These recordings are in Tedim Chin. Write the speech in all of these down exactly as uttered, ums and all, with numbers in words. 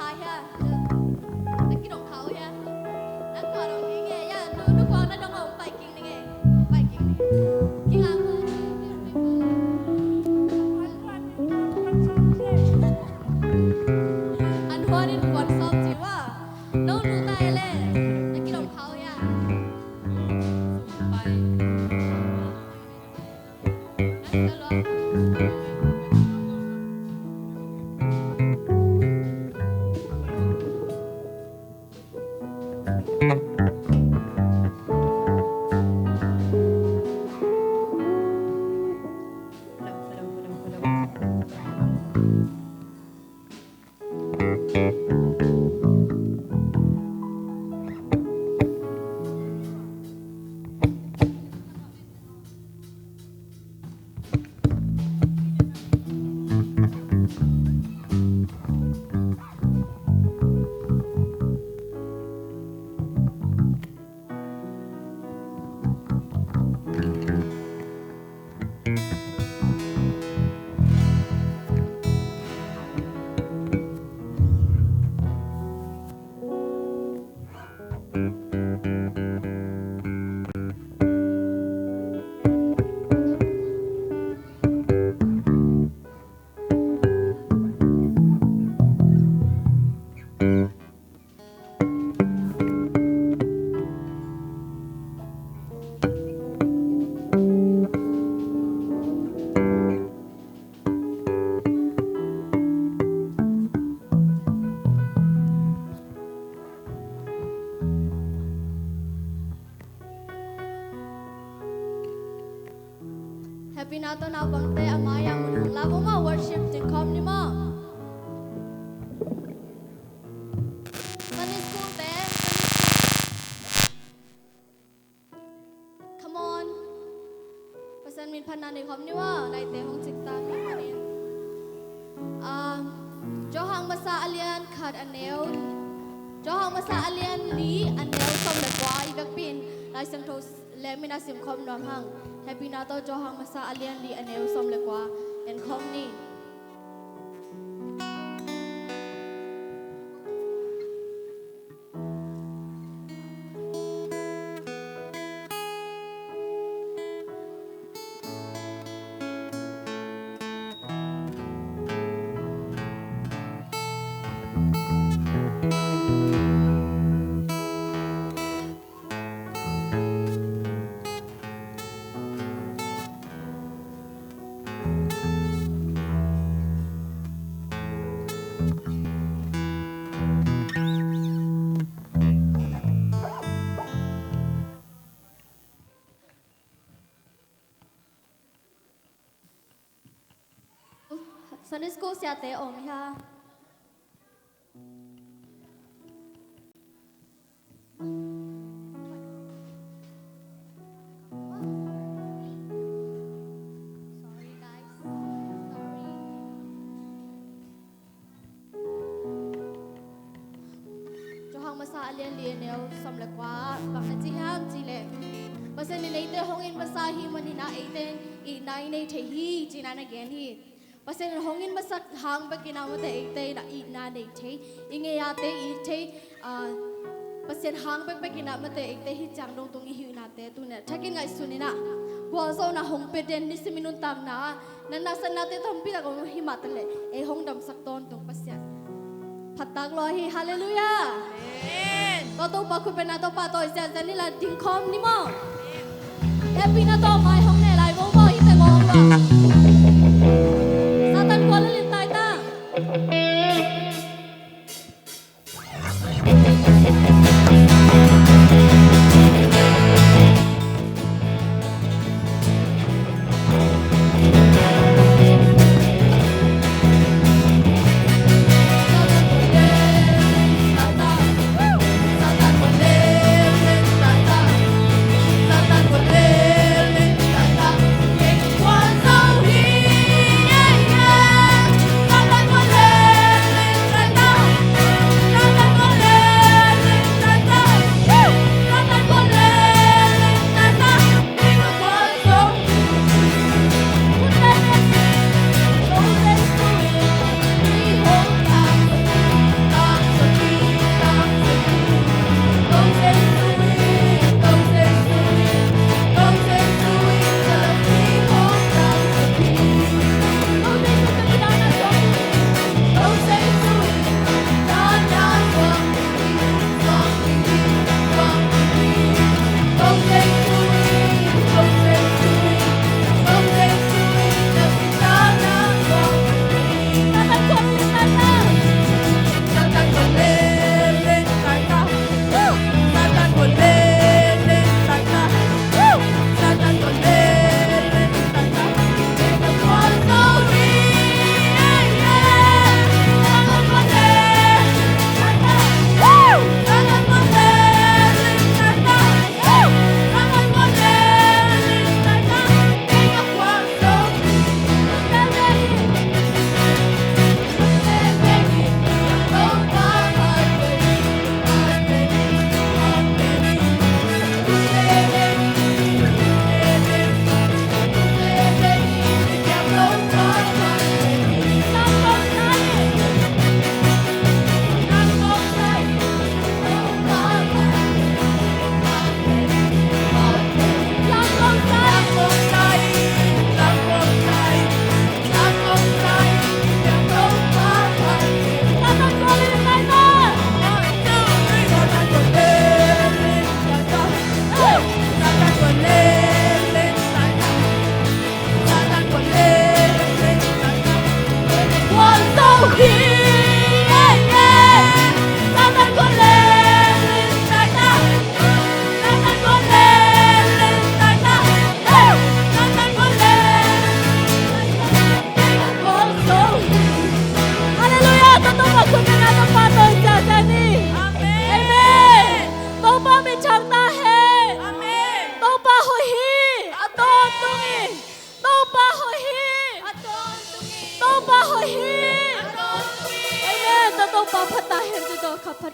Hiah, na kidong khau hiah. Na kua dong hi nge hiah, nu, nu kua na dong a hong pai king ni nge. Hong pai king ni nge. King a kua. An huan in kuan sawm ci wa. No nu ta e le. Na kidong khau hiah. Pai. Happy na tawh naupangte a mai-ah mun hong la vo maw, worship ding khawm ni maw? Sunday school te, Sunday school. Come on. Pasian min phatna nei khawm ni maw, naite hong cik ta hi manin. Ah, Johan masa a lian khat a neu. Johan masa a lian li a neu sawm le kua i vekpi in Lai Siangtho lem in a sim khawm nuam hang. Happy na tawh Johan masa a lian li a neu sawm le kua en khawm ni. Sunday school siate om hi a. Sorry, guys. Sorry. Johan masa a lian li a neu sawm le kua ah bang na ci hiam cih leh, Pasian in eite hong it masa ahih manin ah eite in itna i nei thei hi ci-in ah na gen hi. Pasian in hong it masa hang bekin ah mate eite in ah itna nei thei, i ngei-ate i it thei, ah, Pasian hang bekbekin ah mate eite hih ciang dong tung i hih uhnate tu-in ah thakin ngaihsun in ah gualzawhna hong pia den, nisim i nuntakna ah natna satnate tampi tak om hi mah taleh ei hong damsak tawntung Pasian. Phattak lua hi. Halleluiah. Amen. Tua Topa khut bengna Topa tawh i siansian ni la ding khawm ni maw? Hehpihna tawh mai hong ne lai vo maw, hih teng aw. Satan kua la lim tai ta.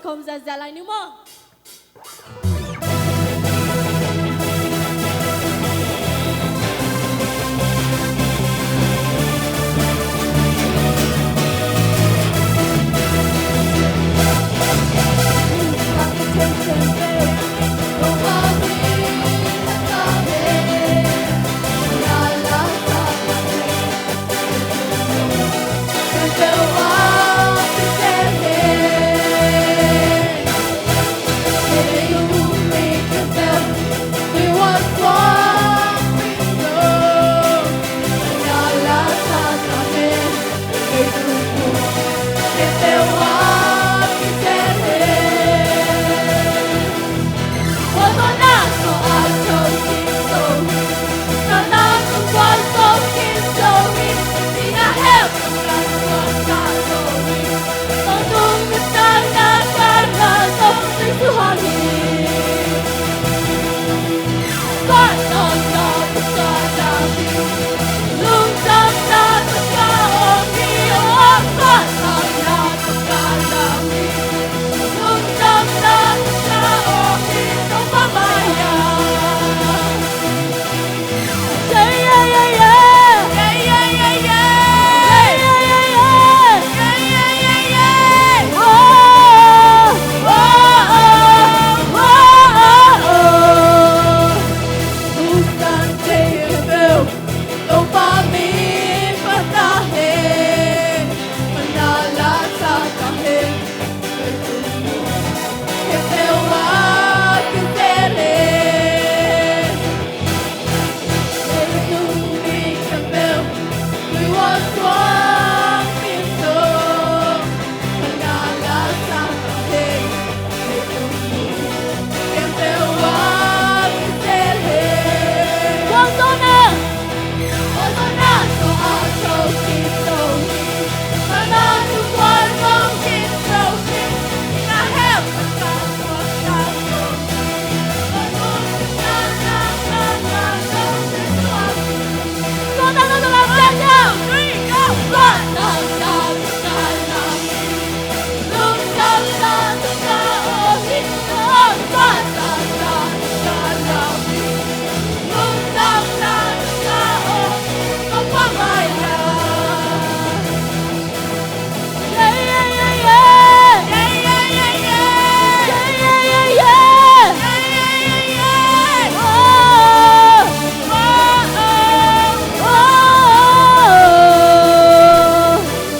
Kawm ziahziah lai ni maw?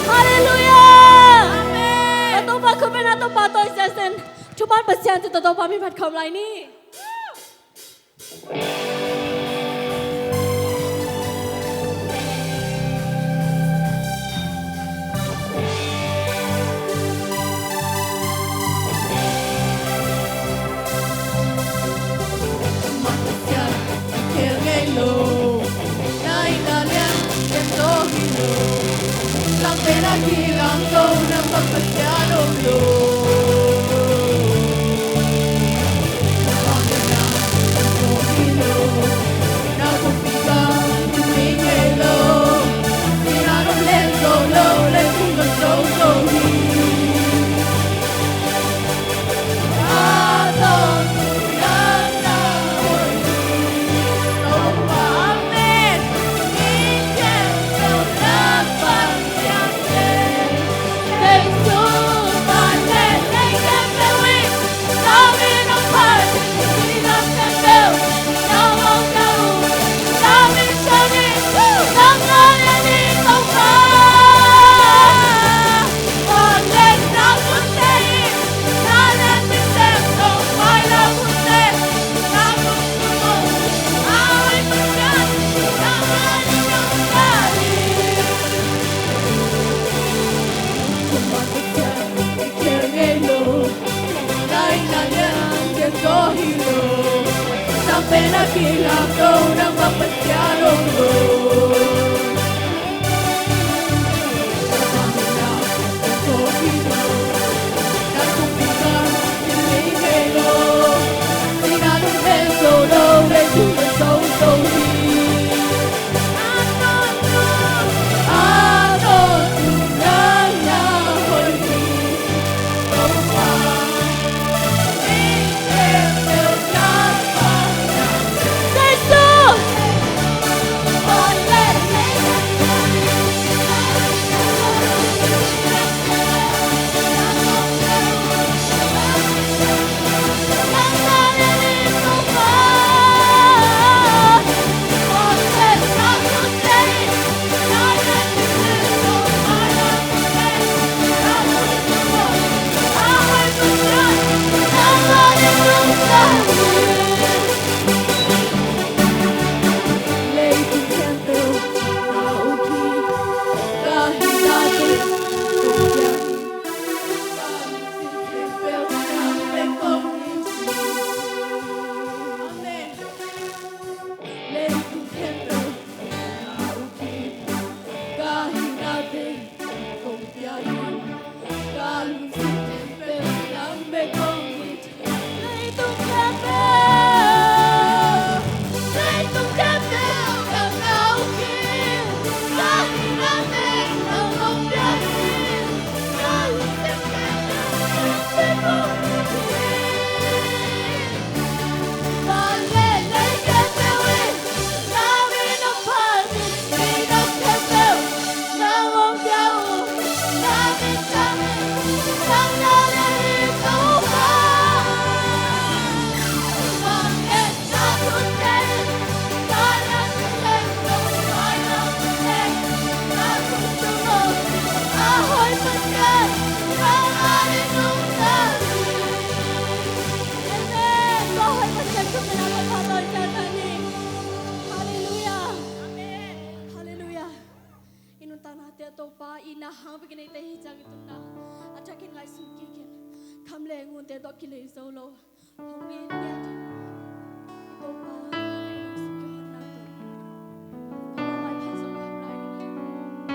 Halleluiah! Amen. Na Topa khut beng, na Topa tawh i zesen. Thuman Pasian tawh Topa min phat khawm lai ni. te tawh kilei zo lo. Hong it ngiat. I Topa, hong it ngiat. Topa maipha zo hong lai ding hi.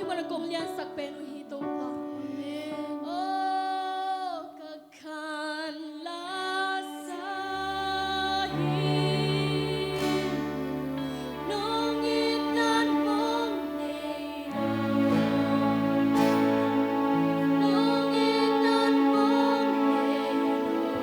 Mana kong liansak pen uh hi Topa. Amen. Oh, ka khan la sa hi. Nong it nan mong nei lo. Nong it nan mong nei lo.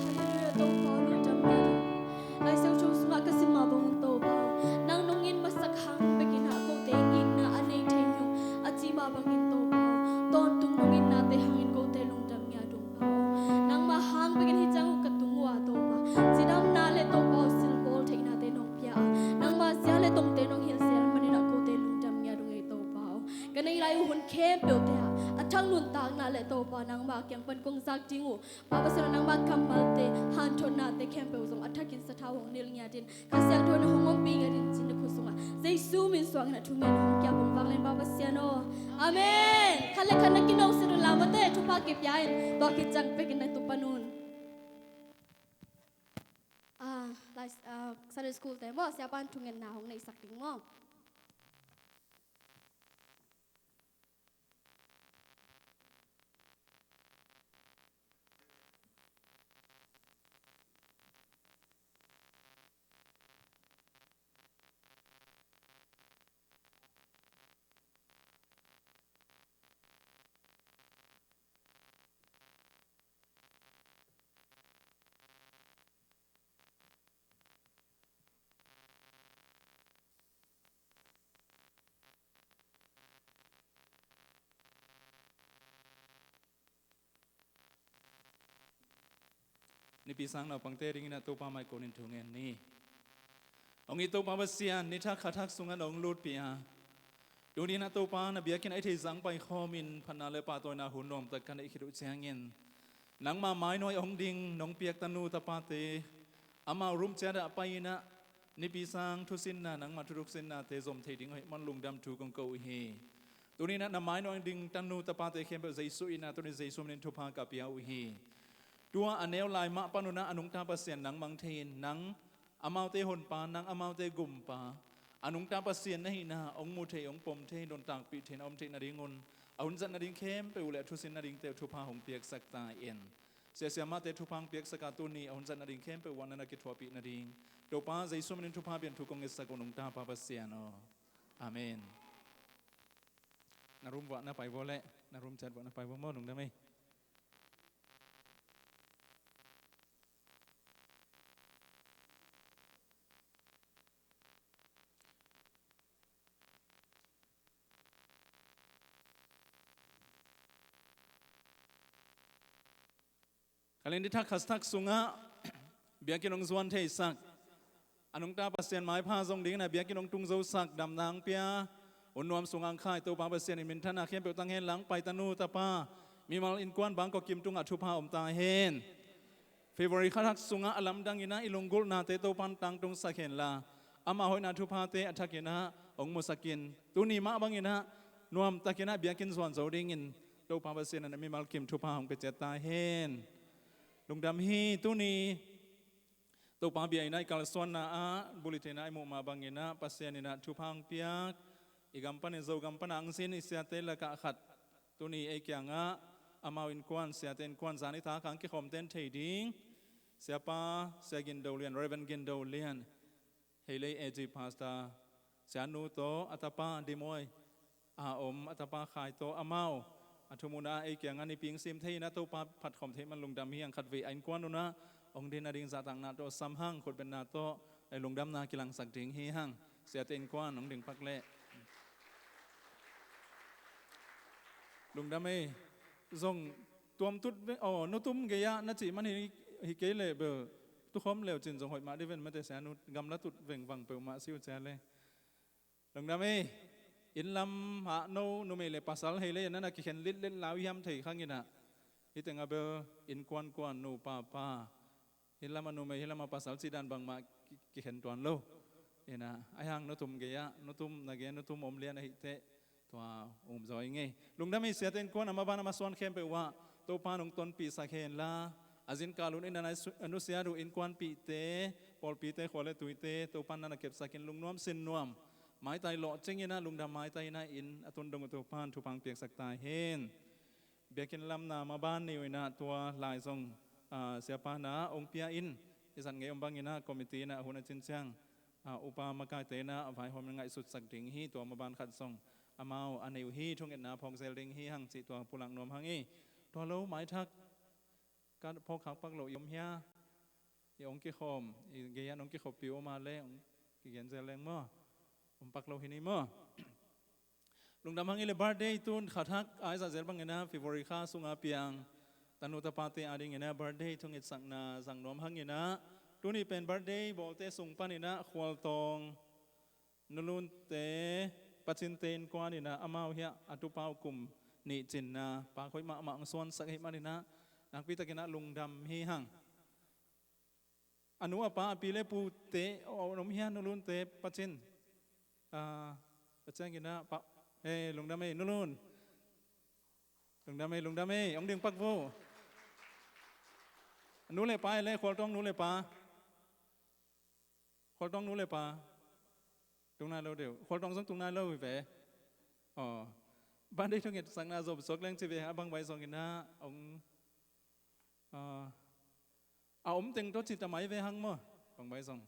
Hallelujah, Topa, lungdam ngiat ung. Lai Siangtho sungah ka sim mah bangin Topa, nang nong it masak hang bekin ah kote in itna a nei thei hi ung a ci mah bangin Topa, tawntung nong itnate hangin kote lungdam ngiat ung Pa aw. Nangmah hang bekin hih ciang uh ka tung uh a Topa, cidamna le Topa aw silbawl theihnate nong pia a, nangmah zia le tongte nong hilh zel manin ah kote lungdam ngiat ung ei Topa aw. Ka nei lai uh hun khempeuhte ah a thak nuntakna le Topa nangmah kiang pan kong zak ding uh. Pa Pasian aw, nangmah kammalte, hanthotnate khempeuh zong a thakin sathau hong nilh ngiatin, Kha Siangtho in hong ompih ngiatin cin na khut sungah Jesu min suangin a thungen hong kiap ung vangleng Pa Pasian aw. Amen. Khat le khat na kinawhsiat un la mate, thupha kipia in, tua khit ciang pekin na tupan un. Ah, lai, ah, Sunday school te maw, siapa in thungetna hong neihsak ding maw. Nipi sang naupangte dingin ah Topa mah i konin thu ngen ni. Hong it Topa Pasian, ni thak kha thak sungah nong lutpih a, tuni-in ah Topa na biakinn ah i theih zah paikhawmin phatna le pahtawina hun nuamtak ka neih khit uh ciangin, nangma mainawh hong ding nong piak tanu tapate, amau room ciat ah pai-in ah nipi sang thusinna, nangma thuthuk sinnate zom thei ding uh hih man lungdam thu kong ko uh hi. Tuni-in ah na mainawh ding tanu tapate khempeuh Jesu in ah tuni Jesu min in thupha ka pia uh hi. Tua a neu lai mah pan un ah a nungta Pasian nang mang thei-in, nang amaute honpa, nang amaute gumpa, a nungta Pasian na hihna hong mu thei, hong pom thei, nuntakpih thei-in a om theih nadingun a hun zat nading khempeuh uh le a thusin nadingte uh thupha hong piaksak ta in. Siasia mahte thupha hong piaksak a, tuni a hun zat nading khempeuh uh ah na kithuahpih nading Topa Jesu minin thupha pian thu kong ngetsak uh, nungta Pa Pasian aw. Amen. Na room vuah na pai vua leh, na room ciat vuah na pai vua maw, lungdam ei. Khalin dithak khasthak sungah biakinn hong zuan theisak, a nungta Pasian maipha zong dingin a biakinn hong tungzosak, damna hong pia, hun nuam sungah hong khai Topa Pasian in minthanna khempeuh tang hen lang, pai tanu tapa, mimal innkuan bangkok kim tungah thupha om ta hen. February kha thak sungah a lamdang inah i lunggulhnate Topan tangtungsak henla, ama hoihna thuphate a thak inah hong musakin, tuni mah bang inah nuamtak inah biakinn zuan zo dingin Topa Pasian in a mimal kim thupha hong pia ciat ta hen. Lungdam hi. Tuni Topa bia inah i kalsuanna ah bulletin ah i muh mah bang inah Pasian inah thupha hong piak, i gam panin Zogam pana hong sin i siate lakah khat, tuni ei kiangah amau innkuan, siate innkuan zan i tak a hong kikhawmte in thei ding, Siapa, Sia Gin Do Lian, Reverend Gin Do Lian, Heilei A G Pastor, Sianu tawh a tapa Dimuai a om, a tapa Khai tawh amau a thumun ah ei kiangah nipi hong sim thei inah Topa phatkhawm thei man lungdam hi hang. Khatvei a innkuan un ah hong din nading zahtakna tawh sam hang, khutbetna tawh ei lungdamna kilangsak ding hi hang. Siate innkuan hong ding pak leh. Lungdam ei. Zong tuamtut ve, aw, nutum gei-ah na cih man hi, hi kei leh bel tukhawm leu cin zong hoih mah dih ven mate, Sianu, gamla tut vengvang peuhmah si uh cia le. Lungdam ei. Inn lam ah no numei le pasal hei le na na kikhen litlet lau hiam thei khang inah, hih teng a bel innkuankuan, nupa pa, hih lam a numei, hih lam a pasal cih dan bangmah ki-, kikhen tuan lo. Inah, ahi hang nutum gei-ah, nutum na gei-ah nutum om lian ahih teh tua um zaw i ngei. Lungdam ei. Siate innkuan a maban a masuan khempeuh uh ah Topa in hong tonpihsak henla, a zinkal un inah a nusiat uh innkuanpihte, pawlpite, khua le tuite Topa in na na kepsakin, lungnuam sinnuam, maitai lawhcing inah, lungdam maitai inah inn a tun dong uh Topa in thupha hong piaksak ta hen. Biakinn lamna maban ni uh inah tua lai zong, ah, Siapa na hong pia in, i zat ngei om bang inah committee inah a hun a cin ciang, ah, upa makaite inah a vaihawm in ngaihsutsak ding hi. Tua maban khat zong amau a nei uh hi, thungetna phawk zel ding hi hang cih tua pulak nuam hang ei. Tua lo maithak ka phawk khak pak loh i om hia? I hong kikhawm, i gei-ah hong kikhawppih uh om a le hong kigen zel leng maw? Om pak lo hi ni maw? Lungdam hang ei le. Birthday tun kha thak a i zat zel bang inah February kha sungah piang tanu tapate ading inah birthday thungetsakna zang nuam hang inah, tuni pen birthday bawlte sung pan inah Khualtawng nulunte, Pacinte innkuan inah amau hiah a tupa uh kum nih cinna pak hoih mahmah hong suansak ahih man inah nakpi tak inah lungdam hi hang. A nu a pa, a pi le pute, aw, om hia nulunte, Pacin? Ah, Pacin inah pa, eh, lungdam ei nulun. Lungdam ei, lungdam ei, hong ding pak vo. Nu le pa ei le, Khualtawng nu le pa. Khualtawng nu le pa. Tung nai lo deuh. Khualtawng zong tung nai lo hi ve. Aw. Birthday thungetsakna zop suak leng ci ve, a bang bai zong inah hong, ah, a om teng tawh cit a mai ve hang maw? Bang bai zong.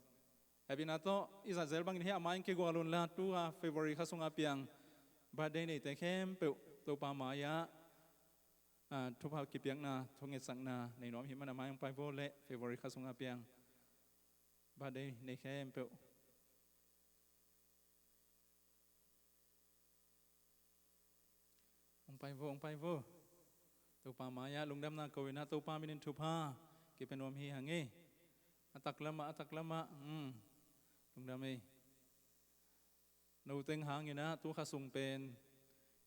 Happy na tawh i zat zel bangin hih a mai in kigual unla, tu a February kha sungah piang birthday neite khempeuh Topa mai-ah, ah, thupha kipiakna, thungetsakna nei nuam hi man a mai hong pai vo le, February kha sungah piang birthday nei khempeuh. Hong pai vo, hong pai vo. Topa mai-ah lungdamna ko inah Topa minin thupha kipia nuam hi hang ei. A taklamah, a taklamah. Hmm. Lungdam ei. Noteng hang inah tu kha sung pen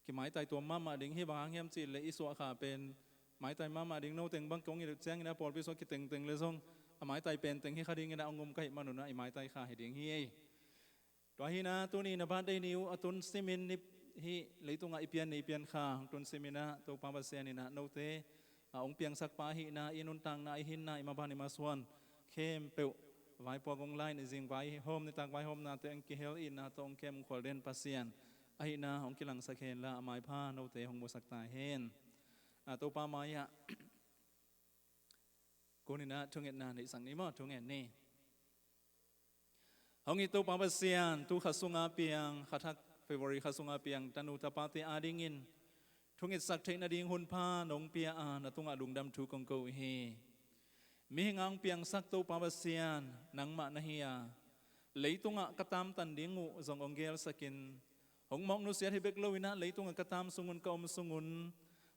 kimaitai tuam mahmah ding hi. Bang hang hiam cih leh i suah kha pen maitai mahmah ding. Noteng bang kong i ciang inah pawlpi sungah kitengteng le zong a maitai pen teng hi kha ding inah hong um ka hih man unah i maitai kha hi ding hi ei. Tua hi inah tuni na birthday ni uh a tun simin, hih leitungah i pian ni i pian kha hong tun sim inah Topa Pasian inah note a hong piangsak pa ahihna, i nuntakna, i hinna, i maban i masuan khempeuh vaipuak hong la in, i zing vaihawm, nitak vaihawmnate hong kihel, itna tawh hong kem, hong khualden Pasian ahihna hong kilangsak henla, a maipha note hong musak ta hen. A Topa mai-ah Tuni-in ah thungetna neihsak ni maw, thungen ni. Hong it Topa Pasian, tu kha sunga piang, kha thak February kha sunga piang tanu tapate adingin thungetsak theih nading hun pha nong pia a, na tungah lungdam thu kong ko uh hi. Mihing a hong piangsak Topa Pasian, nangmah na hi a, leitungah ka tamtan ding uh zong hong gelsakin, hong mawk nusiat hi bek lo-in ah leitungah ka tam sungun, ka om sungun,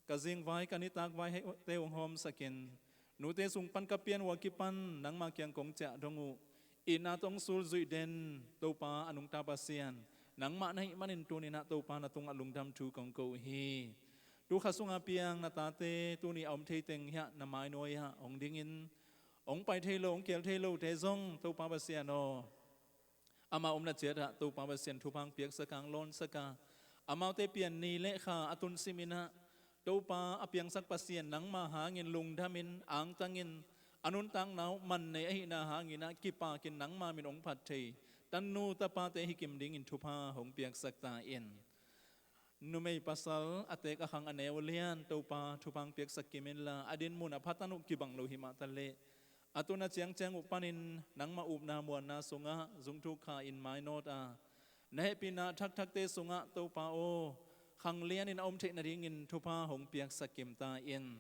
ka zingvai, ka nitak vaite hong hawmsakin, nute sung pan ka pian uh a kipan nangma kiang kong ciah dong uh, itna tawh hong sulzuih den Topa, a nungta Pasian, nangmah na hih manin tuni-in ah Topa, na tungah lungdam thu kong ko uh hi. Tu kha sunga piang na tate tuni a om thei teng hiah na mainuai ah hong dingin, hong pai thei lo, hong keel thei lote zong Topa Pasian aw, amau omna ciatah Topa Pasian thupha hong piaksak a, hong lawnsak a, amaute pian ni le kha a tunsim-in ah Topa, a piangsak Pasian, nangma hangin lungdamin, angtangin, a nuntakna uh man nei ahihna hangin ah kipakin nangma min hong phat thei tanu tapate hi kim dingin thupha hong piaksak ta in. Numei pasal a teek a khang a neu a lian Topa, thupha hong piaksak kim inla, a dinmun a pha tan uh kibang lo hi mah taleh, a tun a ciangciang uh panin nangma upna muanna sungah zungthuk kha-in mainawt a, na hehpihna thakthakte sungah Topa aw, khanglianin a om theih nadingin thupha hong piaksak kim ta in.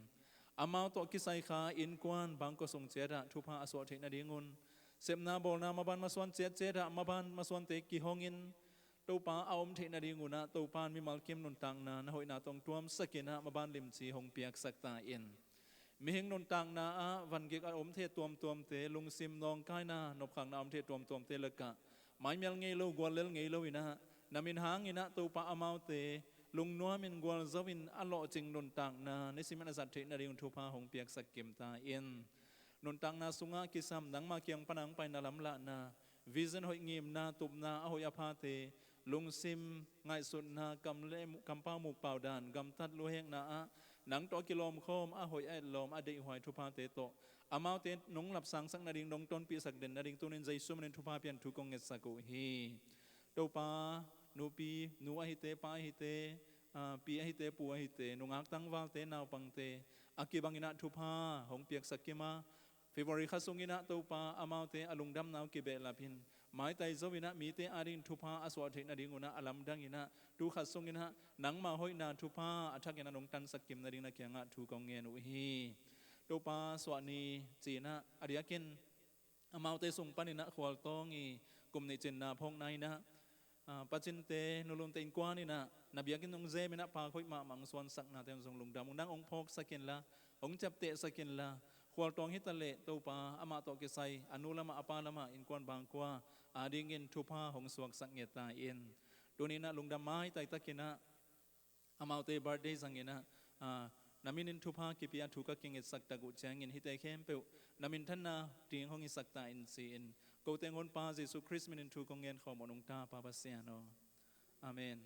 Amau tawh kisai kha innkuan bangkua sung ciatah thupha a suah theih nadingun, sepna bawlna maban masuan ciatciatah maban masuante kihongin, Topa, a om theih nadingun ah Topa, mimal kim nuntakna na hoihna tawh hong tuamsakin ah maban limci hong piaksak ta in. Mihing nuntakna ah vangik a om thei tuamtuamte, lungsim nawngkaina, nopkhakna a om thei tuamtuamte lakah maimial ngei lo, guallel ngei lo-in ah, na min hangin ah Topa, amaute lungnuamin gualzo-in a lawhcing nuntakna nisimin a zat theih nading thupha hong piaksak kim ta in. Nuntakna sungah kisam nangma kiang pan a hong pai na lamlahna, vision hoih, ngimna, tupna a hoih a phate, lungsim ngaihsutna, kam le, kampau mukpau dan, gamtat luhekna ah nang tawh a kilawmkhawm, a hoih a etlawm, a deihhuai thuphate tawh amaute nong lapsangsak nading, nong tonpihsak den nading tuni-in Jesu min in thupha pian thu kong ngetsak uh hi. Topa, nupi, nu ahite, pa ahite, ah, pi ahite, pu ahite, nungak tangvalte, naupangte, a kibangin ah thupha hong piaksak kim a, February kha sungin ah Topa, amaute a lungdamna uh kibehlapin, maitai zo-in ah mite adingin thupha a suah theih nadingun ah a lamdangin ah tu kha sungin ah nangma hoihna thupha a thakin ah nong tansak kim nading na kiangah thu kong ngen uh hi. Topa, suahni ci-in ah a diakin amaute sung panin ah khualtawng i kum nih cinna phawkna in ah, ah, pacinte, nulunte innkuan in ah na biakinn hong zemin ah pak hoih mahmah hong suansaknate hong zong lungdam ung. Nang hong phawksak inla, hong ciaptehsak inla, khualtawng hi taleh Topa, amah tawh kisai a nu lamah, a pa lamah, innkuan bangkua adingin thupha hong suaksak nget ta in. Tuni-in ah lungdam maitai takin ah amaute birthday zangin ah, ah, na min in thupha kipia thu ka kingetsak tak uh ciangin hihte khempeuh na minthanna ding hong hisak ta in ci-in, ko teng Honpa Jesu Khrist min in thu kong ngen khawm uh, nungta Pa Pasian aw. Amen.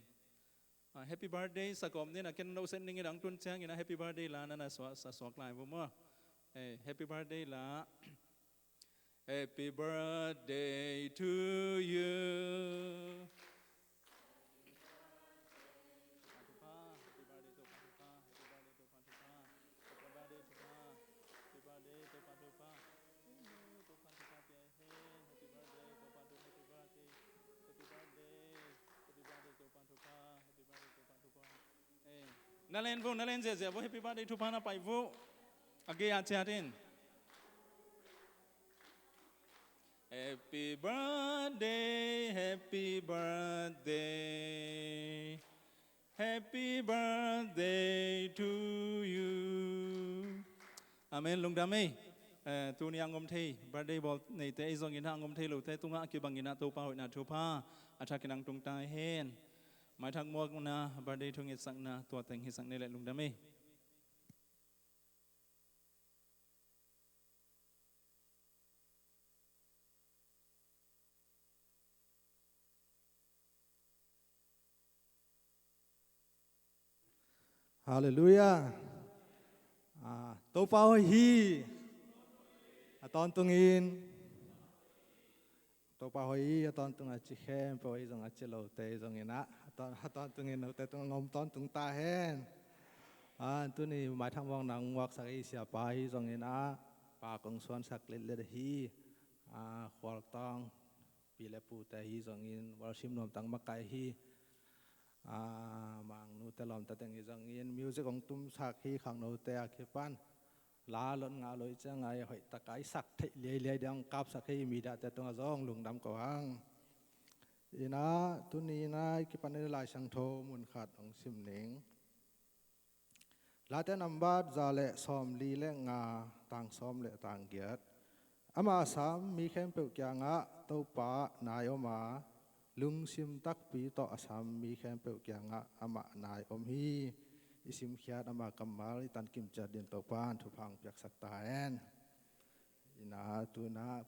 Ah, happy birthday sa kawm ni in ah, ken no set ning in ang tun ciangin ah happy birthday la na na suak, sa suak lai vo maw. Eh, happy birthday la. Happy birthday to you. Eh, na len vo, na len ziahziah vo, happy birthday thupha na pai vo. A gei ah ciat in. Happy birthday, happy birthday, happy birthday to you. Amen. Lungdam ei. Eh, tuni a hong om thei birthday bawl neite, ei zongin ah hong om thei lote tungah a kibangin ah Topa hoihna thupha a thakin hong tung ta hen. Maithak muakna, birthday thu ngetsakna, tua teng hisak ni leh lungdam ei. Halleluiah. Ah, Topa hoih hi. A tawntungin Topa hoih hi, a tawntung a ci khempeuh hi zong, a ci lote hi zongin ah, a tawn, a tawntungin note tung a ngom tawntung ta hen. Ah, tuni maithak muakna hong muaksak ei siapa hi zongin ah, Pa kong suansak letlet ahi, a, Khualtang pi le pute ahi zongin, worship nuamtang makai ahi, a, Mangnute lawmta teng ahi zongin, music hong tumsak hi khangnote a kipan, la lot ngah lo i ciang a i hoih taka i sak theih liailiai ding hong kapsak hi, mediate tungah zong lungdam ko hang. Ina, tuni ina i kipan i Lai Siangtho mun khat hong sim ning. Late nambat za le sawmli le nga, tang sawm le tang giat. Amah a sam mi khempeuh kiangah Topa nai om a, lungsim takpi tawh a sam mi khempeuh kiangah amah nai om hi. I simkhiat ama kammal i tankim ciat din Topa in thupha hong piaksak ta hen. Ina, tuna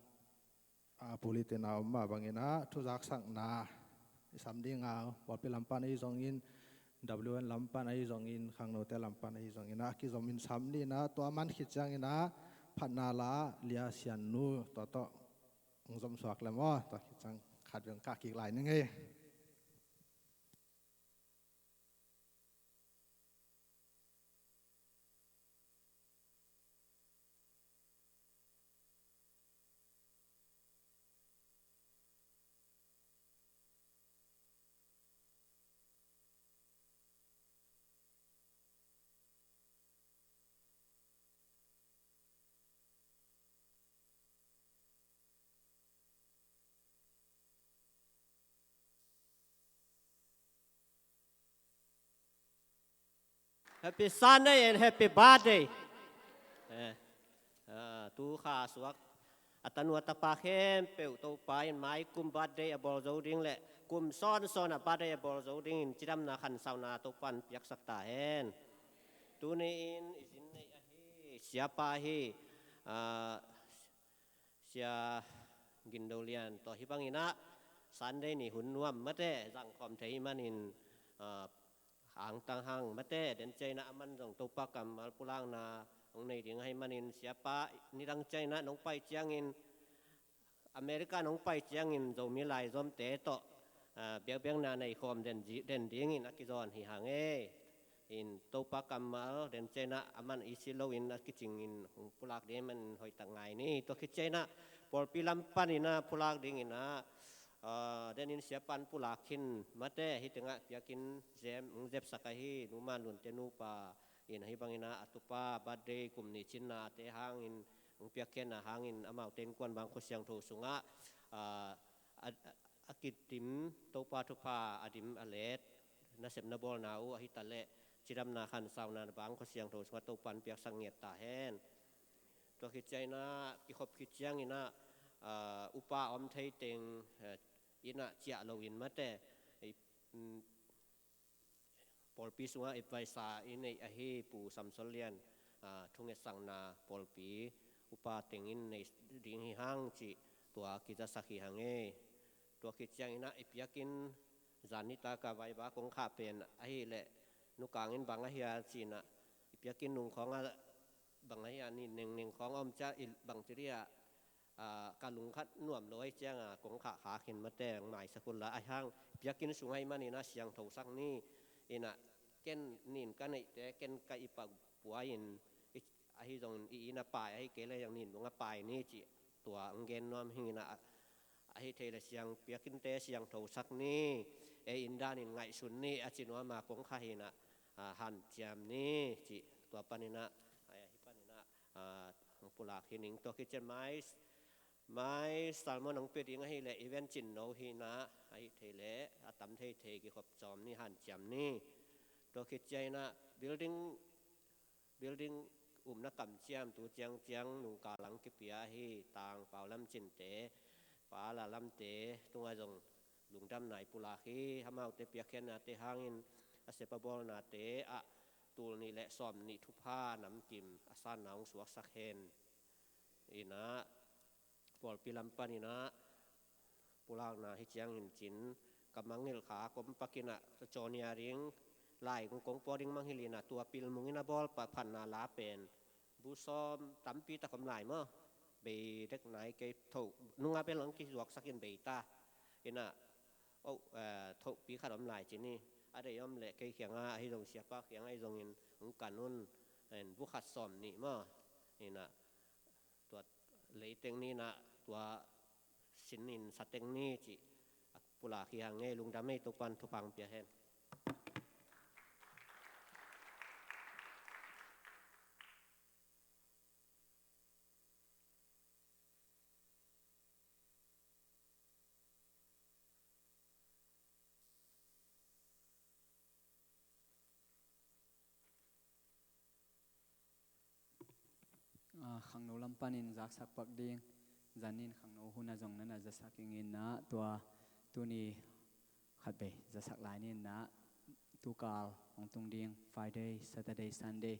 a, pulitin a om mah bangin a, thuzaksakna i sam ding a, pawlpi lam pan ahi zongin, W N lam pan ahi zongin, khangnote lam pan ahi zongin a, a kizomin sam ding a, tua man khit ciangin a, phatna la Lia Sian Nu, tua tawh hong zom suak le maw, tua khit ciang khat veng kah kik lai ning ei. Happy Sunday and happy birthday. Eh, ah, tu kha suak a tanu a tapa khempeuh Topa in mai kum birthday a bawl zo ding le kum sawnsawn a birthday a bawl zo dingin cidamna khansauna Topa in piaksak ta hen. Tuni in i zin nei ahi, siapa hi, ah, Sia Gindo Lian tawh hi bangin a, Sunday ni hun nuam mate, zangkhawm thei hi manin, ah, angtang hang mate, den ciangin a aman zong Topa kammal pulakna hong nei ding ahi manin, siapa nidang ciangin a nong pai ciangin, America nong pai ciangin Zomi laizomte tawh, ah, biakbiakna nei khawm den zi-, den dingin a kizawn hi hang e. In Topa kammal den ciangin a aman i si loin a kicingin hong pulak ding man hoihtak ngai ni. Tua khit ciangin a pawlpi lam panin a pulak dingin a, ah, den in siapa in pulak khin mate, hih tengah piakin zem, hong zepsak ahi, Nu Man Lunte nupa in ahi bangin a, a tupa birthday kum nih cinnate hangin, hong piakkhiatna hangin amaute innkuan bang Khua Siangtho sungah, ah, a, a, a kidim, Topa thupha a dim a let, nasepna bawlna uh ahi ta leh, cidamna khansauna bang Khua Siangtho sungah Topa in piaksak ngiat ta hen. Tua khit ciangin a, kikhop khit ciangin a, ah, upa om thei teng, eh, inn ah ciah loin mate, i, mm, pawlpi sungah advisor i neih ahi Pu Samson Lian, ah, thungetsakna pawlpi upa teng in nei ding hi hang cih tua kizasak hi hang e. Tua khit ciangin a i piakin zan nitak a vaiva kong khah pen ahih leh nukang in bang ahia ci-in a i piakin nung khawng a bang ahia ni nengneng khawng a om ciang i bang ci dih a, ah, ka lungkhat nuam lo ahi ciang a kong khahkhak in mate hong maisak un la, ahi hang piakin sung ahi manin a siangthosak ni. In a ken nin ka neihte ken ka ip a pua in, i, ahi zongin i inn a pai, ahi kei leh nin bang a pai ni cih tua hong gen nuam hi ing in a, ahi thei leh siang piakinte siangthosak ni, ei inn danin ngaihsun ni a ci nuam a kong khah hi in a, ah, hanciam ni cih tua panin a, ah, hih panin a, ah, hong pulak hi ning. Tua khit ciang mai, mai sermon hong pia ding ahih leh event cin no hi in a, ahi thei leh a tam thei thei kikhop sawm ni, hanciam ni. Tua khit ciang in a building, building upna kamciam tu ciangciang nungkal lang kipia ahi Tang Pau Lam Cinte, Pa La Lamte tungah zong lungdamna i pulak hi. Amaute piakkhiatnate hangin a sep a bawlnate ah tul nih le sawm nih thupha namkim a sanna hong suaksak hen. In a pawlpi lam panin a pulakna hi ciangin cin ka mangngilh kha, kong pakin a, ka cawnia ding lai kong, kong pua ding mangngilh in a, tua pilmung in a bawl pa phatna la pen bu sawm tampi tak om lai maw. Bei dek nai kei, thoh nungah bel hong kizuaksak in bei ta. In a, oh, eh, thohpi khat om lai ci ni. A deih om leh kei kiangah ahi zong, siapa kiangah ahi zongin hong kan un. En, bu khat sawm nih maw. In a, Leiteng ni in ah tua sin in sateng ni cih a pulak hi hang e. Lungdam ei, Topa'n thupha pia hen. Ah, khangno lam panin zaksak pak ding. Zan in khangno hun ah zong na na zasak ing in ah, tua tuni khat bei zasak lai ni in ah, tukal hong tung ding Friday, Saturday, Sunday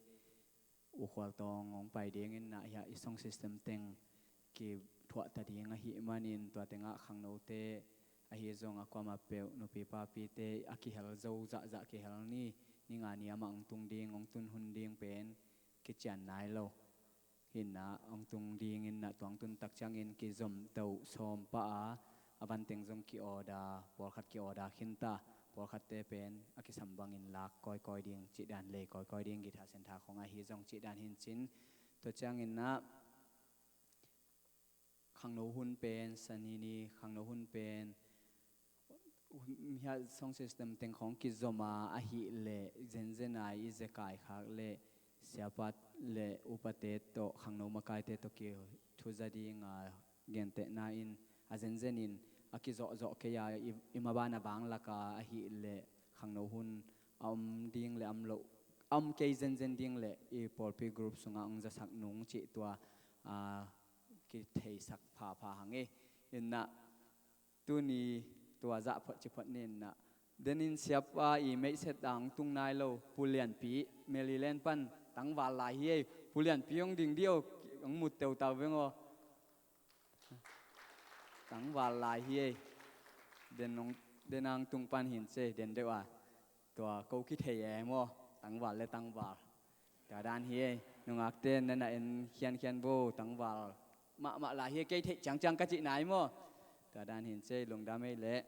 ukhual tawng hong pai ding in ah, hiah i sound system teng kithuah ta ding ahih manin tua tengah khangnote ahi zong a kuamah peuh nupi papite a kihel zo zahzah kihel ni. Ni nga ni amah hong tung ding, hong tun hun ding pen kician nai lo. Hi in ah hong tung ding in ah, tua hong tun tak ciangin kizom to sawm pah a, a van teng zong ki-order, pawlkhat ki-order khin ta, pawlkhatte pen a kisam bangin lak kawikawi ding, cih dan lei kawikawi ding, guitar center khawng ahi zong cih dan hi in cin. Tua ciangin ah khangno hun pen, Sani ni khangno hun pen, hiah sound system teng khawng kizom a, ahih leh zenzen a i zekai khak leh siapa le upate tawh, khangno makaite tawh kithuza ding a, gentehna in a zenzen in a kizawhzawh kei a, i, i maban a bang lak a, ahih leh khangno hun a om ding le om lo, a om kei zenzen ding le i pawlpi group sungah hong zasak nung cih tua, a, kitheisak phapha hang e. In ah tuni tua zah phot ci phot ni in ah, den in siapa i meihset a hong tung nai lo Pu Lianpi, Maryland pan tangval lai hi ei. Pu Lianpi hong ding dih o, hong mut teutau veng aw. Tangval lai hi ei. Den hong, den a hong tung pan hin ci ei, den deuh a. Tua ko kithei e maw, tangval le tangval. Tua dan hi ei, nungakte na na en khiankhian vo, tangval mahmah lai hi ei, kei theih ciangciang ka cih nai maw. Tua dan hin ci ei, lungdam ei leh.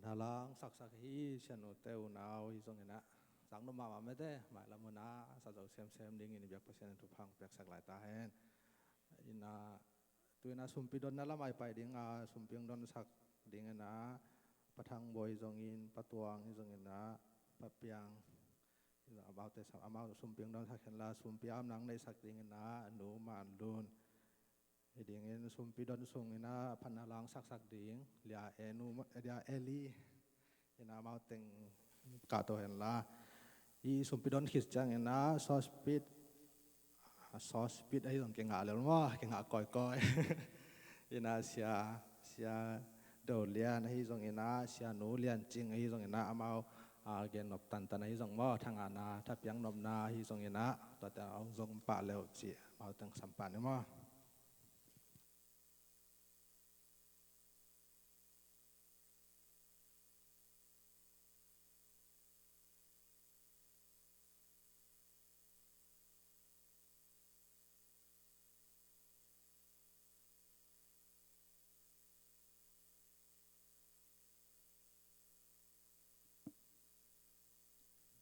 Na lang saksak hi, sianu te unau hi zongin ah, sang no mama mete, mailam hun ah sa zo semsem dingin i biak Pasian in thupha hong piaksak lai ta hen. Ina, tu ina sumpi donna lamah i pai ding a, sumpi hong donsak dingin ah, Pa Thang Bawi zongin, Pa Tuang hi zongin ah, Pa Piang, ina amaute sa-, amau sumpi hong donsak hen la, sumpi a omna hong neihsak dingin ah, Nu Man Lun. Hi dingin sumpi don sungin ah phatna lang saksak ding Lia E nu ma-, Lia Eli. Ina amau teng kahto hen la. I sumpi don khit ciangin ah sawspit, sawspit ahi zong kingah lel maw, kingah kawikawi. Ina Sia, Sia Do Lian ahi zongin ah, Sia Nu Lian Cing ahi zongin ah, amau, a, gen nop tantan ahi zong maw, thangahna, thapiak nopna ahi zongin ah, tuate hong zong pah leuh ci, amau teng sam pah ni maw.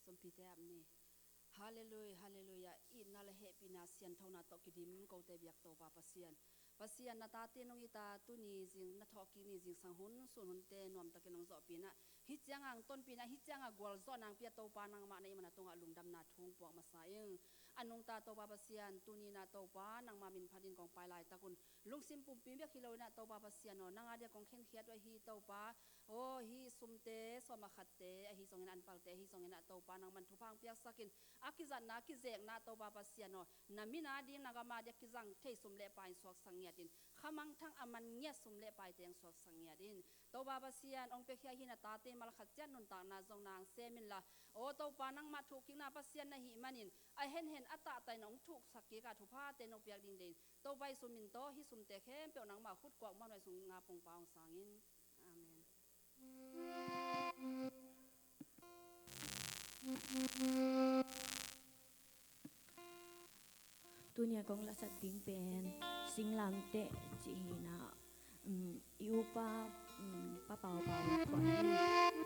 Sumpite ap ni. Halleluia, halleluia. Itna le hehpihna sianthona tawh kidim kote biak Topa Pasian. Pasian, na tate nong it a, tuni zing, na thawhkik ni zingsang hun, sun hunte nuamtakin hong zawhpih in ah, hih ciangah hong tonpih in ah, hih ciangah gualzawhna hong pia Topa nangmah na ihmut a tungah lungdamna thu hong puak masa ing. A nungta Topa Pasian, tuni in ah Topa nangmah min phatin kong pai laitak un, lungsim pumpi bek hi lo in ah Topa Pasian aw, nang a dia kong khenkhiat uh ahi Topa. Aw, hih sumte, sawm a khatte ahi zongin ah, an palte ahi zongin ah Topa nangman thupha hong piaksak in, a kizatna, a kizekna Topa Pasian aw, na min a ding, na gam a dia kizang thei sum le pai in suaksak ngiat in, khamangthang a man ngiat sum le paite hong suaksak ngiat in. Topa Pasian, hong piakhia hih na tate mal khat ciat nuntakna zong nang sem inla, aw Topa nangmah thukkikna Pasian na hih manin, a henhen a tahtah in hong thuksak kik a, thuphate nong piak ding deih in. Topa Jesu min tawh hih sumte khempeuh nangmah khut kuak muanhuai sung nga pongpa hong sang in. Amen. Tuni a kong lasak ding pen Singlamteh cih hi in ah, um, i upa, um, Pa Pau Pau Thuan hi.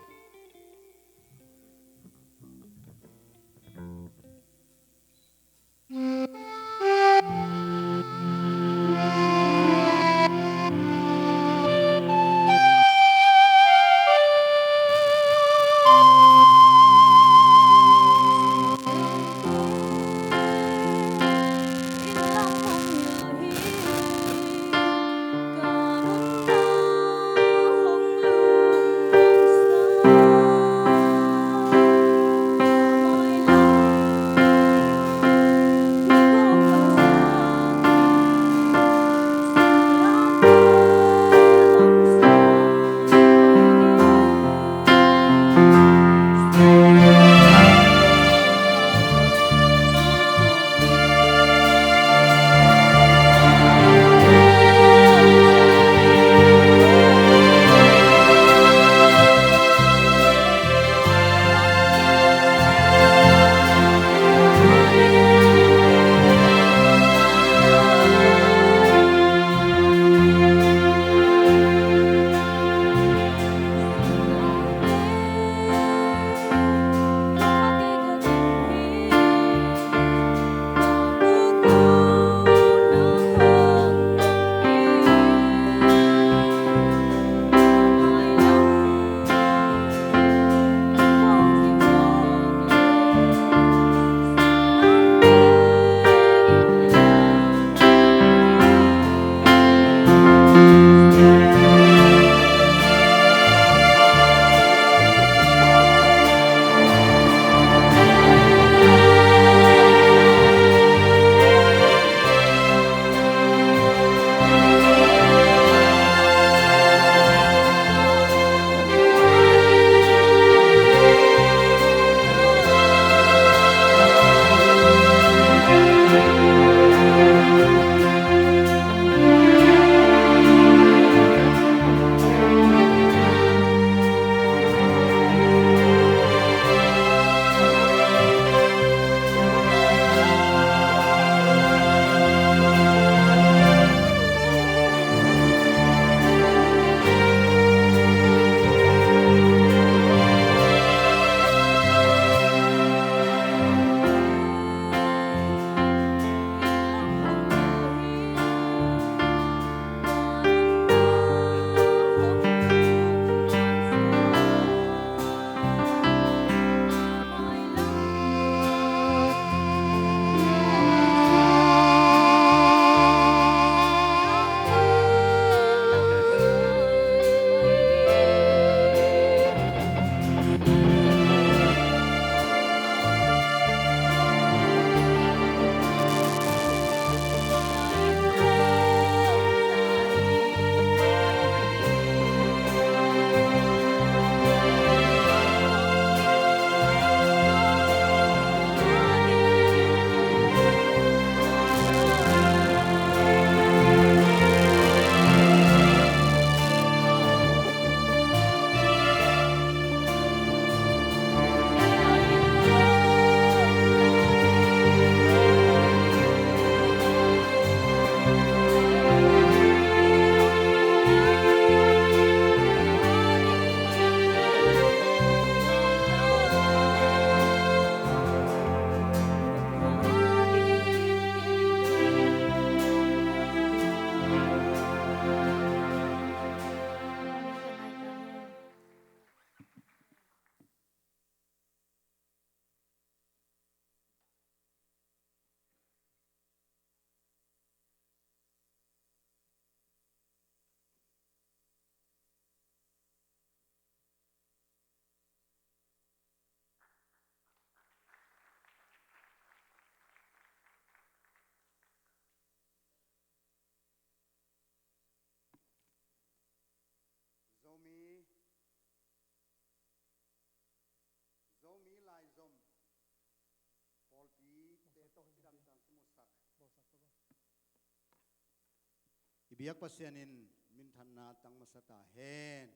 Biak Pasian in minthanna tang masa ta hen.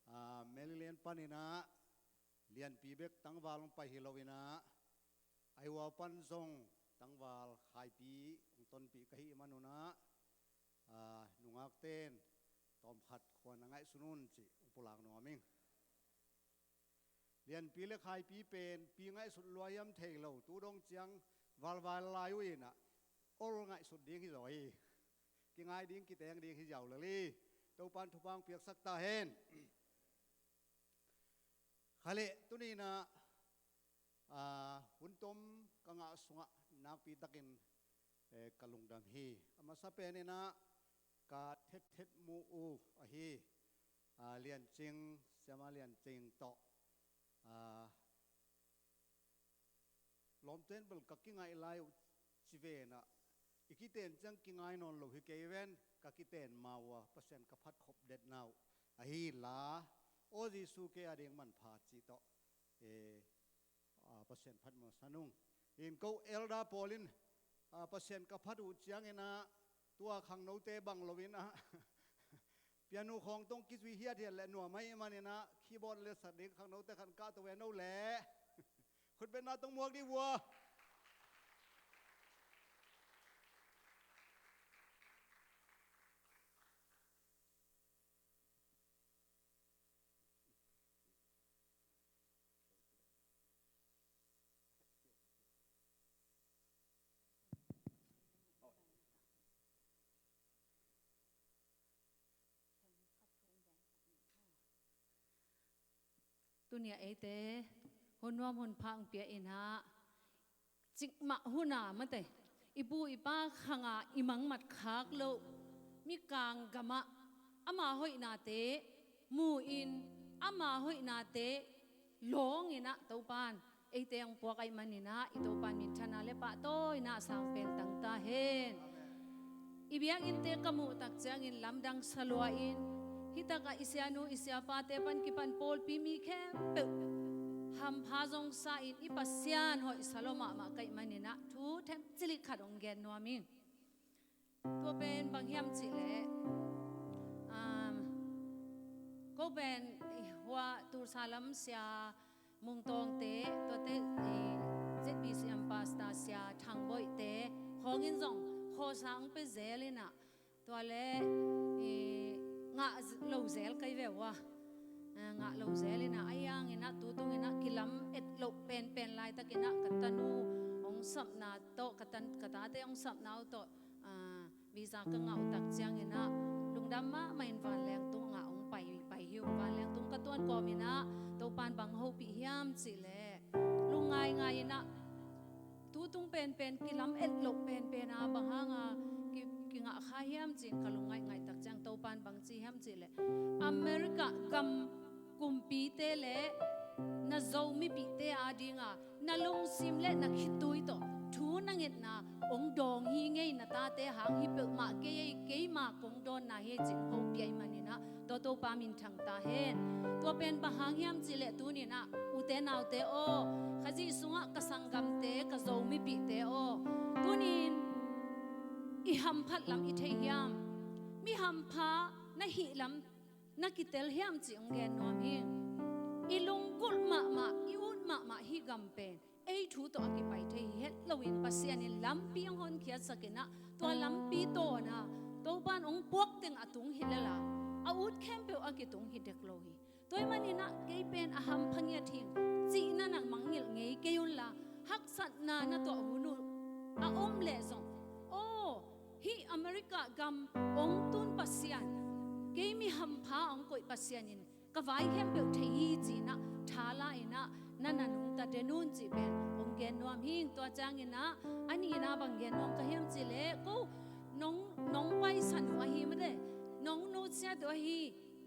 Aa, Maryland panin ah lianpi bek tangval hong pai hi lo in ah, Iowa pan zong tangval Khaipi hong tonpih ka hih manun ah, aa, nungakten tawmkhat khua na ngaihsun un cih hong pulak nuam ing. Lianpi le Khaipi pen pi ngaihsut lua hiam thei lo, tu dong ciang valvai lai uh in ah, ol ngaihsut ding hi zaw hi. Kingai ding, kiteng ding hi ziau lel hi. Topan thupha hong piaksak ta hen. Khaleh tuni in ah, aa, hun tom ka ngah sungah nakpi takin, eh, ka lungdam hi. A masa pen in ah ka thetthet mu uh ahi, aa, Liancing, Siama Liancing tawh, aa, lawmten bel ka kingaih lai uh ci ven ah, i kiten ciang kingai nawn lo hi kei ven, ka kiten ma uh a Pasian ka phat khop detna uh ahi la, aw Jesu kei a ding manpha cih tawh, eh, aa, Pasian phat mawhsa nung. In ko elder pawl in, aa, Pasian ka phat uh ciangin ah, tua khangnote bang lo in ah, pianu khawng tawh kizui hiathiat leh nuam ahih manin ah, keyboard le sak ding khangnote khat kah to ve no leh. Khutbetna tawh muak dih vua. Tuni a eite hun nuam hun pha hong pia in ah, cikmah hun a mate, i pu i pa khang a i mangmat khak loh mikang gam ah ama hoihnate mu in, ama hoihnate lawng in ah Topan eite hong puak ahih manin ah, i Topan minthanna le pahtawina a sang pen tang ta hen. I biakinnte ka muh tak ciangin lamdang sa lua in, hi tak ah i sianu i siapate pan kipan pawlpi mi khempeuh hampha zong sa in, i Pasian hoih sa lua mahmah ka hih manin ah thu them cilik khat hong gen nuam ing. Tua pen bang hiam cih leh, um, ko pen, eh, hua Tulsa lam Sia Mung Tawngte, tuate, eh, Z B C M pastor Sia Thang Boihte khawng in zong khawsa hong pia zel in ah, tua le, eh, ngah z-, lo zel ka hi ve uh a. Eh, ngah lo zel in ah, ahi hangin ah tu tung in ah kilam et loh penpen laitak in ah ka tanu hong sapna tawh, ka tan, ka tate hong sapna uh tawh, ah, visa ka ngah uh tak ciangin ah lungdam mahmah in vanleng tung ah hong pai, pai hi uh. Vanleng tung ka tuan kawm in ah Topan bang hopih hiam cih leh, lungngai ngai in ah tu tung penpen kilam et loh penpen a bang hang a ki, kingah kha hiam ci-in ka lungngaih ngaih tak ciang Topan bang ci hiam cih leh, America gam kumpite le na Zo mipihte a ding a na lungsim le na khitui tawh thu na ngetna hong dawng hi ngei, na tate hang hi peuhmah kei ei, keima kong dawnna hi ei ci-in hopih ahih manin ah, tua Topa minthang ta hen. Tua pen bang hang hiam cih leh tuni in ah, ute naute aw, Khazih sungah ka sanggamte, ka Zo mipihte aw, tuni in i hamphat lam i thei hiam? Mi hampha na hih lam na kitel hiam cih hong gen nuam hi. I lunggulh mahmah, i ut mahmah hih gam pen ei thu tawh a kipai thei hi het loin Pasian in lampi hong honkhiatsak in ah, tua lampi tawn a Topan hong puak teng a tung hi lel a, a ut khempeuh a kitung hi dek lo hi. Tua ahih manin ah kei pen a hampha ngiat hing cihna na mangngilh ngei kei un la, haksatna na tuah hun uh a om leh zong, aw, hih America gam hong tun Pasian, kei mi hampha hong koih Pasian in ka vai khempeuh thei hi ci-in ah tha la in ah na na nungta den un cih pen hong gen nuam hing. Tua ciangin ah a nihna bang gen nuam ka hiam cih leh, ko nong, nong paisan uh ahi mate, nong nusiat uh ahi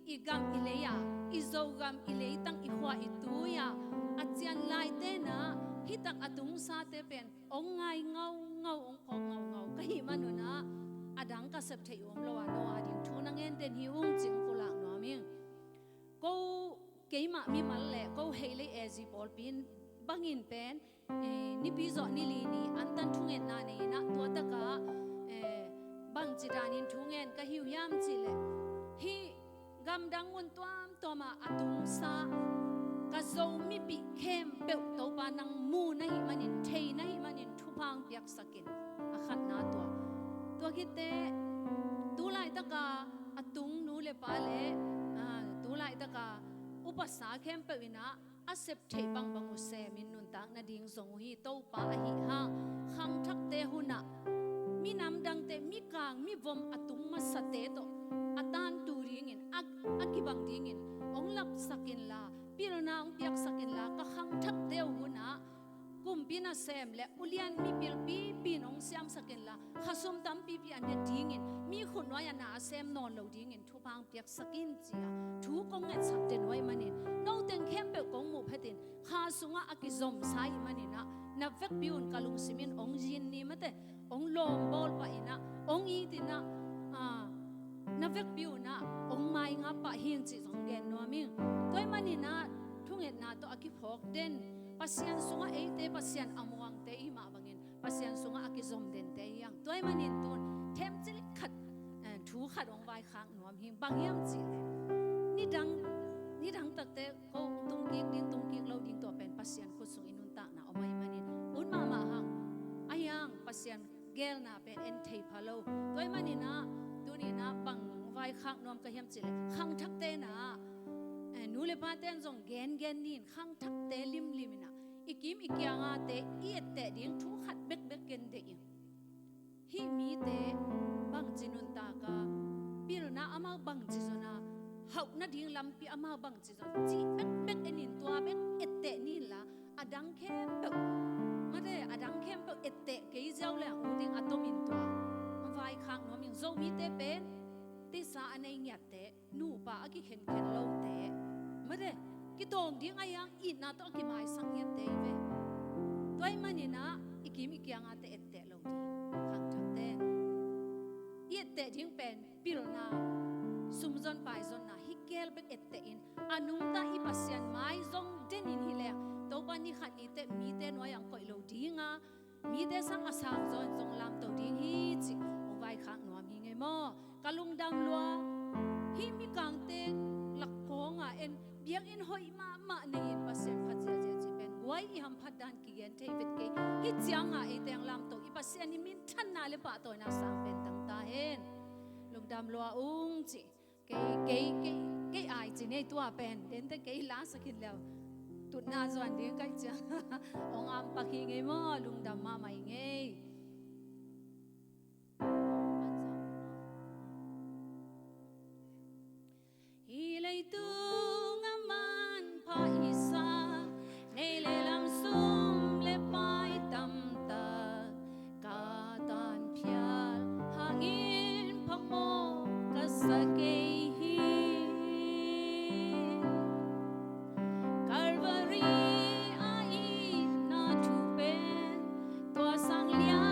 i gam i lei a, i Zogam i leitang i khua i tui a, a cian laite in ah hih tak a tungsate pen hong ngai ngaungau, hong phawk ngaungau ka hih manun ah, a dang ka sep theih uh om lo a, no a ding thu na ngen den hi ung ci-in pulak nuam ing. Ko keimah mimal le ko hei lei A Z pawlpi in bangin pen, eh, Nipi zawh ni li ni antan thungetna nei in ah, tua tak ah, eh, Bangci danin thu ngen ka hi uh hiam cih leh, hih gamdang mun tuamtuam ah a tungsa ka Zomipih khempeuh Topa nang mu na hih manin, thei na hih manin thupha hong piaksak in. A khatna tua. Tua khit teh tu laitaka a tung nu le pa le, ah, tu laitaka upasa khempeuh in ah a sep theih bangbang uh semin nuntak nading zong uh hi. Topa ahih hang khangthakte hun ah minam dangte, mikang mivom a tung masate tawh a tantu dingin, a, a kibang dingin hong lapsak inla, pilna hong piaksak inla, ka khangthakte uh hun ah kumpi nasem le ulian mipil pipi in hong siamsak inla, khasum tampipi a ne dingin, mi khutnuai ah na a sem nawn lo dingin thupha hong piaksak in, ci-a thu kong ngetsak den uh ahih manin, noteng khempeuh kong muh phetin kha sungah a kizomsa ahih manin ah, na vekpi un ka lungsim in hong zin ni mate, hong lawmbawl pah in ah, hong it in ah, ah, na vekpi un ah hong maingap pah hing cih zong gen nuam ing. Tua ahih manin ah thungetna tawh a kiphawk den, Pasian sungah eite Pasian a muangte i hih mah bangin Pasian sungah a kizom dente hi hang. Tua ahih manin tun themcik khat, eh, thu khat hong vaikhak nuam hing. Bang hiam cih leh, nidang, nidang takte ko tungkik ding, tungkik lo ding, tua pen Pasian khut sung i nuntakna om ahih manin ut mahmah hang. Ahi hang Pasian geelna pen en thei pha lo. Tua ahih manin ah tuni-in ah bang vaikhak nuam ka hiam cih leh, khangthakte in ah, eh, nu le pate in zong gengen ni in, khangthakte limlim in ah i kim i kiangate i etteh ding thu khat bekbek ken deih ing. Hih mite bangci nuntak a, pilna amau bangci zon a, hauh nading lampi amau bangci zon, cih bekbek en in, tua bek etteh ni inla, a dang khempeuh, mate, a dang khempeuh etteh kei ziau leng ut ding a tomin tua vaikhak nuam ing. Zomite pen tisa a nei ngiatte, nupa a kikhenkhen lote, mate, kitawng ding ahi hang itna tawh a kimaisak ngiatte hi ve. Tua ahih manin ah i kim i kiangate etteh lo ding, khangthakte. I etteh ding pen pilna, sumzon paizonna, hih gel bek etteh in, a nungta i Pasian mai zong den in hi leng, Topa ni khat ni teh mite nuai-ah hong koih lo ding a, mite sang a sang zaw in zong lamto ding hi cih hong vaikhak nuam hi ing ei maw. Ka lungdam lua, hih mikangte lak khawng a en, biakinn hoih mahmah nei in, Pasian phat ziahziah cih pen guai i hamphat dan kigen thei vet kei. Hih ciang a eite hong lamto i Pasian i minthanna le pahtawina sang pen tang ta hen. Lungdam lua ung cih. Kei, kei, kei, kei ai ci nei tua pen, dente kei la sak khin leu. Tutna zuan ding kai cia. Hong ampak hi ing ei maw, lungdam mahmah ing ei. Hih leitung a manpha i sa, nei le lam sum le pai tamtak ka tan phial hangin phamawh ka sa kei hi. Calvary a itna thu pen tua sang lian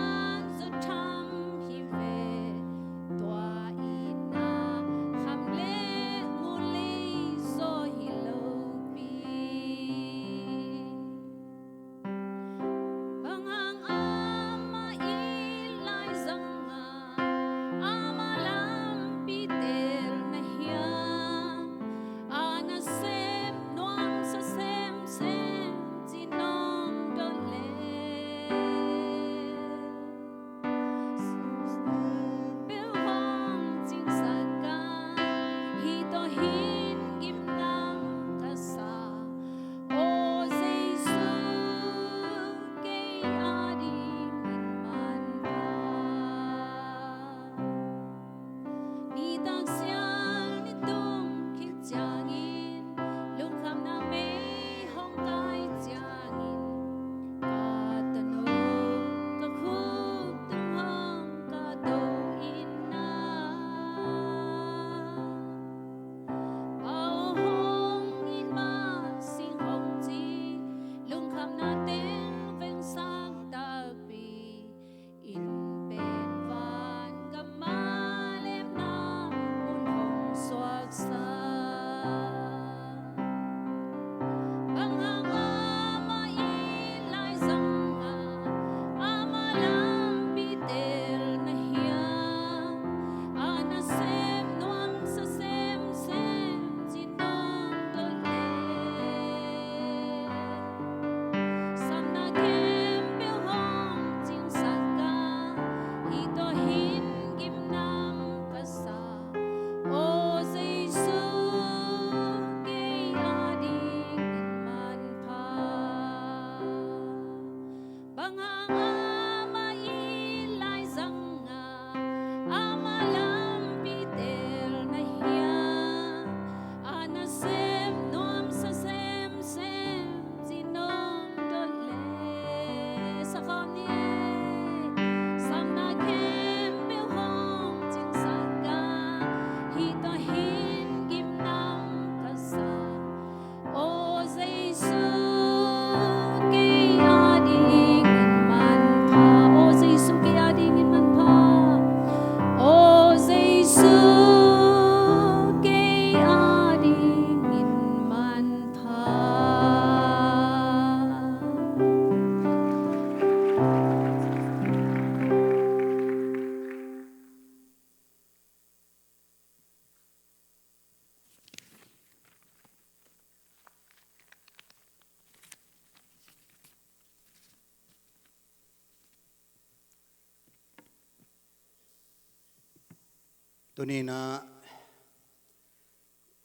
Tuni-in ah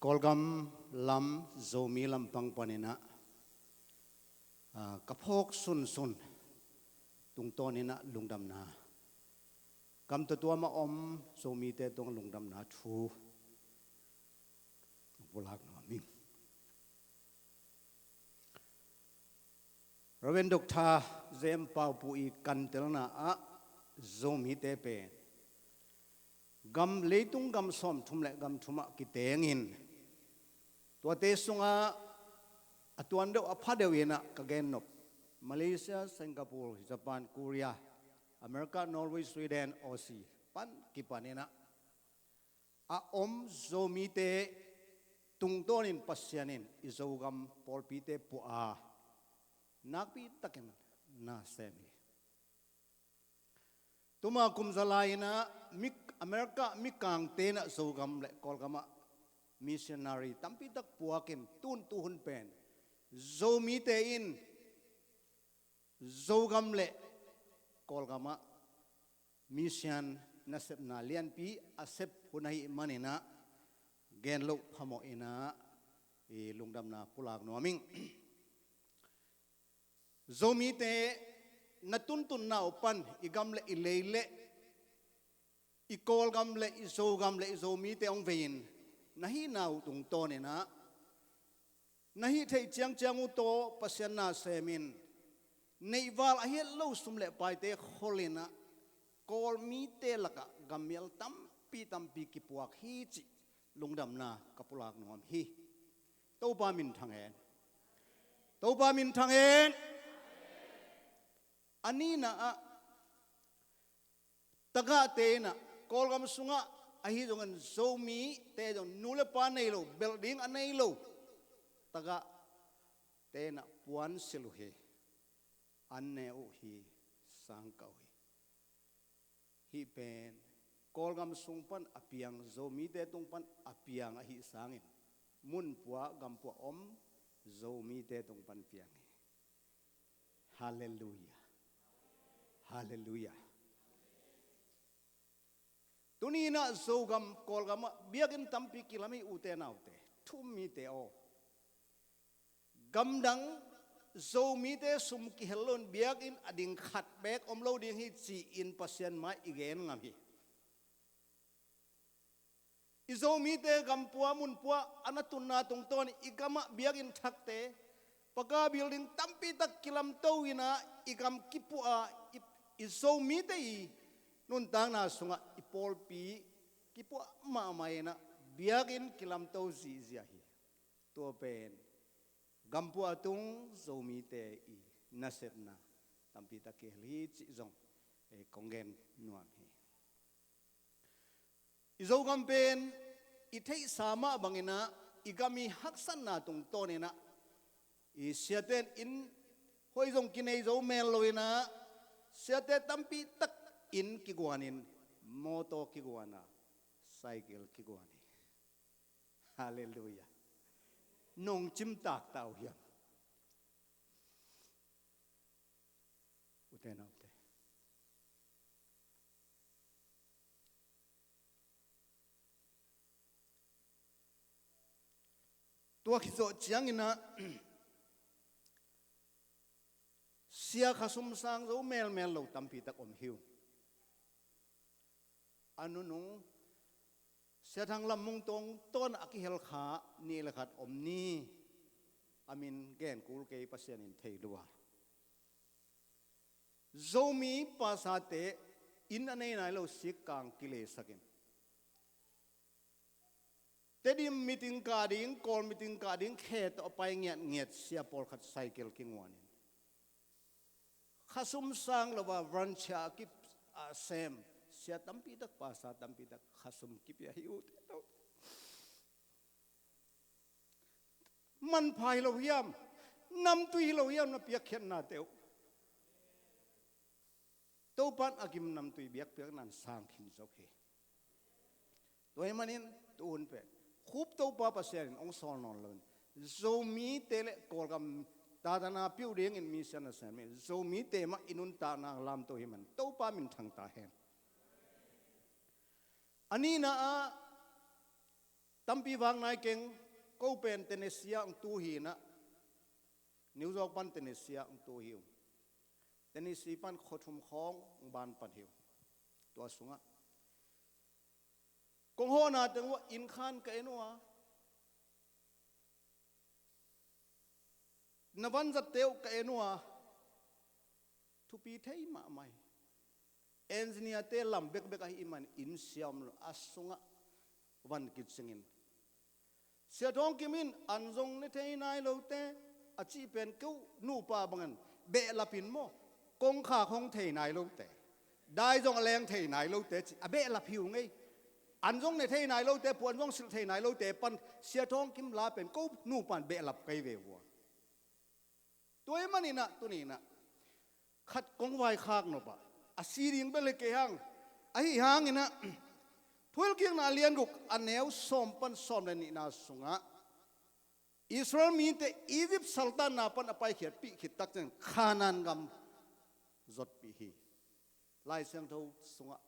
Kawlgam lam Zomi lampang panin ah, ah, ka phawk sunsun tungtawnin ah lungdamna, gam tuamtuam a om Zomite tungah lungdamna thu pulak nuam ing. Reverend Doctor Jem Pau Pu i kantelna ah Zomite pen gam, leitung gam sawmthum le gam thum ah kitengin, tuate sungah a tuan deuh, a pha deuh in ah ka gennop Malaysia, Singapore, Japan, Korea, America, Norway, Sweden, Aussie pan kipanin ah a om Zomite tungtawnin Pasian in i Zogam pawlpite pua a, nakpi takin na sem hi. Tuma kum za lai-in ah mi, America mikangte in ah Zogam le Kawlgam ah missionary tampi tak puakin, tun tuhun pen Zomite in Zogam le Kawlgam ah mission nasepna lianpi a sep hun ahih manin ah gen loh phamawh in ah i lungdamna pulak nuam ing. Zomite na tuntunna uh pan i gam le i lei le i Kawlgam le i Zogam le i Zomite hong vei-in, na hihna uh tungtawnin ah na hih theih ciangciang uh tawh Pasian na semin, neihval a hiat lo sum le paite kholin ah Kawlmite lakah gammial tampi tampi kipuak hi cih lungdamna ka pulak nuam hi. Topa minthang hen. Topa minthang hen. A nihna ah tagahte in ah Kawlgam sungah ahi zongin Zomite zong nu le pa nei lo, belh ding a nei lo tagahte in ah puansilh uh hi. An ne uh hi, sangkah uh hi. Hih pen Kawlgam sung pan a piang, Zomite tung pan a piang ahih sangin munpua gampua om Zomite tung pan piang hi. Halleluiah. Halleluiah. Tuni-in ah Zogam, Kawlgam ah biakinn tampi kilam hi, ute naute, thu-um mite aw. Gamdang Zomite sum kihel loin biakinn a ding khat beek om lo ding hi ci-in Pasian mai i gen ngam hi. I Zomite gampua munpua a na tunna tungtawn i gamah biakinn thakte, paka building tampi tak kilamto in ah i gam kipuah a, i, i Zomite i nuntakna sungah i pawlpi kipuah mahmah in ah biakinn kilamto zihziah hi. Tua pen gampua tung Zomite i nasepna tampi tak kihel hi cih zong, eh, kong gen nuam hi. I Zogam pen i theihsa mah bangin ah i gam i haksatna tungtawn in ah i siate in inn hoih zong kinei zo mel lo in ah siate tampi tak inn kiguanin, mawtaw kiguan a, cycle kiguan hi. Halleluiah. Nong cimtak ta uh hiam? Ute naute, tua khit zawh ciangin ah sia khasum sang zo melmel lo tampi tak om hi uh. A nunung Sia Thang Lam Mung Tawng tawh a kihel kha nih le khat om ni. A min gen kul kei, Pasian in thei lua. Zomi pastorte inn a nei nai lo sikkang kilesakin, Tedim meeting kah ding, Kawl meeting kah ding khe tawh a pai ngiatngiat sia pawlkhat cycle kinguanin, khasum sang lo a volunteer a ki, a sem sia tampi tak, pastor tampi tak khasum kipia hi uh. Manpha hi lo hiam? Namtui hi lo hiam na piakkhiatnate uh? Topan a gim namtui biakpiakna in sang khin zo hi. Tua ahih manin tuhun pen khup Topa Pasian in hong sawl nawn loin, Zomite le Kawlgam tatana piu dingin mission a sem hi. Zomite mah i nuntakna lamto hi man, Topa minthang ta hen. A nihna ah tampi vak nai keng, ko pen Tennessee ah hong tu hi inah, New York pan Tennessee ah hong tu hi ung. Tennessee pan khua thum khawng hong ban pan hi ung. Tua sungah kong hawhna teng uh ah inn khan ka en uh a, na vanzatte uh ka en uh a, thupi thei mahmah hi. Engineer-te lam bekbek ahih man inn siam lo a sungah van kicingin, Sia Thawng Kim in an zong ne thei nai lote a cih pen keu nupa bangin behlap in maw, kongkhak hong thei nai lote, dai zong a leng thei nai lote cih a behlap hi uh ngei. An zong ne thei nai lote, puan zong silh thei nai lote pan Sia Thawng Kim la pen ko nupa in behlap kei ve uh a. Tua ahih maninah tuninah khat kong vaikhak nop ah, a si ding bel hi kei hang, ahi hanginah Thuhilhkikna a lian guk a neu sawm pan sawm le nihna sungah Israel mite Egypt saltanna pan a paikhiatpih khit tak ciang Kanaan gam zotpih hi. Lai Siangtho sungah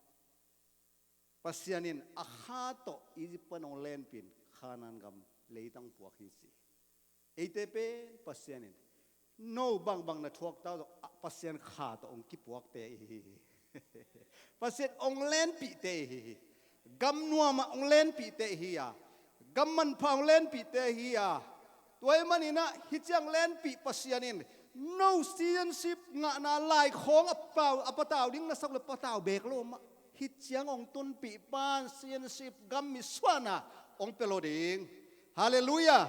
Pasian in a kha tawh Egypt pan hong lenpih in Kanaan gam leitang puak hi ci. Eite pen Pasian in no bangbang na thuak ta uh, Pasian kha tawh hong kipuakte i hi hi. Pasian hong lenpihte i hi hi. Gam nuamah hong lenpihte i hi a, gam manpha hong lenpihte i hi a. Tua ahih maninah hih ciang lenpih Pasian in no citizenship ngahna laikhawng a pau, a patau ding na sak le patau beek lo mah. Hih ciang hong tunpih pan citizenship gam misuahna hong pia lo ding. Halleluiah.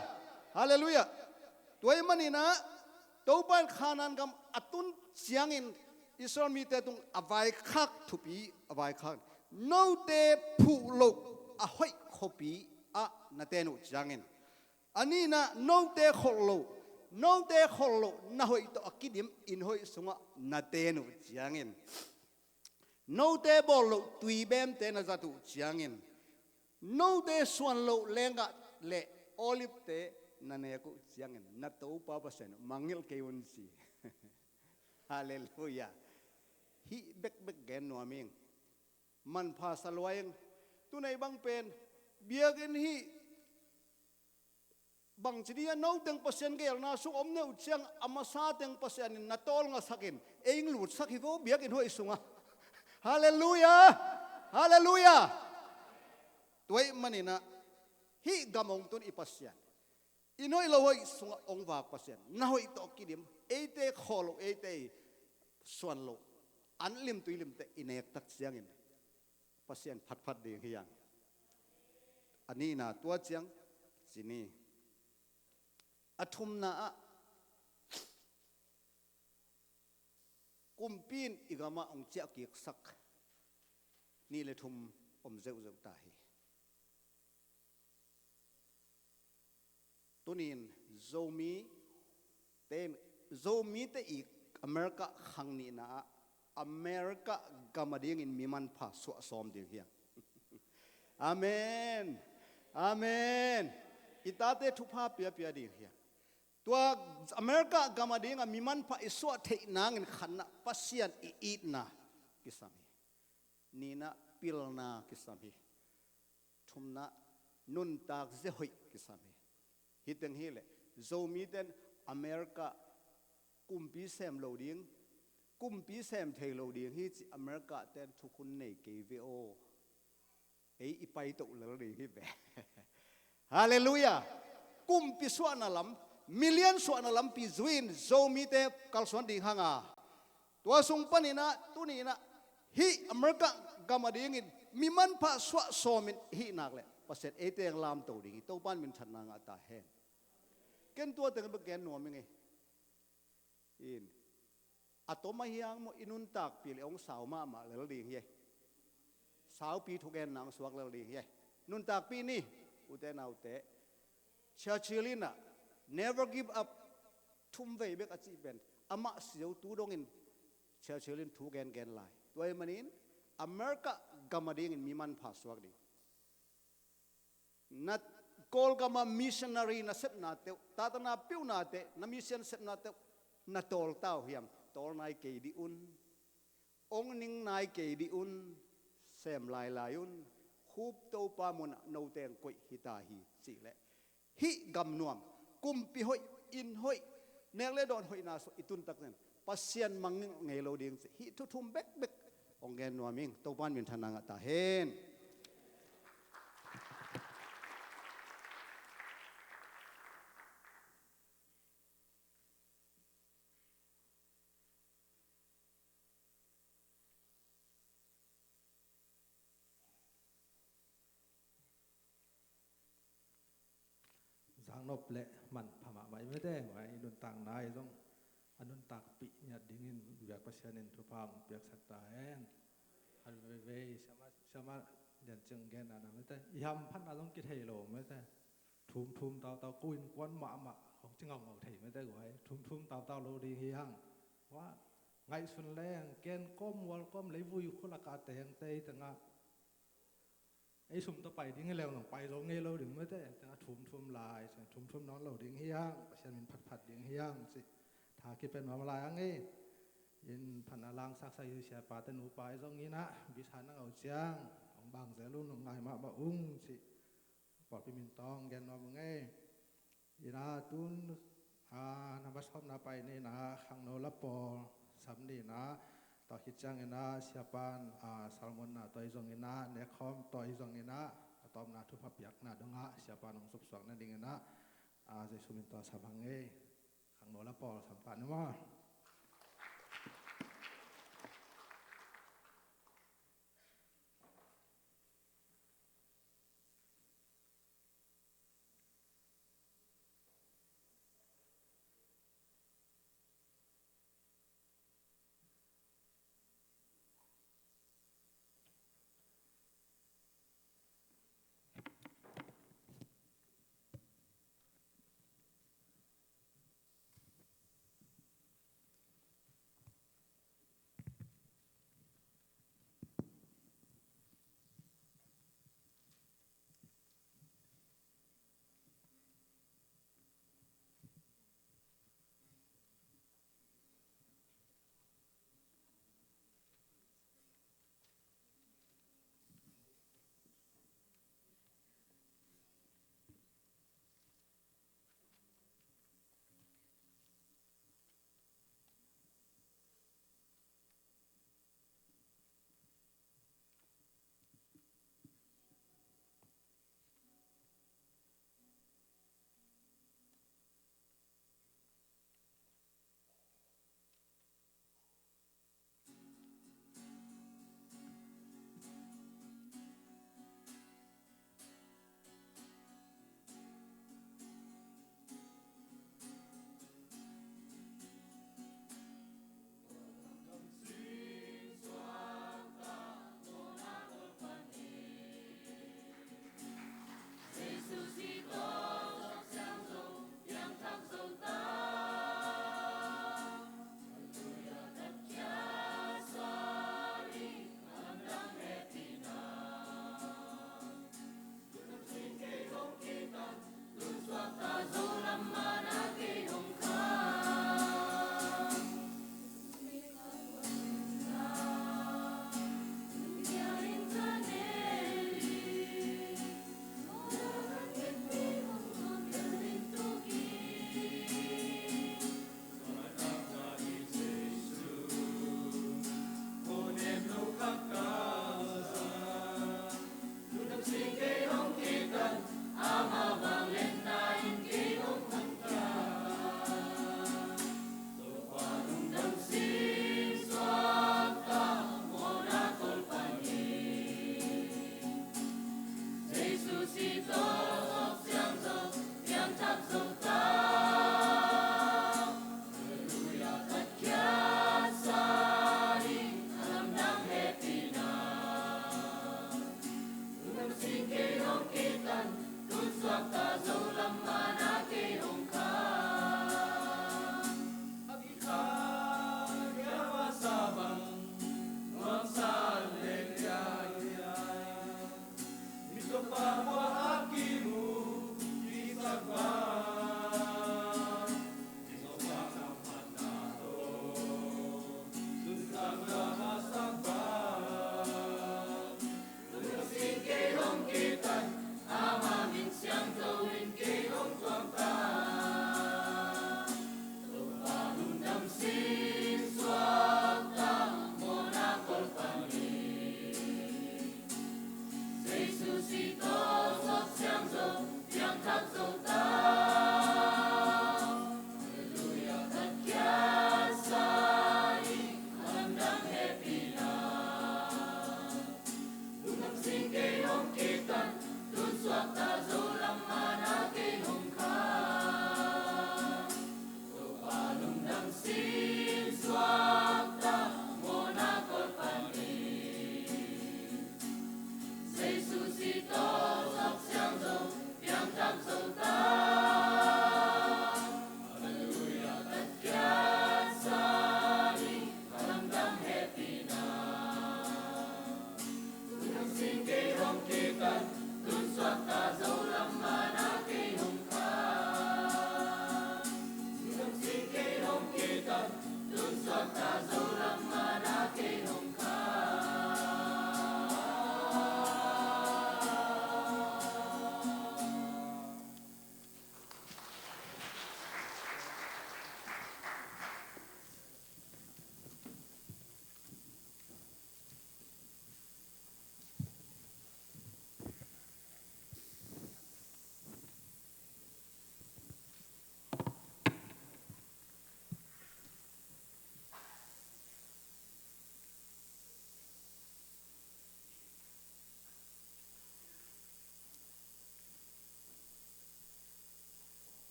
Halleluiah. Tua ahih maninah Topa in Kanaan gam a tun ciangin Israel mite tung a vaikhak thupi a vaikhak, note phuh loh a hoih khuapi ah na ten uh ciangin, a nihna note kholh loh, note kholh loh na hoih tawh a kidim inn hoih sungah na ten uh ciangin, note bawl loh tuibemte na zat uh ciangin, note suan loh lenggah le olive-te na nek uh ciangin na Topa Pasian uh mangngilh kei un ci. Halleluiah. Hih bekbek gen nuam ing. Manpha sa lua ing. Tunei bang pen biakinn hih bangci dih a, no teng Pasian geelna sung om neuh ciang a masa teng Pasian in na tawlngasak in ei hong lutsak hi vo biakinn hoih sungah. Halleluiah. Halleluiah. Tua ahih maninah hih gam hong tun i Pasian, inn hoih lo hoih sungah hong vak Pasian, na hoih tawh kidim, eite khawl loh, eite i suan loh, an lim tui limte i nek tak ciangin Pasian phatphat ding hi hang. A nihna tua ciang ci ni. A thumna ah kumpi in i gamah hong ciahkiksak nih le thum om zeuhzeuh ta hi. Tunin Zomi te in, Zomite i America khang nihna ah America gam a dingin mi manpha suah sawm ding hi hang. Amen. Amen. I tate thupha piapia ding hi hang. Tua America gam a dinga mi manpha i suah theih nangin khatna Pasian i itna kisam hi. Nihna pilna kisam hi. Thumna nuntak zia hoih kisam hi. Hih teng hileh Zomite in America kumpi sem lo ding, kumpi sem thei lo ding hi ci America te in thukhun nei kei ve aw. Ei i paitoh lel ding hi ve. Halleluiah. Kumpi suahna lam, million suahna lampi zui-in Zomite kalsuan ding hanga. Tua sung paninah tuninah hih America gam a dingin mi manpha suah sawmin hih nak leh Pasian eite hong lamto ding hi. Topa in minthanna ngah ta hen. Ken tua teng bek gen nuam ing ei. In a tom ahi hang maw, i nuntakpih le hong sau mahmah lel ding hi. Saupi thugenna hong suak lel ding hi. Nuntakpih ni, ute naute. Churchill in ah never give up, thum vei bek a cih pen amah siau tu dongin Churchill in thu gengen lai. Tua ahih manin America gam a dingin mi manpha suak ding. Na Kawlgama missionary na sepna teuh, tatana piuhnate, na mission sepna teuh na tawl ta uh hiam? Tawl nai kei dih un. Ong ning nai kei dih un. Sem lailai un. Khup Topa munah note hong koih hi ta hi cih leh, hih gam nuam, kumpi hoih, inn hoih, nek le dawn hoihna sung i tun tak ciang Pasian mangngilh ngei lo ding cih hih thu thum bekbek hong gen nuam ing. Topa in minthanna ngah ta hen. Zaknop le manpha mahmah hi mate, huai i nuntakna i zong a nuntakpih ngiat dingin biak Pasian in thupha hong piaksak ta hen. A veivei siamah, siamah lian cing gen a na mate, i hamphatna zong kithei lo mate. Thumthum tautau, ko innkuan mahmah hong ci ngaungau thei mate guai. Thumthum tautau lo ding hi hang. Hua ngaihsun leng ken kawm mual kawm leivui khulak a tengte i tengah ei sum tawh pai ding hi leng zong pai zo ngei lo ding mate. Tengah thumthum lai, thumthum nawn lo ding hi hang. Pasian min phatphat ding hi hang cih tha kipen nuam lai hang ei. Inn phatna langsaksak i siapate nupa i zong inn ah bisa na ngau ciang hong bang zel un, hong ngai mahmah ung cih pawlpi min tawh gen nuam ung ei. Inn ah tun, ah, na masawpna pai ni na khangno la pawl sam ni na, tua khit ciangin ah siapan, ah, salmonna tawh i zong inn ah, nekhawm tawh i zong inn ah, a tawpna thupha piakna dongah siapan hong supsuak nadingin ah, ah, Jesu min tawh sam hang ei. Khangno la pawl sam pah ni maw.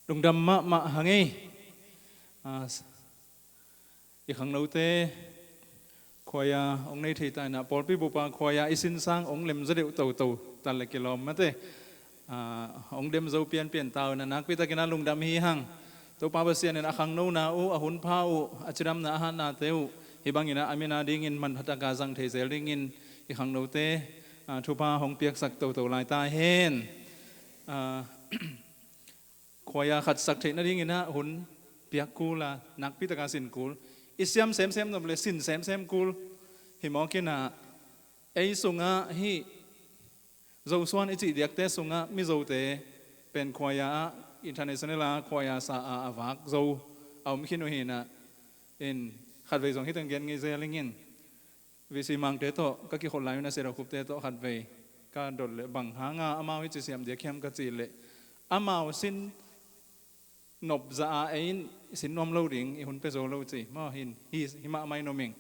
Lungdam mahmah hang ei. Ah, i khangnote khuaia hong nei thei ta inah, pawlpi bupa khuaia i sinsang hong lemzaw deuh toto ta le kilawm mate. Ah, hong dem zo pianpian ta uh inah nakpi takinah lungdam hi hang. Topa Pasian in a khangnona uh, a hunpha uh, a cidamna a hatnate uh hih banginah a mina dingin manphataka zang thei zel dingin i khangnote, ah, thupha hong piaksak toto lai ta hen. Ah, khuaia khatsak theih nadinginah hun piak kul a, nakpi taka sin kul. I siam semsem nop le sin semsem kul. Hih mawkinah ei sungah hih Zosuan i cih diakte sungah Mizote pen khuaia ah, international a khuaia sa a, a vak zo a om khin uh hinah. In khatvei zong hih teng gen ngei zel ingin. V C Mangte tawh ka kikholh lai uh inah, Sia Dau Khupte tawh khatvei ka dot leh, bang hanga amau hih ci siam diak hiam ka cih leh, amau sin nop zah a ei in sin nuam lo ding, i hun pia zo lo ci. Maw hin, hi, hi mahmah in om ing.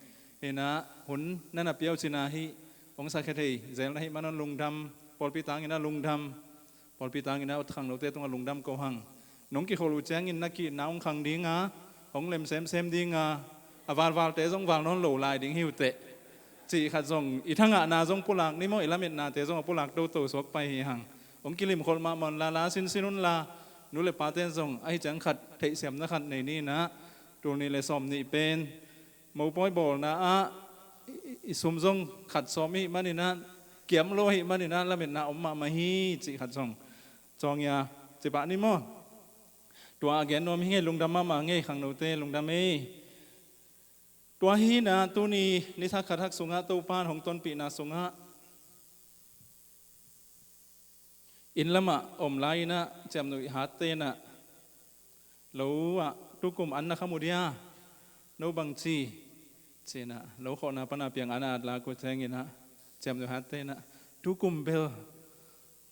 Hinah hun na na pia uh cina hih hong sakhia thei zel na hih man un lungdam, pawlpi tanginah lungdam. Pawlpi tanginah khangnote tungah lungdam ko hang. Nong kikholh uh ciangin na kihna hong khang dinga, hong lem semsem dinga, a valvalte zong val nawn lo lai ding hi uh teh, cih khat zong, i thangahna zong pulak ni maw, i lametnate zong a pulak toto suak pai hi hang. Hong kilimkholh mahmah unla, la sinsin unla, nu le pate zong ahi ciang khat theihsiamna khat nei ni inah, tul nih le sawm nih pen mopawi bawlna ah i, i, i sum zong khat sawm ahih maninah, kiam lo ahih maninah, lametna om mahmah hi cih khat zong. Cawng ia, cipah ni maw? Tua a gen nuam hi ngei, lungdam mahmah ngei, khangnote lungdam ei. Tua hinah tuni nithak khathak sungah Topan hong tonpihna sungah inn lamah om lai inah, ciamnuih hatte inah, lo ah tukum an na kham uh dia, no bangci, cinah, lo khawhna pana piang an a at lak uh cianginah, ciamnuih hatte inah, tukum bel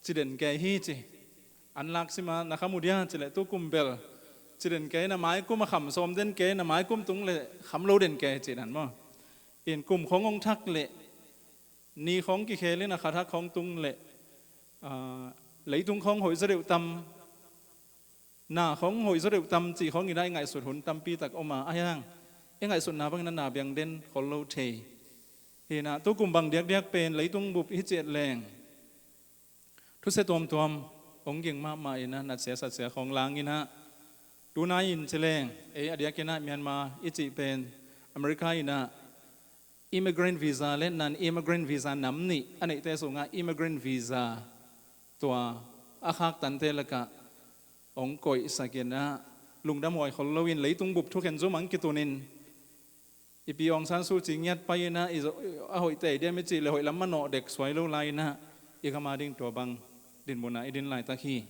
ci den kei hi ci. An lak sima na kham uh dia ci leh, tukum bel ci den kei, na maikum a kham sawm den kei, na maikum tung le kham lo den kei ci dan maw. In kum khong hong thak leh, ni khong kikhel in a khathak khong tung leh, ah, leitung khong hoih zaw deuh tam, na khong hoih zaw deuh tam cih khong inah i ngaihsut hun tampi tak om a, ahi hang i ngaihsutna bangin a na biang den khol lo thei. Hinah tukum bang diakdiak pen leitung bup hi ciat leng, thusia tuamtuam hong ging mahmah inah, natsia satsia khong lang inah, tunai in ci leng, ei a diakinah Myanmar i cih pen America inah immigrant visa le non-immigrant visa nam nih a neihte sungah immigrant visa tua a khak tante lakah hong koihsak inah, lungdam huai khol loin leitung bup thukhen zum ang kitunin, i pi Aung San Suu Kyi ngiat pai inah, i zo, a hoih tei diam i cih le hoih lam manawh dek suai lo lai inah, i gam a ding tua bang dinmun ah i din laitak hi.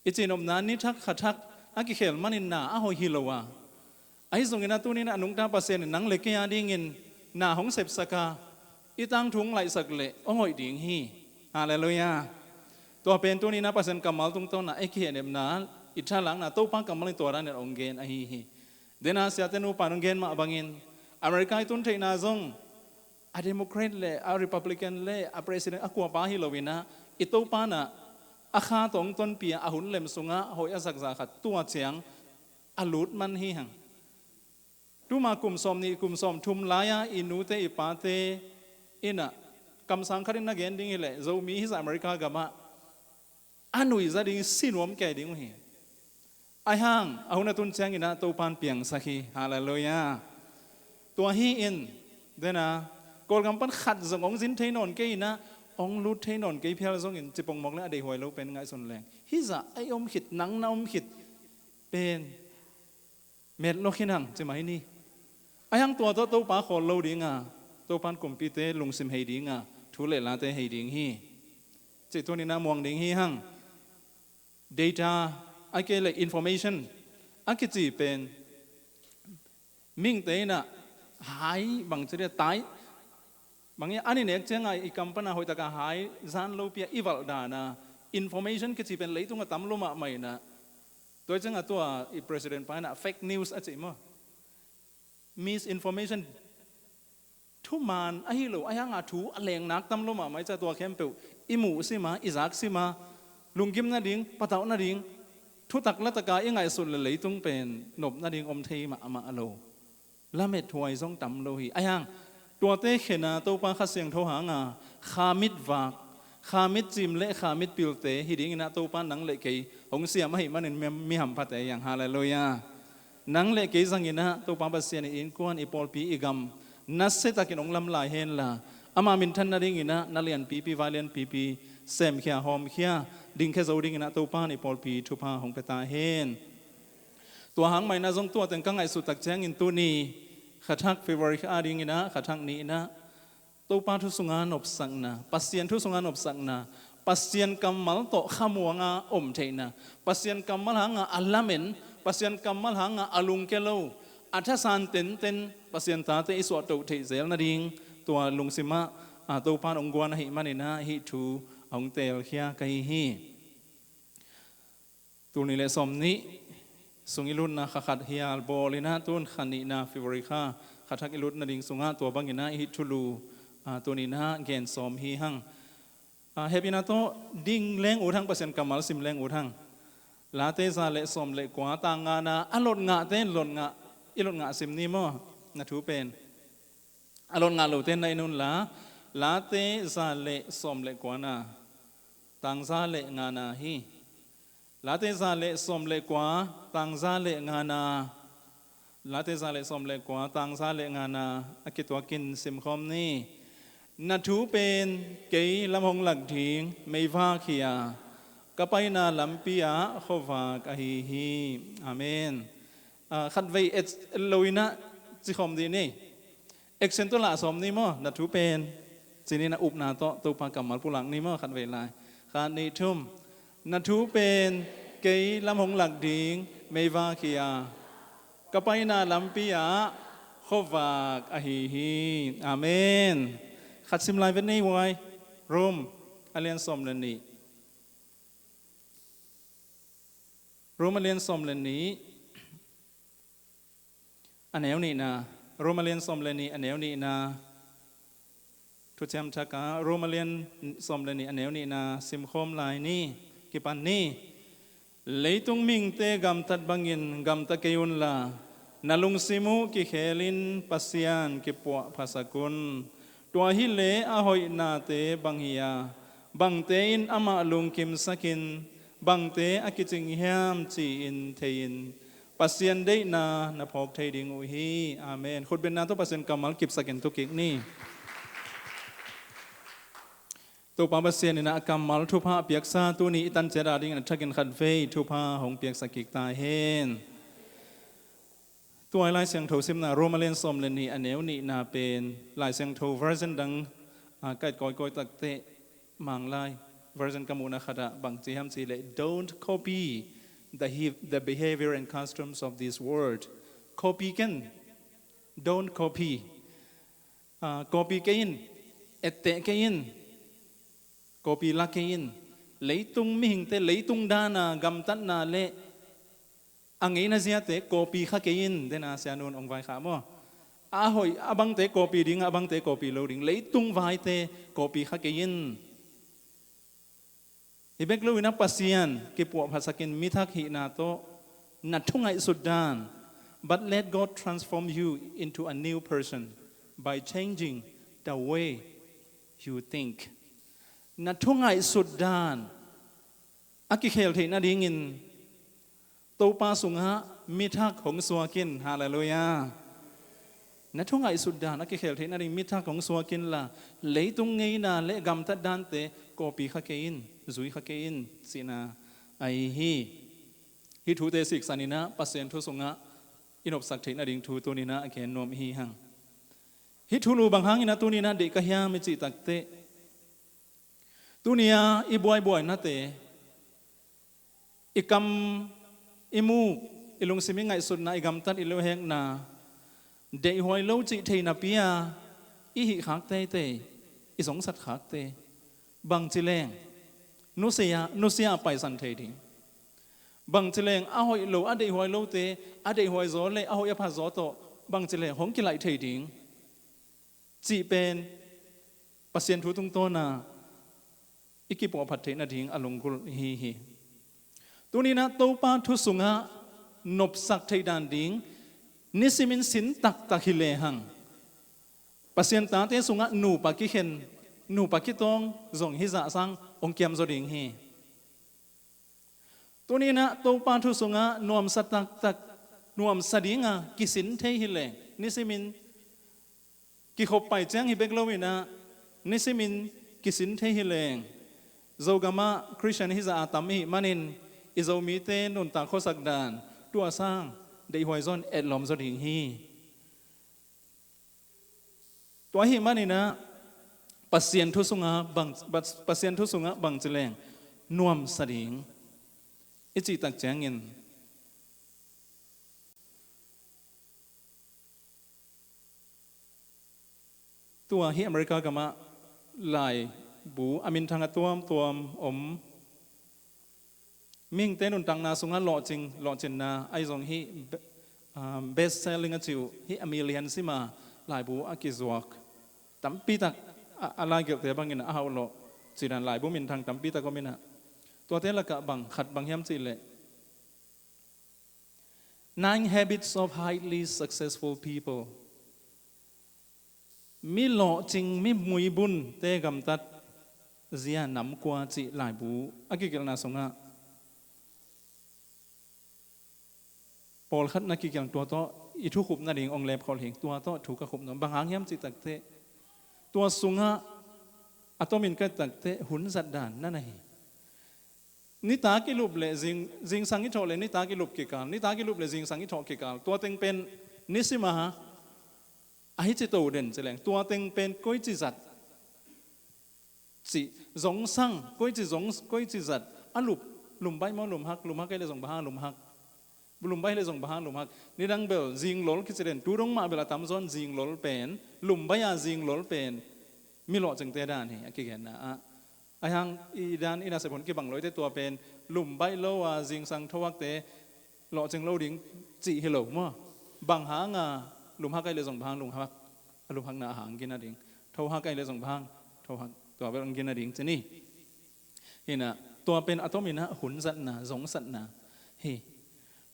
I cihnopna nithak khathak a kikhel manin na a hoih hi lo a, ahi zongin a tuninah a nungta Pasian in nang le kei a dingin na hong sepsak a, i tangthu hong laihsak leh hong hoih ding hi. Halleluiah. Tua pen tuninah Pasian kammal tungtawnah ei kihehnepna, i thalakna Topa kammal in tua danin hong gen ahi hi. Dena siate nupa in hong gen mah bangin, America i tun theihna zong a Democrat le a Republican le a President a kuapa hi lo inah, i Topa inah a kha tawh hong tonpih a, a hun lem sungah hoih a zakza khat tua ciang a lut man hi hang. Tuma kum sawm nih, kum sawm thum lai-a i nute i pate inah, kamsang khatin na gen ding hileh, Zomi hizah America gamah a nuihza ding si nuam kei ding uh hi. Ahi hang a hun a tun cianginah Topan piangsak hi. Halleluiah. Tua hi-in, dena, Kawlgam pan khat zong hong zin thei nawn kei inah, hong lut thei nawn kei phial zongin, cipongmawk le a deihhuai lo pen ngaihsun leng, hizah ei om khit, nang na om khit pen metlawk hi nang ci mai ni. Ahi hang tua tawh Topa khawl lo dinga, Topan kumpite lungsim hei dinga, thu le late hei ding hi. Cih tuninah muang ding hi hang. Data a kei le information a kici pen, mingte inah hai bang ci dia, tai bang i an i nek cianga i kam pana hoihtaka hai zan lopi a i valh dana, information kici pen leitung a tam lo mahmah inah. Tua cianga tua i president pa inah fake news a cih maw, misinformation, thuman ahi lo, ahi hanga thu a lengnak tam lo mahmah i ca, tua khempeuh i muh sima, i zak sima, lunggim nading, patauh nading, thutak lataka i ngaihsut le leitung pen nop nading om thei mahmah lo. Lamet huai zong tam lo hi. Ahi hang tuate khena Topa Kha Siangtho hanga kha mitvak, kha mitcim le kha mitpilte hi dinginah Topa nang le kei hong siam ahih manin mi, mi hamphate hi hang. Halleluiah. Nang le kei zanginah Topa Pasian i innkuan, i pawlpi, i gam nasiatakin hong lam lai henla, ama minthan nadinginah na lianpipi, vai lianpipi semkhia, hawmkhia, dingkhia zo dinginah Topa in i pawlpi thupha hong pia ta hen. Tua hang mahinah zong tua teng ka ngaihsut tak ciangin tuni kha thak February kha a dinginah kha thak ni inah Topa thu sunga nopsakna, Pasian thu sunga nopsakna, Pasian kammal tawh khamuanga om theihna, Pasian kammal hanga a lamen, Pasian kammal hanga a lungkia lo, a thasan tenten Pasian tate i suahtoh theih zel nading tua lungsimah a Topa in hong guan ahih maninah hih thu a hong teelkhia ka hi hi. Tul nih le sawm nih sung i lutna kha khat hial bawl inah tun kha nihna February kha kha thak i lut nading sungah tua banginah i hih thulu, a, tuninah gen sawm hi hang. A, hepina tawh ding leng ut hang, Pasian kammal sim leng ut hang. Late za le sawm le kua tang ngana a lot ngahte lot ngah, i lot ngah sim ni maw? Na thu pen a lot ngah lote na en unla, Late za le sawm le kuana tang za le ngana hi. Late za le sawm le kua tang za le ngana, Late za le sawm le kua tang za le ngana a kituakin simkhawm ni. Na thu pen kei lam hong lak ding meivak hi a, ka paina lampi ah khuavak ahi hi. Amen. A, khatvei et lo inah cikhawm dih ni. Action tawh lah sawm ni maw, na thu pen. Cinin a upna tawh Topa kammal pulak ni maw, khatvei lai. Khat, nih, thum. Na thu pen kei lam hong lak ding meivak hi a, ka paina lampi ah khuavak ahi hi. Amen. Khat sim lai vet ni uai. Rom a lian sawm le nih. Rom a lian sawm le nih. A neu nihna, Rom a lian sawm le nih a neu nihna. Thuciam Thak ah Rom a lian sawm le nih a neu nihna simkhawm lai ni, kipan ni. Leitung mihingte gamtat bangin gamta kei unla, na lungsim uh kikhelin Pasian kipuahphasak un. Tua hileh a hoihnate bang hi a, bangte in amah lungkimsakin, bangte a kicing hiam ci-in thei-in, Pasian deihna na phawk thei ding uh hi. Amen. Khutbetna tawh Pasian kammal kipsakin thukik ni. Topa Pasian inah a kammal thupha a piaksa tuni i tan ciat a dingin a thakin khatvei thupha hong piaksa kik ta hen. Tua i Lai Siangtho simna Rom a lian sawm le nih a neu nihna pen Lai Siangtho version dang, a, ka et kawikawi takteh Manglai version ka muhna khatah bang ci hiam cihleh, "Don't copy the he-, the behavior and customs of this world." Copy ken, don't copy. A, copy kei in, etteh kei in, copy la kei in. Leitung mihingte, leitung dana gamtatna le a ngeina ziate copy kha kei in, dena sianun ong vaikha maw. A hoih a bangte copy ding, a bangte copy lo ding. Leitung vaite copy kha kei in. Hi bek lo inah Pasian kipuahphasakin mithak hihna tawh na thungaihsut dan. But let God transform you into a new person by changing the way you think. Na thungaihsut dan a kikhel theih nadingin Topa sungah mithak hong suakin, halleluiah. Na thungaihsut dan a kikhel theih nading mithak hong suakin la, leitung ngeina le gamtat dante copy kha kei in, zui kha kei in, cihna ahi hi. Hih thute siksan inah Pasian thu sungah i nopsak theih nading thu tuninah a gen nuam ihi hang. Hih thulu bang hanginah tuninah deih ka hiam i cih takteh, tunia i buaibuainate, i kam, i muk, i lungsim i ngaihsutna, i gamtat, i leuhekna, deihhuai lo cih thei napi-a i hih khak teitei, i zongsat khakte, bangci leng nusia, nusia a paisan thei ding. Bangci leng a hoih lo, a deihhuai lote a deihhuai zaw le a hoih a pha zaw tawh bangci leng hong kilaih thei ding cih pen Pasian thu tungtawna i kipuahphat theih nading a lunggulh ihi hi. Tuninah Topa thu sungah nopsak theih dan ding nisimin sin taktak hi lehang, Pasian tate sungah nupa kikhen, nupa kitawng zong hizah sang hong kiamzaw ding hi. Tuninah Topa thu sungah nuamsa taktak, nuamsa dinga kisin thei hi leng, nisimin kikhop pai ciang hi bek loinah nisimin kisin thei hi leng, Zogamah Khristian hizah a tam ihih manin i Zomite nuntak khuasak dan tua sang deihhuai zawn etlawm zaw ding hi. Tua ahih maninah Pasian thu sungah bang, Pasian thu sungah bangci leng nuamsa ding i cihtak ciangin, tua hih America gamah laibu a minthang a tuamtuam om, mihingte nuntakna sungah lawhcing, lawhcinna ahi zong hih be-, um, best selling a cih uh, hih a million sima laibu a kizuak tampitak, a, a laigelhte bangin a hauh lawh cidan laibu minthang tampitak om inah, tuate lakah bang khat bang hiam cihleh, Nine Habits of Highly Successful People. Mi lawhcing, mi muibunte gamtat zia nam kua cih laibu a kigelhna sungah pawlkhat na kigelh, tua tawh i thu khup nading hong lepkholh hi. Tua tawh thu ka khup nuam. Bang hang hiam cih takteh, tua sungah a tomin ka takteh hun zat dan na na hi. Nitak i lup le zing, zingsang i thawh le nitak i lup kikal, nitak i lup le zingsang i thawh kikal, tua teng pen nisim a, a hi ci to den ci leng, tua teng pen koici zat cih, zongsang, koici zong, koici zat a lup, lumbaih maw lumhak, lumhak ei le zong bang hang lumhak, lumbaih le zong bang hang lumhak. Nidang bel zinglol kici den, tu dong mah bel a tamzaw in zinglol pen, lumbaih a zinglol pen mi lawhcingte dan hi a kigenna ah. Ahi hang i dan i nasep hun kibang loite tua pen lumbaih lo a zingsang thohakte lawhcing lo ding cih hi lo maw? Bang hanga lumhak ei le zong bang hang lumhak, a lumhakna a hang gina ding, thohak ei le zong bang hang thohak, tua bel hang gina ding ci ni. Hinah tua pen a tominah hun zatna, zongsatna hi.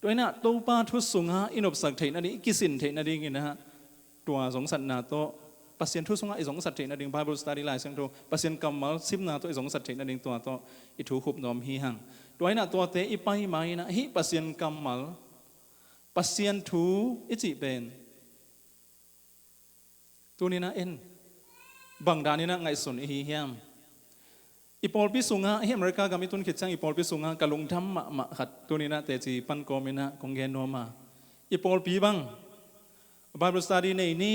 Tua inah Topa thu sungah i nopsak theih nading, i kisin theih nadinginah tua zongsatna tawh Pasian thu sungah i zongsat theih nading, Bible study, Lai Siangtho, Pasian kammal simna tawh i zongsat theih nading, tua tawh i thu khup nuam hi hang. Tua inah tuate i paima inah hih Pasian kammal, Pasian thu i cih pen tuninah en bang daninah ngaihsun i hi hiam? I pawlpi sungah, hih America gam i tun khit ciang i pawlpi sungah ka lungdam mahmah khat tuninah teci pan kawminah kong gen nuam a, i pawlpi bang Bible study nei ni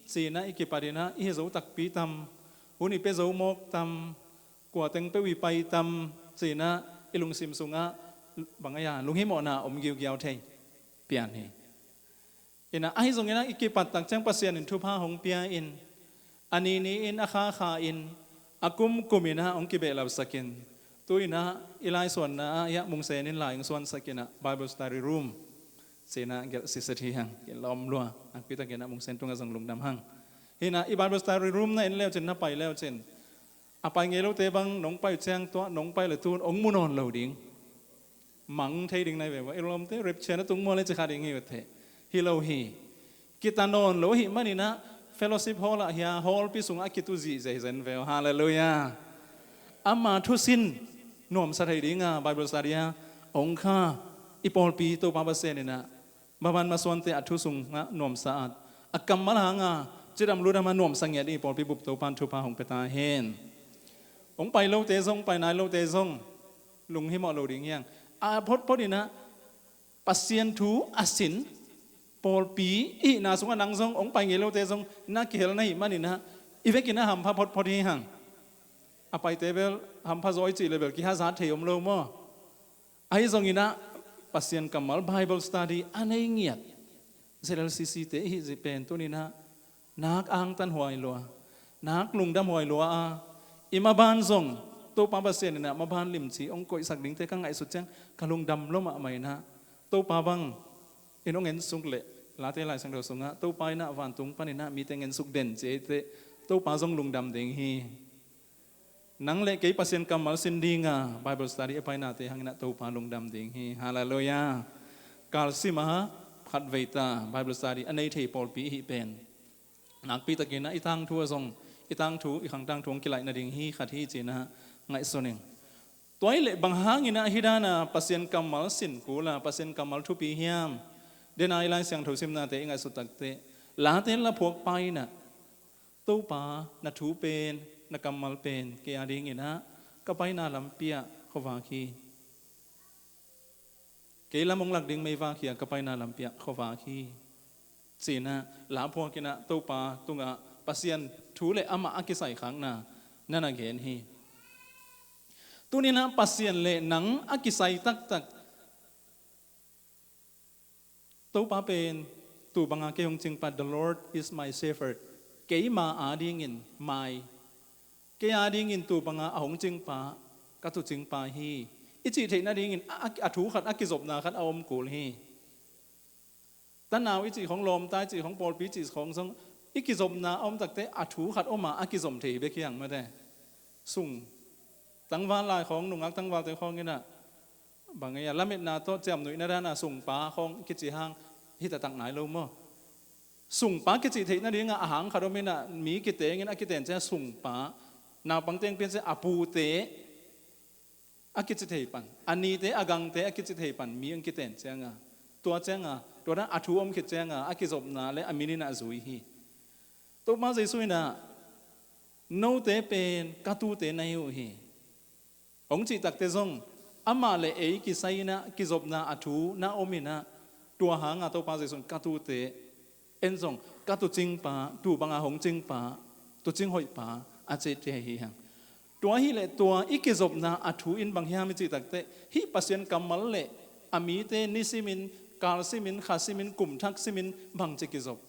cinah i kipatinah i hi zo takpi tam, hun i pia zo mawk tam, kua teng peuh i pai tam cinah i lungsim sungah bang a, lunghimawhna om giugiau thei pian hi. Inah ahi zonginah i kipat tak ciang Pasian in thupha hong pia in, a nini in, a khakha in, a kumkum inah hong kibehlapsak in, tu inah i laisuanna ah hiah Mungsen in lai hong suansak inah Bible study room cinah gelh siset hi hang. Gelh lawm lua, nakpi takinah Mungsen tungah zong lungdam hang. Hinah i Bible study room na en leucin, na pai leucin, a pai ngei lote bang nong pai ciang tuah, nong pai le tun hong mu nawn lo ding, mang thei ding nai ve maw? I lawmte rapture na tung maw le ci kha ding hi ve thei. Hi lo hi. Kita nawn lo hi maninah fellowship hall ah hia, hallpi sungah a kitu zihzei zen ve. Halleluiah. Ama thusin nuamsa thei dinga Bible study ah hong kha i pawlpi Topa Pasian inah maban masuante a thu sungah nuamsa at, a kammal hanga cidam ludam a nuamsa ngiat i pawlpi bup Topan thupha hong pia ta hen. Hong pai lote zong, pai nai lote zong lunghimawh lo ding hiang. A photphot inah Pasian thu a sin pawlpi ihihna sungah nang zong hong pai ngei lote zong na kihel na hih maninah i vekinah hampha photphot hi hang. A paite bel hampha zaw i cih le bel kihazat thei om lo maw? Ahi zonginah Pasian kammal Bible study a nei ngiat Z L C C te i hih zih pen tuninah nak angtan huai lua, nak lungdam huai lua a, i maban zong Topa Pasian inah maban limci hong koihsak dingte ka ngaihsut ciang ka lungdam lo mahmah inah, Topa bang in hong ensuk leh Late Lai Siangtho sungah Topa inah vantung paninah mite hong ensuk den ci eite, Topa zong lungdam ding hi. Nang le kei Pasian kammal sin dinga Bible study a painate hangin ah Topa lungdam ding hi. Halleluiah. Kalsim a khatvei ta Bible study a nei thei pawlpi i hih pen nakpi takin ah i tangthu a zong, i tangthu, i khang tangthu hong kilaih nading hi khat hi ci-in ah ngaihsun ing. Tua hi leh bang hangin ah hih dana Pasian kammal sin kul a, Pasian kammal thupi hiam? Dena i Lai Siangtho simnate i ngaihsut takteh, Late laphuakpa in ah, Topa, na thu pen, na kammal pen kei a dingin ah ka paina lampi ah khuavak hi. Kei lam hong lak ding meivak hi a, ka paina lampi ah khuavak hi, ci-in ah laphuakin ah Topa tungah Pasian thu le amah a kisaikhakna na na gen hi. Tuni-in ah Pasian le nang a kisai taktak, Topa pen tu banga kei hong cingpa, "The Lord is my shepherd." Keima a dingin, my, kei a dingin tu banga a hong cingpa, ka tuucingpa hi, i cih theih nadingin a, a, a thu khat, a kizopna khat a om kul hi. Tanau i cih khong, lawmta i cih khong, pawlpi i cih khong zong i kizopna a om takteh a thu khat om a, a kizom thei bek hi hang mate. Sung tangval lai khong, nungak tangvalte khong in ah, bang ei a, lametna tawh ciamnuihna dana sungpa khong kici hang hi taktak nai lo maw? Sungpa kici theih nadinga a hang khat om in ah, mi kitengin a kiten ciang sungpa, naupang teng pen ciang a pute a kici thei pan, a nite, a gangte a kici thei pan mi hong kiten cianga, tua cianga, tua dan a thu om khit cianga a kizopna le a min in ah zui hi. Topa Jesu in ah, "Note pen ka tuute na hi uh hi," hong cih takteh zong, amah le ei kisai in ah kizopna a thu na om in ah, tua hanga Topa Jesu in ka tuute, en zong ka tuucingpa, tu banga hong cingpa, tuucing hoihpa a cih thei hi hang. Tua hi leh tua i kizopna a thu in bang hiam i cih takteh, hih Pasian kammal le a mite nisimin, kalsimin, khasimin, kumthak simin bangci kizop?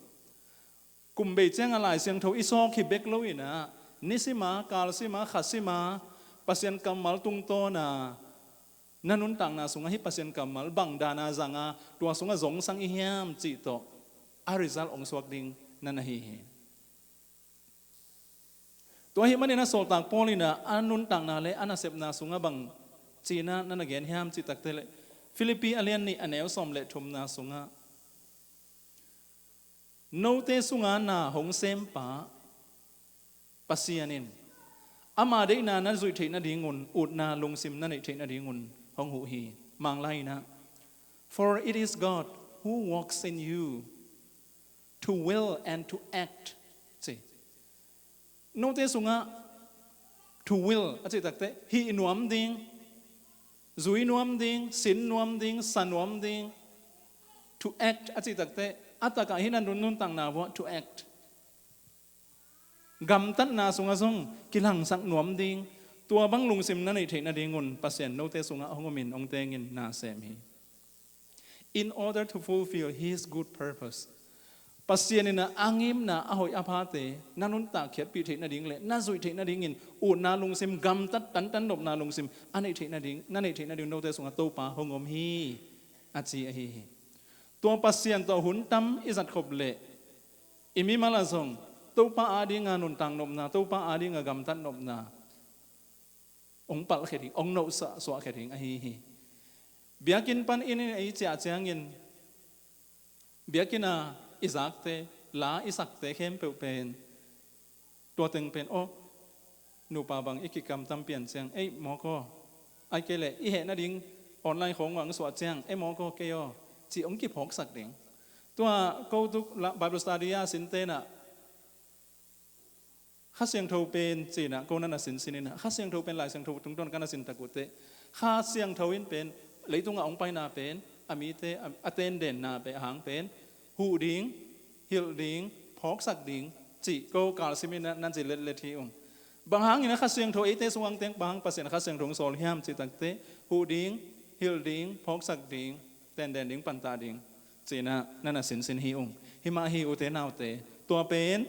Kum bei cianga Lai Siangtho i sawk hi bek lo in ah, nisima, kalsima, khasima Pasian kammal tungtawna na nuntakna sungah hih Pasian kammal bang dana zanga tua sungah zongsang i hiam cih tawh a result hong suak ding na na hi hi. Tua ahih manin ah sawltak Paul in ah a nuntakna le a nasepna sungah bang ci-in ah na na gen hiam cih takteh leh, Philippi a lian nih, a neu sawm le thumna sungah, "Note sunga na hong sempa Pasian in ama deihna na zuih theih nadingun utna lungsim na neih theih nadingun hong huh hi." Manglai in ah, "For it is God who works in you to will and to act," ci. Note sungah to will a cih takteh hih nuam ding, zui nuam ding, sin nuam ding, sa nuam ding. To act a cih takteh a takah hih na nun, nuntakna vuah to act, gamtatna sungah zong kilangsak nuam ding, tua bang lungsim na neih theih nadingun Pasian note sungah hong omin hong tengin na sem hi. In order to fulfill his good purpose. Pasian in a ngimna a hoih a phate na nuntak khiatpih theih nading le na zuih theih nadingin utna lungsim, gamtat tantan nopna lungsim a neih theih nading, na neih theih nading note sungah Topa hong om hi, a ci ahi hi. Tua Pasian tawh hun tam i zatkhop leh i mimal ah zong Topa adinga nuntak nopna, Topa adinga gamtat nopna hong palhkhia ding, hong nohsah suahkhia ding ahi hi. Biakinn panin i ciah ciangin, biakinn a i zakte, la i sakte khempeuh pen, tua teng pen, aw, nupa bang i kikamtam pian ciang, ei mawk aw, ahih kei leh i heh nading online khawng hong suah ciang, ei mawk aw, kei aw, cih hong kiphawksak ding. Tua ko tuk Bible study a sinte in ah, Kha Siangtho pen ci-in ah ko na na sinsin in ah, Kha Siangtho pen Lai Siangtho tungtawn ka na sin tak uh teh, Kha Siangtho in pen leitungah hong paina pen, a mite a, a tendenna pen, a hang pen huh ding, hilh ding, phawksak ding cih ko kalsim in ah na ci letlet hi ung. Bang hangin ah Kha Siangtho eite sung hong teng, bang hang Pasian Kha Siangtho hong sawl hiam cih takteh, huh ding, hilh ding, phawksak ding, tenden ding, pantah ding ci-in ah na na sinsin hi ung. Hi mah hi, ute naute, tua pen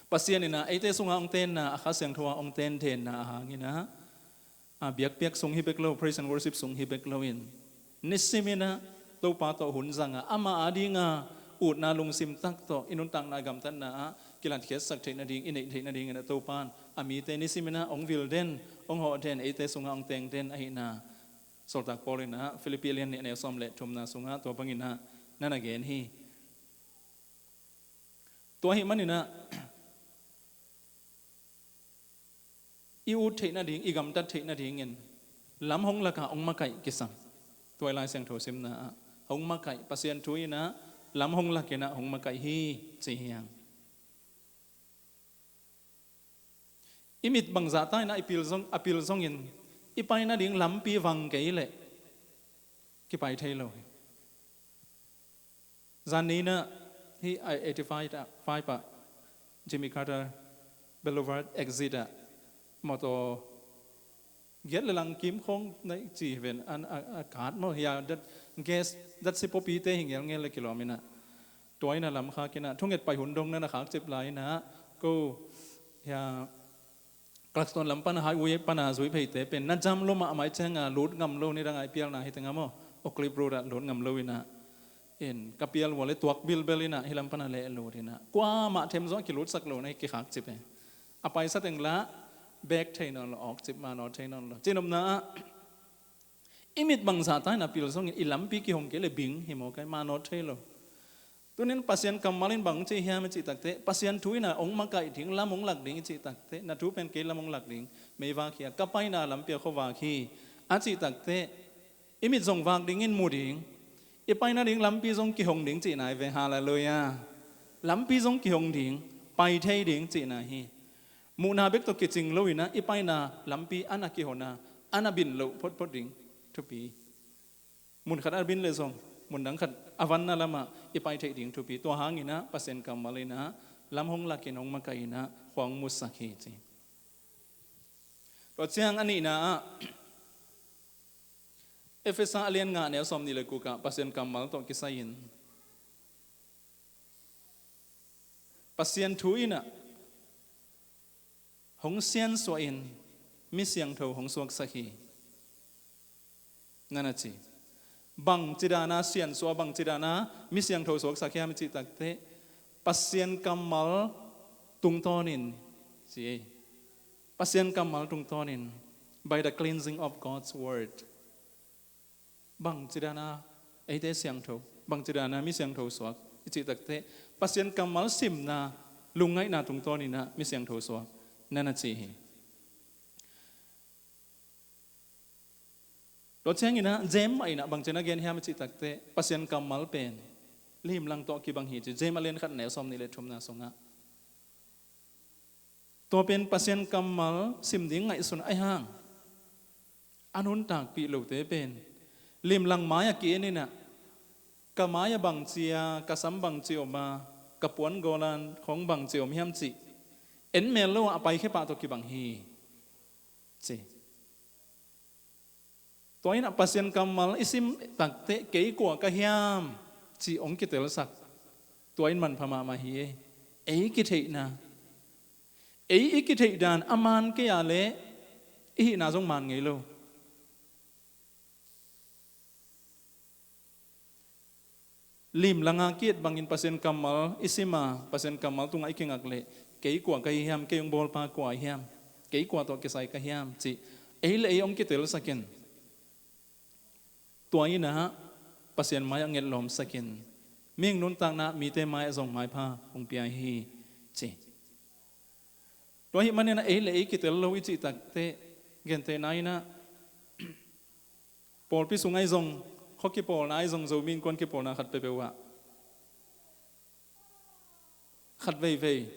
Pasian in ah eite sungah hong tenna, a Kha Siangtho ah hong tendenna a hang in ah, a biakpiak sung hi bek lo, praise and worship sung hi bek loin, nisim in ah Topa tawh hun zanga, ama adinga utna lungsim tak tawh i nuntakna gamtatna ah kilatkhiatsak theih nading, i neih theih nadingin ah Topa in a mite nisimin ah hong vil den, hong hawh den, eite sungah hong teng den ahihna Sawltak Paul in ah Filippi lian nih neu sawm le thumna sungah tua bangin ah na na gen hi. Tua ahih manin ah i ut theih nading, i gamtat theih nadingin lam hong lak a hong makaih kisam. Tua i Lai Siangtho simna ah hong makaih, Pasian thu in ah lam hong lak in ah hong makaih hi ci hi hang. I mit bangzah ta in ah i pil zong, a pil zongin i pai nading lampi vang kei leh kipai thei lo hi. Zan ni in ah hih I eighty-five ah, five ah, Jimmy Carter Boulevard exit ah motor giat le lang kim khawng na ci hi ven, an a, a kat maw, hia dat gas, dat si pawpite hi ngelngel le kilawm in ah. Tua in ah lam khak in ah thunget pai hun dong na na khak cip lai in ah ko hia Clarkston lam pan a, highway pan a zui pheite pen na jam lo mahmah i ciang a lut ngam lo, nidang a i pialna hi teng a maw, Oak Cliff Road ah lut ngam lo in ah, in ka pial uh a le tuak bilbel in ah hih lam pan a leh lut in ah kuamah them zong a kilutsak lo na hi, kikhak cip e. A paisa teng lah bek thei nawn lo, awk cip manawh thei nawn lo. Cinopna ah i mit bangzah ta in a pil zongin i lampi kihong kei le bing hi maw, kai manawh thei lo. Tunin Pasian kammal in bang ci hiam i cih takteh, Pasian thu in ah hong makaih ding, lam hong lak ding i cih takteh, na thu pen kei lam hong lak ding, meivak hi a, ka paina lampi a khuavak hi a cih takteh, i mit zong vak dingin mu ding, i pai nading lampi zong kihong ding cihna hi ve. Halleluiah. Lampi zong kihong ding, pai thei ding cihna hi. Muhna bek tawh kicing lo in ah i paina lampi a na kihon a, a na bin loh photphot ding thupi. Mun khat a bin leh zong mun dang khat a vanna lamah i pai theih ding thupi. Tua hangin ah Pasian kammal in ah lam hong lak in, hong makaih in ah khua hong musak hi ci. Tua ciang a nihna ah Efesa a lian nga neu sawmnih le guk ah Pasian kammal tawh kisai-in Pasian thu in ah hong siansuah in mi siangtho hong suaksak hi, na na ci. Bangci dan a siansuah, bangci dan a mi siangtho suaksak hiam i cih takteh, Pasian kammal tungtawnin ci ei. Pasian kammal tungtawnin, by the cleansing of God's word. Bangci dan a eite siangtho, bangci dan a mi siangtho suak i cih takteh, Pasian kammal simna, lungngaihna tungtawnin ah mi siangtho suak, na na ci hi. Tua ciangin ah James mah in ah bangci na gen hiam i cih takteh, Pasian kammal pen limlang tawh kibang hi ci, James a lian khat neu sawmnih le thumna sungah. Tua pen Pasian kammal sim ding ngaihsun ahih hang, a nuntakpih lote pen limlang mai-ah ki-en in ah, ka mai-ah bangci a, ka sam bangci om a, ka puan gawlan khawng bangci om hiam cih en mel lo ah a paikhia pah tawh kibang hi ci. Tua in ah Pasian kammal i sim takteh kei kua ka hiam cih hong kitelsak. Tua in manpha mahmah hi ei. Ei kitheihna, ei i kitheih dan a man kei a leh i hihna zong man ngei lo. Limlang a ki-et bangin Pasian kammal i sim a, Pasian kammal tungah i kingak leh, kei kua ka hi hiam, kei hong bawlpa kua hiam, kei kua tawh kisai ka hiam cih ei le ei hong kitelsak in, tua in ah Pasian mai-ah ngetlawmsak in, mihing nuntakna mite mai-ah zong maipha hong pia hi ci. Tua ahih manin ah ei le ei kitel lo i cih takteh, gentehna in ah pawlpi sung ahi zong, khua kipawlna ahi zong, Zomi Innkuan kipawlna khat peuhpeuh ah khat veivei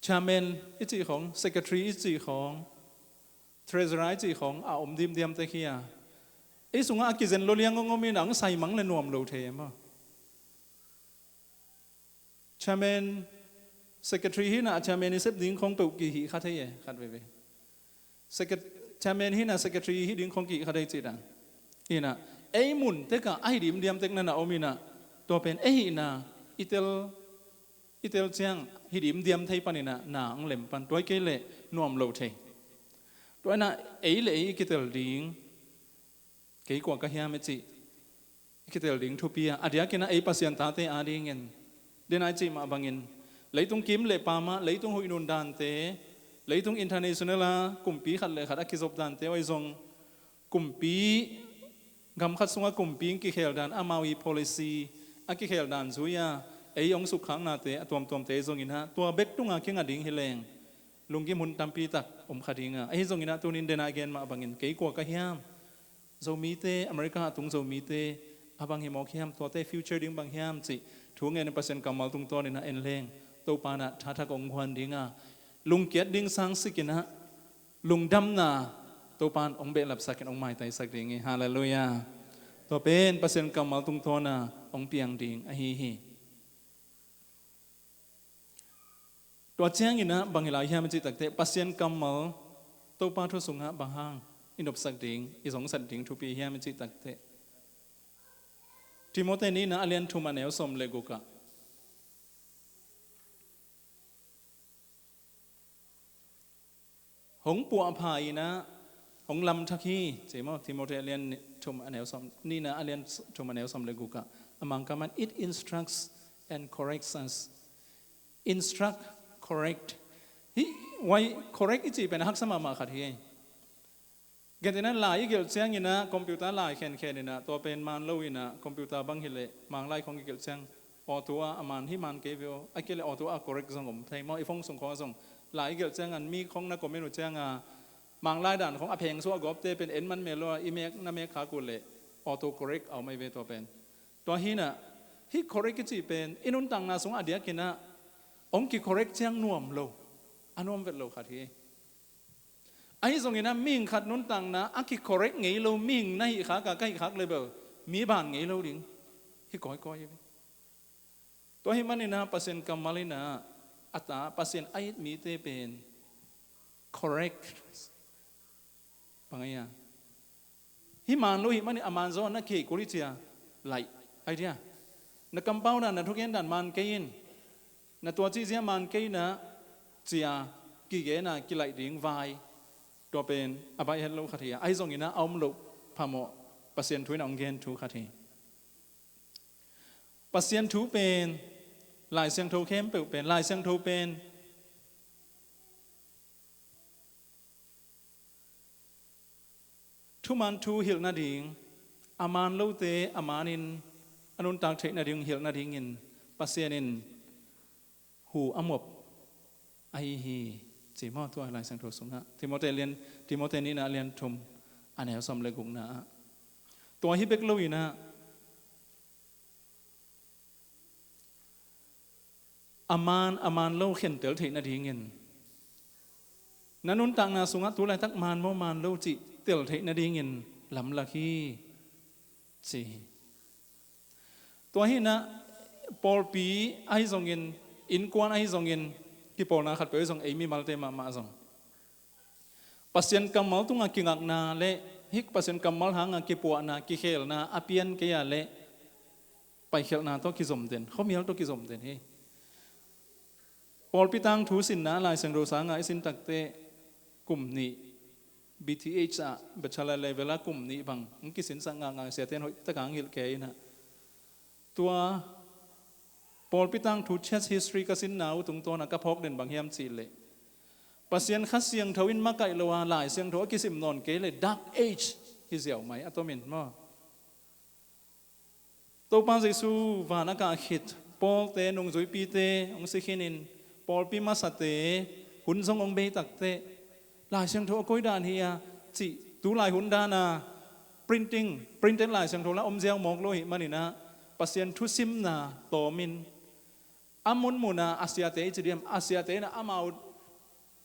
chairman i cih khawng, secretary i cih khawng, treasurer i cih khawng a om dimdiam tek hi a, ei sungah a kizen lo liang hong om in ah hong sai mang le nuam lo thei e maw. Chairman, secretary hi in ah chairman i sep ding khawng peuh kihih kha thei e, khat veivei. Secret-, chairman hi in ah secretary hih ding khawng kihih kha thei cih dan. Hi in ah ei mun tekah a hi dimdiam tek na na om in ah, tua pen ei hihna i tel, i tel ciang hi dimdiam thei panin ah na hong lem pan, tua hi kei leh nuam lo thei. Tua in ah ei le ei i kitel ding, kei kua ka hiam i cih i kitel ding thupi a, a diakin ah ei Pasian tate adingin, den a i cih mah bangin Leitung kim le pam ah leitung huih nun dante, leitung international a kumpi khat le khat a kizop dante aw, ahi zong kumpi, gam khat sungah kumpi in kikhel dan, amau i policy a kikhel dan zui a ei hong sukkhaknate a tuamtuamte zongin ah tua bek tunga kinga ding hi leng lunggim hun tampi tak om kha ding a, ahi zongin ah tunin dena gen mah bangin kei kua ka hiam, Zomite, America a tung Zomite a bang hi mawk hiam, tuate future ding bang hiam cih thu ngenin Pasian kammal tungtawnin ah en leng Topa in ah thathak hong guan ding a, lungkiat ding sangsikin ah lungdamna Topa in hong behlapsakin hong maitaisak ding hi. Halleluiah. Tua pen Pasian kammal tungtawna hong piang ding ahi hi. Tua ciangin ah bang hi lai hiam i cih takteh, Pasian kammal Topa thu sungah bang hang i nopsak ding, i zongsat ding thupi hiam i cih takteh, Timoti nihna a lian thum a neu sawm le guk ah, hong puahpha in ah hong lamthak hi, ci maw? Timoti a lian thum a neu sawm, nihna a lian thum a neu sawm le guk ah, a Mangkam in, "It instructs and corrects us." Instruct, correct. Hih, why correct i cih pen a haksa mahmah khat hi. Gentehna lai i gelh ciangin ah computer lai khenkhen in ah, tua pen man lo in ah computer bang hileh Manglai khong i gelh ciang auto ah a man hi man kei ve aw, a kei leh auto ah correct zong om thei maw? I phone sung khong ah zong lai i gelh ciangin mi khong na comment uh ciangin Manglai dan khong a pheng suah gawpte pen en man mel lo a, i mek na mek khak uh leh auto correct a om ahi ve tua pen. Tua hi in ah hih correct i cih pen i nuntakna sungah a diakin ah hong ki-correct ciang nuam lo, a nuam vet lo khat hi. Ahi zongin ah mihing khat nuntakna a ki-correct ngei lo mihing na hih khak a, ka hih khak leh bel mi ban ngei lo ding hi kawikawi hi. Tua ahih manin ah Pasian kammal in ah a ta, Pasian a it mite pen correct, bang a hia, hih man lo ahih manin a man zaw na kei kul hi ci a laih, ai dia, na kampau dan, na thugen dan man kei in, na tua cih zia man kei in ah ci a kigen a kilaih ding vai, tua pen a baih het lo khat hi a, ahi zongin ah a om loh phamawh Pasian thu in ah hong gen thu khat hi. Pasian thu pen, Lai Siangtho khempeuh pen, Lai Siangtho pen thuman thu hilh nading, a man lote a manin a nuntak theih nading hilh nadingin Pasian in hu a muap ahi hi, ci maw? Tua Lai Siangtho sungah Timoti lian, Timoti nihna a lian thum a neu sawm le gukna ah. Tua hi bek lo in ah a man a man lo khentel theih nadingin, na nuntakna sungah tu laitak man maw man lo cih tel theih nadingin lamlak hi, ci hi. Tua hi in ah pawlpi ahi zongin, innkuan ahi zongin, kipawlna khatpeuh ahi zong, ei mimalte mahmah zong Pasian kammal tungah kingakna le hih Pasian kammal hangah kipuahna, kikhelna a pian kei a leh paikhialhna tawh kizom den, khuamial tawh kizom den hi. Pawlpi tangthu sinna Lai Siangtho sangah i sin takteh kum nih, B Th ah, bachelor level ah kum nih bang hong kisinsak ngakngak, siate in hoih takah hong hilh kei in ah. Tua pawlpi tangthu church history ka sinna uh tungtawn ah ka phawk den bang hiam cih leh, Pasian Kha Siangtho in makaih lo a Lai Siangtho a kisim nawn kei leh dark age hi ziau mai a tomin maw? Topa Jesu van a kah khit, Pawlte, nungzuipite hong si khinin, pawlpi masate hun zong hong bei takteh, Lai Siangtho a koi dan hi a cih, tu lai hun dan a printing, printed Lai Siangtho la om ziau mawk lo ahih manin ah, Pasian thusimna tawmin a munmun a, a siate i ci diam, a siate in ah amau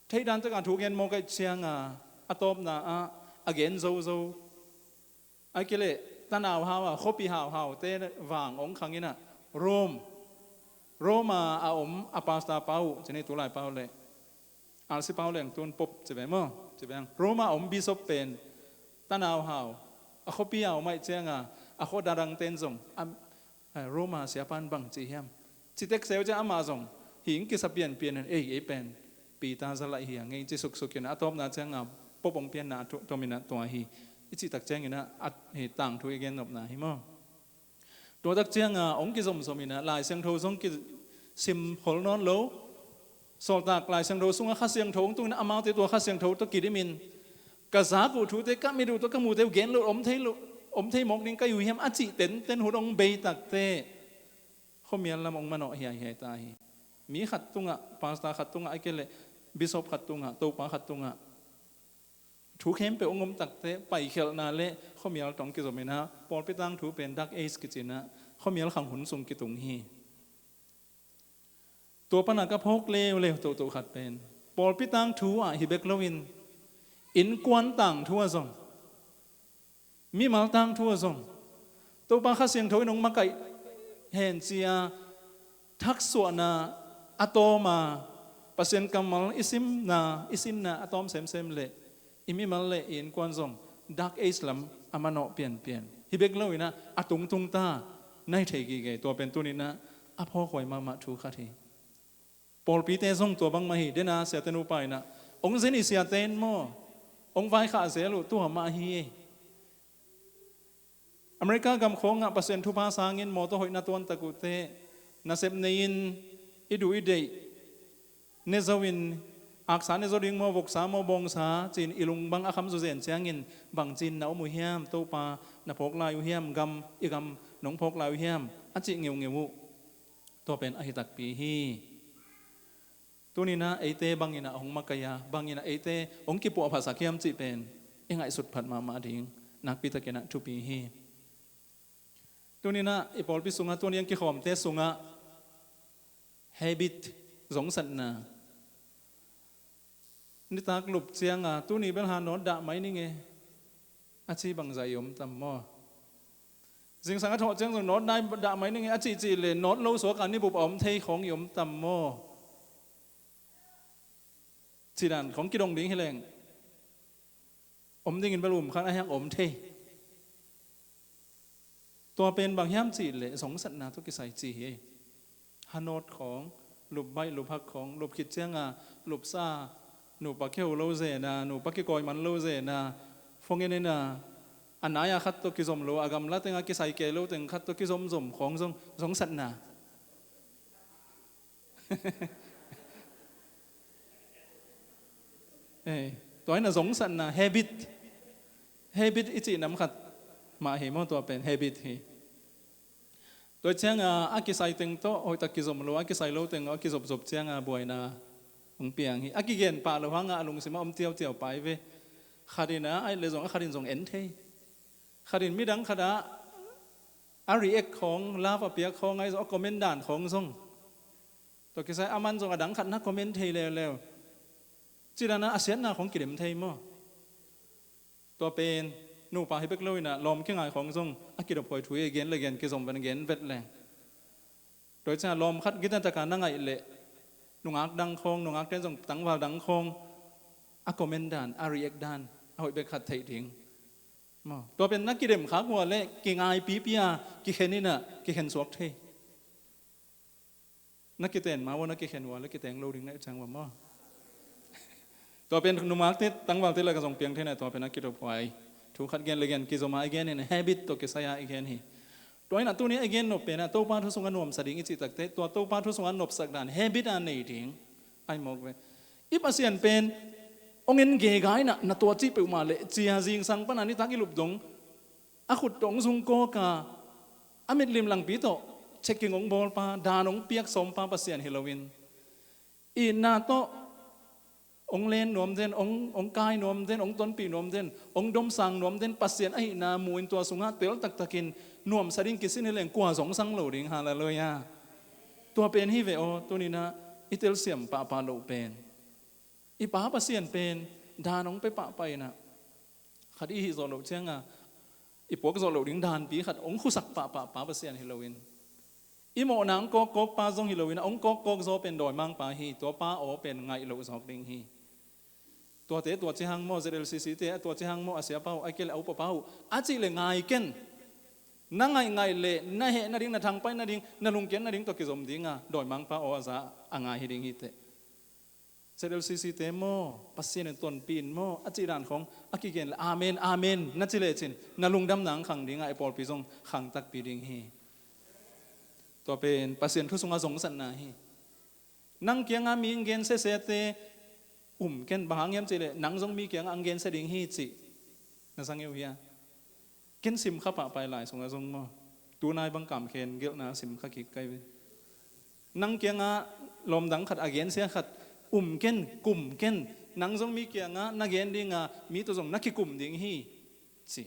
theih dan takah thu gen mawk ahih ciangin ah, a tawpna ah a gen zozo, ahih kei leh tanau hau a, khuapi hauhaute vang hong khang in ah, Rome, Rome a a om a pastor pa uh, ci ni, tulai pa uh leh, R C pa uh leng tun Pope ci ve maw, ci ve hang. Rome a a om bishop pen tanau hau, a khuapi hau mah ahih ciangin ah, a khua dadangte in zong a, a, Rome a siapa in bang ci hiam, ci tek seu ciang amah zong hing kisa pianpian in, ei, ei pen Peter za laih hi a ngei, ci suksuk in ah, a tawpna ciangin ah Pope hong pianna a thu, tomin ah tua hi i cih tak ciangin ah, a, hi tangthu i gen nopna hi maw? Tua tak ciangin ah hong kizomzom in ah, Lai Siangtho zong ki, sim khol nawn lo. Sawltak Lai Siangtho sungah Kha Siangtho hong tungin amaute tua Kha Siangtho tawh kidimin, ka zak uh thute, ka mit uh tawh ka mute uh gen lo om thei lo, om thei mawk ding ka hi uh hiam a cih tenten hun hong bei takteh khuamial lam hong manawh hiaihiai ta hi. Mi khat tungah, pastor khat tungah, ahih kei leh bishop khat tungah, Topa khat tungah thu khempeuh hong om takteh paikhialhna le khuamial tawh hong kizom in ah, pawlpi tangthu pen Dark Age kici in ah, khuamial khang hun sung kitung hi. Tua pan a ka phawk leuleu tohtoh khat pen, pawlpi tangthu ah hi bek loin, innkuan tangthu ah zong, mimal tangthu ah zong, Topa Kha Siangtho in hong makaih hen ci-a thaksuahna a tawm a, Pasian kammal i simna, i sinna a tawm semsem leh, i mimal le i innkuan zong Dark Age lam a manawh pianpian. Hi bek loin ah, a tungtung ta na hi thei gige. Tua pen tuni in ah a phawkhuai mahmah thu khat hi. Pawlpite zong tua bangmah hi. Dena siate nupa in ah, hong zen i siate in maw, hong vaikhak zel uh tua mah hi ei. America gam khawngah Pasian thupha sangin mawtaw hoihna tuan tak uh teh, nasep nei-in, i duh i deih ne zo-in, aksa ne zo ding maw, voksa maw, bawngsa ci-in i lung bang a kham zawzen ciangin, bangci-in na om uh hiam, Topa na phawk lai uh hiam, gam, i gam nong phawk lai uh hiam, a cih ngeungeu uh. Tua pen ahi takpi hi. Tuni in ah eite bangin ah hong makaih a, bangin ah eite hong kipuahphatsak hiam cih pen i ngaihsut phat mahmah ding nakpi takin ah thupi hi. Tuni in ah i pawlpi sungah, tuni a kikhawmte sungah habit, zongsatna, nitak lup ciang a, tuni bel ha nawt dah mai ning e, a ci bangzah i om tam maw? Zingsang a thawh ciang zong nawt dah mai ning e, a cihcih leh nawt lo suak a nibup a om thei khawng i om tam maw? Cih dan khawng kidong ding hi leng, om dingin bel um khan, a hiang om thei. Tua pen bang hiam cih leh zongsatna tawh kisai ci hi. Ha nawt khawng, lup baih lup hak khawng, lup khit ciang a lup sa, nupa kiho lo zen a, nupa kikawi man lo zen a, phone in a, a nai a khat tawh kizom lo, a gamla teng a kisai kei lo teng khat tawh kizomzom khawng zong zongsatna. Eh, tua in a zongsatna, habit. Habit i cih nam khat mah hi maw, tua pen habit hi. Tua ciang a, a kisai teng tawh hoihtak kizom lo, a kisai lo teng a kizopzop ciang a buaina hong piang hi. A kigen pah loh hang a, a lungsim ah om tiautiau pai ve. Khat in a, ahih leh zong a khat in zong en thei. Khat in midang khat ah a react khawng, love a piak khawng, ahi zong a comment dan khawng zong, tua kisai a man zong a dang khat na comment thei leuleu. Cih dan a, a siatna khawng kidem thei maw? Tua pen nupa hi bek loin a, lawm kingai khawng zong a kidop huai thu hi, gen le gen kizom ven, gen vet leng. Tua ciang a lawm khat gina taka na ngaih leh, nungak dang khawng, nungakte in zong tangval dang khawng a comment dan, a react dan a hoih bek khat theih ding maw? Tua pen na kidem khak uh a leh, kingai pipi a kikhen in a, kikhen suak thei. Na kiten ma uh a, na kikhen uh a leh kiteng lo ding na hi ciang uh a maw? Tua pen nungakte, tangvalte lakah zong piang thei na, tua pen a kidop huai thu khat gen le gen kizom a, i gen in habit tawh kisai a i gen hi. Tua in a tuni a i gen nop pen a, Topa thu sungah nuamsa ding i cih takteh, tua Topa thu sungah nopsak dan habit a nei ding ahi mawk ve. I Pasian pen hong en gega in a, na tua cih peuhmah leh ci-a, zingsang pan a nitak i lup dong a khut tawh hong zungkawk a, a mitlim langpi tawh checking hong bawlpa, dan hong piak sawmpa Pasian hi loin, itna tawh hong len nuam den, hong, hong kai nuam den, hong tonpih nuam den, hong domsang nuam den Pasian ahihna mu-in, tua sungah tel taktakin nuamsa ding kisin hi leng, kua zongsang lo ding? Halleluiah. Tua pen hi ve aw, tuni in a i telsiam pahpah loh pen. I Pa Pasian pen dan hong pia pahpah in a, khat i hih zawh loh ciang a, i puak zawh loh ding danpi khat hong khusak pahpah Pa Pasian hi loin, i mawhna hong kawkkawk pa zong hi loin a, hong kawkkawk zaw pen dawimangpa hi. Tua pa aw pen ngaih loh zawk ding hi. Tuate tua ci hang maw, Z L C C te a tua ci hang maw, a siapa uh, a kei le a upapa uh, a cih leh ngai ken. Na ngaihngaih leh na heh nading, na thangpaih nading, na lungkiat nading tawh kizom ding a, dawimangpa aw a za a ngai hi ding hi teh. Z L C C te maw, Pasian in tonpih in maw, a cih dan khawng a kigen leh amen, amen na ci lecin, na lungdamna hong khang ding a, i pawlpi zong khang takpi ding hi. Tua pen Pasian thu sungah zongsatna hi. Nang kiangah mi hong gen sesete um ken, bang hang hiam cih leh nang zong mi kiangah hong gen se ding hi cih na zang hi uh hia? Ken sim kha pahpah lai sungah zong maw, tunai bang kamkhen gelhna sim kha kik kai ve. Nang kiangah lawmdang khat, a gensia khat um ken, kum ken, nang zong mi kiangah na gen dinga mi tawh zong na kikum ding hi ci.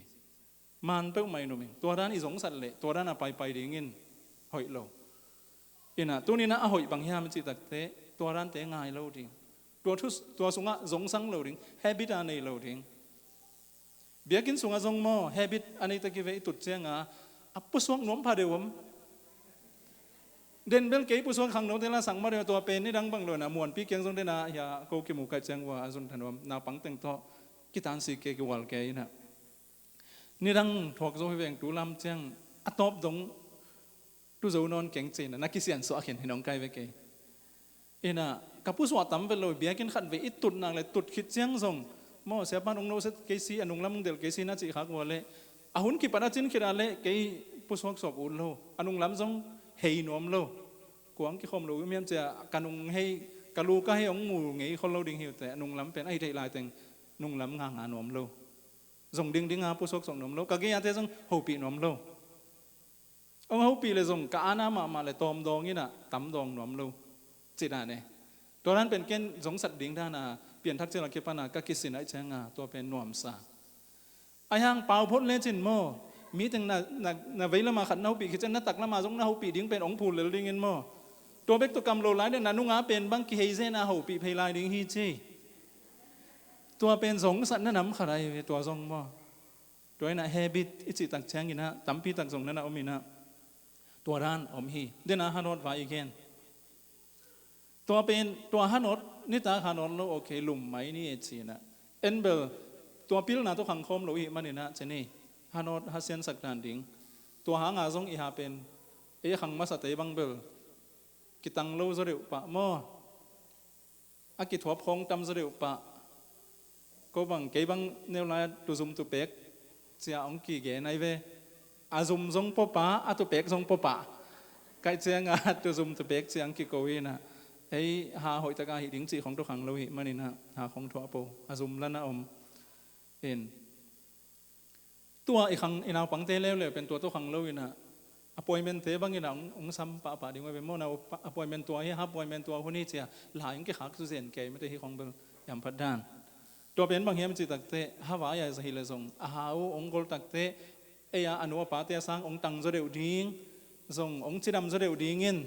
Man peuhmah in um ing. Tua dan i zongsat leh tua dan a paipai dingin hoih lo. Inah tuninah a hoih bang hiam i cih takteh tua dante ngai lo ding. Tua thu, tua sungah zongsang lo ding, habit a nei lo ding. Biakinn sungah zong maw, habit a nei tak hi ve, i tut cianga a pusuak nuam pha deuh om. Den bel kei pusuak khangnote la sang mah deuh, tua pen nidang bang lo na muanpi kiang zong dena hia ko kimu kaih ciang ua a zun thanuam naupang teng tawh kitansi ke kiwal ke inah. Nidang thuak zo hi veng tu lam ciang a tawp dong tu zo nawn keng cina na kisiansuah khin hi nong kai ve kei. Inah ka pusuak tam vet lo, biakinn khat ve i tut nak le tut khit ciang zong maw, siapan ong noset kei si, a nunglam ong delh kei si na cih khak ua le a hun kipat a cin khit a le kei pusuak suak ut lo, a nunglam zong hei nuam lo. Kuang kikhawm lo miam cia ka nung hei, ka lu ka hei ong mu ngei khol lo ding hi uh teh, a nunglam pen a hi theih lai teng nunglam nganga nuam lo. Zong dingdinga pusuak suak nuam lo, ka gei ate zong hopih nuam lo. Ong hopih le zong ka ana mahmah le tawm dawng inah tam dawng nuam lo. Cih dan e. Tua dan pen ken zongsat ding dana pianthak cil a kipana ka kisin aih cianga tua pen nuamsa. Aihang pau phot lecin maw, mi teng na, na, na vei lama khat na hopih khit ciang na tak lama zong na hopih ding pen ong phul lel dingin maw. Tua bek tua kam lo lai le na nunga pen bang kihei zena hopih phei lai ding hi ci. Tua pen zongsat na nam khat ahi ve tua zong maw. Tua inah habit i cih tak cianginah tampi tak zong nana om inah tua dan om hi. Dena hanawt vai i gen. Tua pen tua hanawt, nitak hanawt lo, okay, lum mai ni e cinah. En bel tua pilna tawh khangkhawm lo i hih maninah ceni hanawt hasiansak dan ding. Tua hanga zong i ha pen ei a khang masate bang bel kitang lo zaw deuh pah maw. A kithuap khawng tam zaw deuh pah. Ko bang kei bang neu lai-a tuzum tupek cia ong kigen ai ve. A zum zong pawpa, a tupek zong pawpa. Kaih cianga tuzum tupek cia ong kiko inah. Ei ha hoihtaka hih ding cih khong tawh khang lo hih maninah ha khong thuah po. A zum lana om. In. Tua i khang i naupangte leuleu pen tua tawh khang lo inah appointment-te bangin a ong, ong sam pahpah ding uh a ve maw, na appointment tua hi, ha appointment tua hun hi cia lai ong kikhak suzen kei mate hi khong bel yam phat dan. Tua pen bang hiam cih takteh ha vai a zahih le zong a ha uh ong gol takteh ei a a nu a pate a sang ong tang zaw deuh ding, zong ong cidam zaw deuh dingin,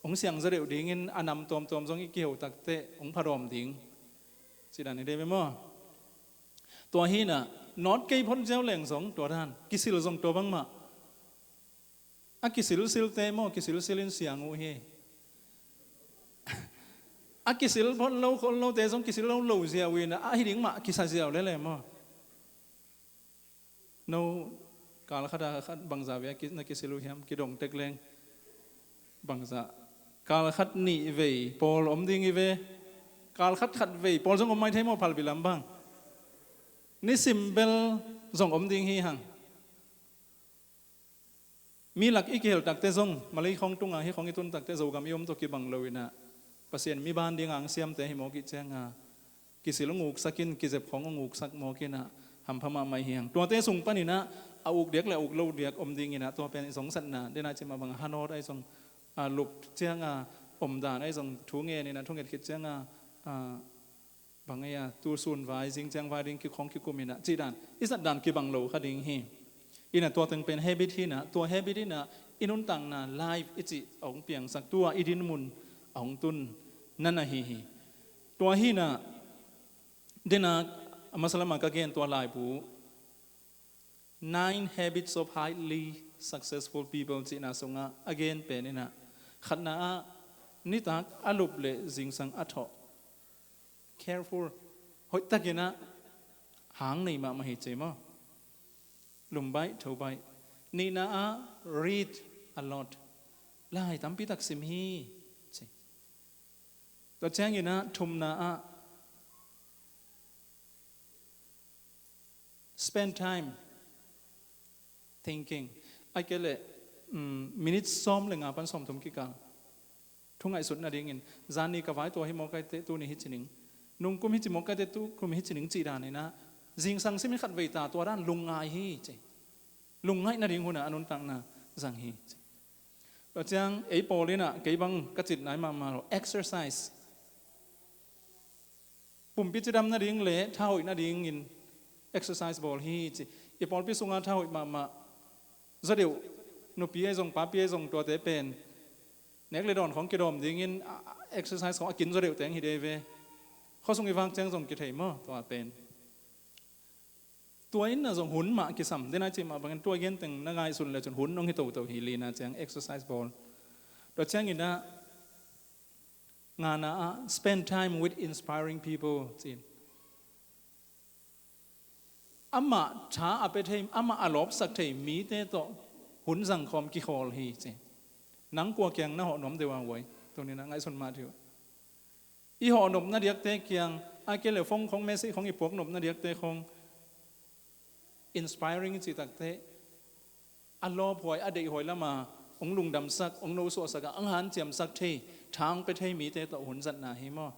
ong siang zaw deuh dingin a nam tuamtuam zong i kiho takteh ong phadawm ding. Cidan hi dei ve maw? Tua hinah nawt kei phot ziau leng zong tua dan kisil zong tua bangmah. A kisilsilte maw, kisilsilin siang uh hi. A kisil phot lo khol lote zong kisil lo lo ziau inah a hi ding mah kisa ziau lele maw? No, kal khat a khat bangza vei a ki-, na kisil uh hiam, kidong tek leng. Bangza. Kal khat nih vei pawl om ding hi ve. Kal khat khat vei pawl zong om mai thei maw, phalbi lam bang. Nisim bel zong om ding hi hang. Mi lak i kihel takte zong, Malay khong tunga hi khong i tun takte Zogam i om tawh kibang lo inah Pasian mi ban dinga ang siamte hi mawk i cianga kisil nguksak in, kizep khong nguksak mawk inah hampha mahmah hi hang. Tuate sung paninah a uk diak le a uk lo diak om dinginah tua pen i zongsatna dena cimah bang hanawt ai zong a lup cianga omdan ai zong thu ngen inah thu nget khit cianga a bang ei a tu sun vai zing ciang vai ding kikhong kikum inah cih dan i zat dan kibang lo kha ding hi. Inah tua teng pen habit hinah, tua habit inah i nuntakna life i cih a hong piangsak, tua i dinmun a hong tun nan ahi hi. Tua hinah dena a masalama ka gen tua laibu Nine Habits of Highly Successful People cihna sungah a gen pen inah khatna ah nitak a lup le zingsang a thawh. Careful. Hoihtakinah hang nei mahmah hi ci maw? Lumbaih thobaih. Nihna ah read a lot. Lai tampi tak sim hi ci. Tua cianginah thumna ah spend time thinking. Ai kei leh um, minute sawm le nga pan sawm thum kikal Thu ngaihsut nadingin, zan ni ka vai tua hi mawk aite, tuni hi ci ning. Nungkum hi ci mawk aite, tukum hi ci ning cih dan inah, zingsang simin khatvei ta tua dan lungngai hi ci. Lungngaih nading hunah a nuntakna zang hi ci. Tua ciang ei pawl inah kei bang ka cit nai mahmah lo, exercise. Pumpi cidam nading le thahoih nadingin exercise bawl hi ci. I pawlpi sungah thahoih mahmah, zaw deuh, nupi ahi zong papi ahi zong tuate pen nek le dawn khawng kidawm dingin, a, a, exercise khawng a kin zaw deuh teng hi dei ve. Khuasung i vak ciang zong kithei maw tua pen. Tua in na zong hun mah kisam, den ai cih mah bangin tua i gen teng na ngaihsun le cun hun hong hi toto hi. Lina ciang exercise bawl. Tua ciangin ah ngana ah spend time with inspiring people ci. Amah tha a pia thei, amah a lawpsak thei mite tawh hun zang khawm kikhawl hi ci. Nang kua kiang na hawh nuam deuh a huai? Tuni na ngaihsun mah dih uh. I hawh nopna diakte kiang, a kei le phone khawng, message khawng i puak nopna diakte khawng, inspiring i cih takte, a lawphuai, a deihhuai lama hong lungdamsak, hong nosuahsak a, hong hanciamsak thei, tha hong pia thei mite tawh hun zatna hi maw?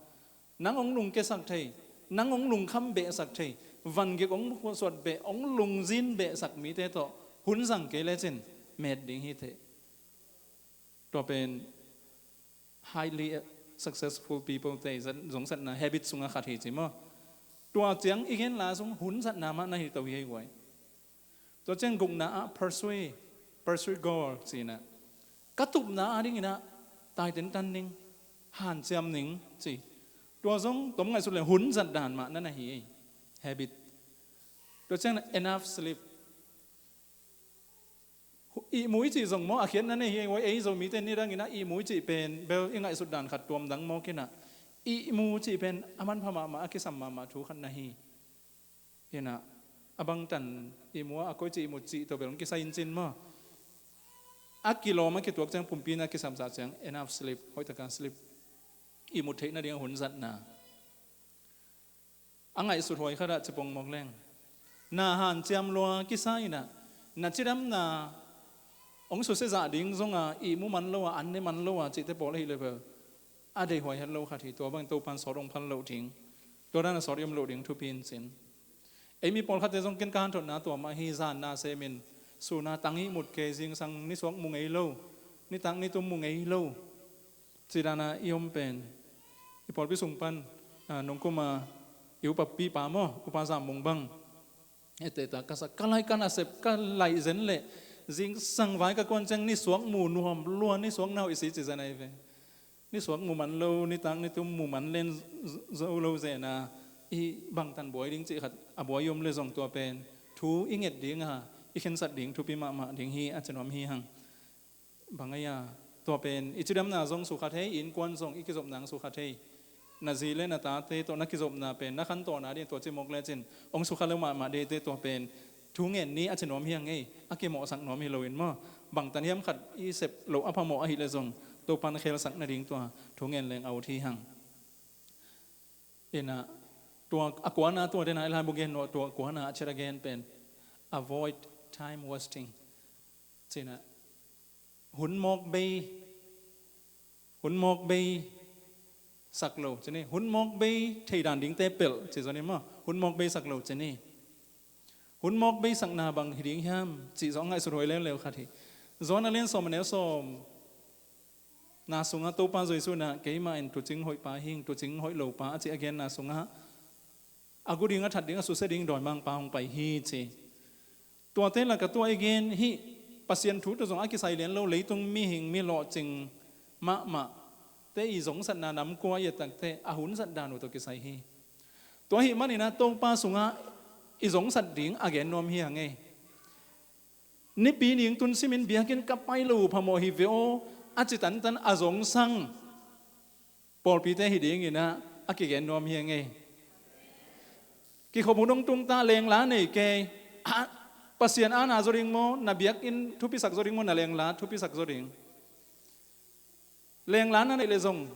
Nang hong lungkiasak thei, nang hong lungkham behsak thei, vangik hong suat beh, hong lungzin behsak mite tawh hun zang kei lecin met ding hi thei. Tua pen highly successful people te zat-, zong zatna habit sungah khat hi ci maw? Tua ciang i gen la sung hun zatna mah na hi to hi hei guai. Tua ciang gukna ah pursue, pursue goal cihna. Ka tupna a dinginah taiten tan ning, hanciam ning ci. Tua zong tom ngaihsut le hun zat dan mah na na hi ei. Habit. Tua ciang enough sleep. Ihmu i cih zong maw, a khiatna nei hi ei, ei Zomite ni dangin a ihmu i cih pen bel i ngaihsut dan khat tuam dang mawk inah, ihmu cih pen a manpha mahmah, a kisam mahmah thu khat na hi. Inah a bangtan ihmu a, a koi cih ihmu cih tawh bel hong kisai in cin maw? A kilawm a kituak ciang pumpi na kisamsah ciang enough sleep, hoihtaka sleep, ihmu theih nading a hun zatna. A ngaihsut huai khatah cipong mawk leng, na hanciam lua kisa inah, na cidamna hong susia zah ding zonga ihmu man lo a, an ne man lo a cihte pawl ahi le bel a deihhuai het lo khat hi. Tua bangin Topan sawt hong phal loh ding, tua dana sawt i om loh ding thupi in cin. Ei mi pawlkhatte zong ken ka hanthotna tua mah hi. Zanna semin, suna tang ihmut kei, zingsang nisuak mu ngei lo, nitak nitum mu ngei lo. Cidana i om pen i pawlpi sung pan, a, nungkuma i upa pipa maw, upa Zam Mung bang, eteta ka sak, ka lai ka nasep, ka laih zen leh zingsang vai ka kuan ciang nisuak mu nuam lua, nisuak nau i si ci zen ahi ve. Nisuak mu man lo, nitak nitum mu man len zo lo zena i bangtan buai ding cih khat a buai i om le zong tua pen thu i nget dinga i khensat ding thupi mahmah ding hi a ci nuam hi hang. Bang a ia, tua pen i cidamna zong sukha thei, i innkuan zong i kizopna zong sukha thei. Na zi le na tate tawh na kizopna pen na khantawhna ding tua cimawk lecin hong sukha lo mahmah ding te, tua pen thu ngen ni a ci nuam hi a ngei, a kimawhsak nuam hi loin maw? Bangtan hiam khat i sep loh a phamawh ahih le zong Topan khelsak nading tua thu ngen leng a ut hi hang. Inah tua a kuana, tua dena i lai buk gen nuah, tua kuana a ciat a gen pen avoid time wasting. Cinah hun mawk bei, hun mawk bei sak lo cini, hun mawk bei theidan dingte pelh ci zoni maw, hun mawk bei sak lo cini. Hun mawk bei sakna bang hi ding hiam cih zong ngaihsut huai leuleu khat hi. Johan a lian sawm a neu sawm na sungah Topa Jesu inah keimah in tuucing hoihpa hing, tuucing hoih lopa a cih a genna sungah a gu ding, a that ding, a susia ding dawimangpa hong pai hi ci. Tuate lakah tua i gen hih Pasian thu tawh zong a kisai lian lo leitung mihing mi lawhcing mahmah te i zongsatna namkua i et takte a hun zat dan uh tawh kisai hi. Tua ahih maninah Topa sungah i zongsat ding a gen nuam hi a ngei. Nipi ning tun simin biakinn ka pai lo uh phamawh hi ve aw a ci tantan a zongsang pawlpite hi dinginah a kigen nuam hi a ngei. Kikhop hun hong tungta, lengla nei kei. A, Pasian aana zaw ding maw, na biakinn thupisak zaw ding maw, na lengla thupisak zaw ding? Lengla na neih le zong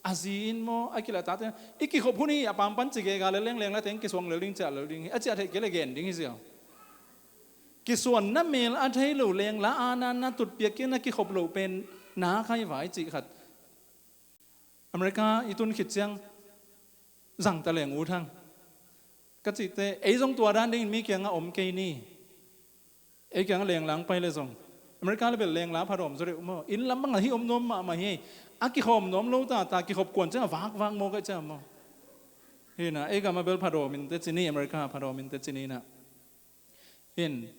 a zi in maw, a kilatate i kikhop hun hi a pampan ci gega le leng, lengla teng kisuang lel ding, ciah lel ding hi a, ciah theih kei le gen ding hi ziau. Kisuanna mel a thei lo lengla aana na tutpiak kei na kikhop loh pen na khai vai cih khat America i tun khit ciang zang ta leng ut hang ka cihte, ei zong tua dan dingin mi kiangah om kei ni. Ei kiangah lenglang pai le zong America le bel lengla phadawm zaw deuh maw. Inn lam bangah hih om nuam mahmah hi. A kikhawm nuam lo ta, ta kikhop kuan ciangah vakvak maw ka ciah maw. Hina ei gamah bel phadawm in teci ni, America phadawm in teci ni na. Hin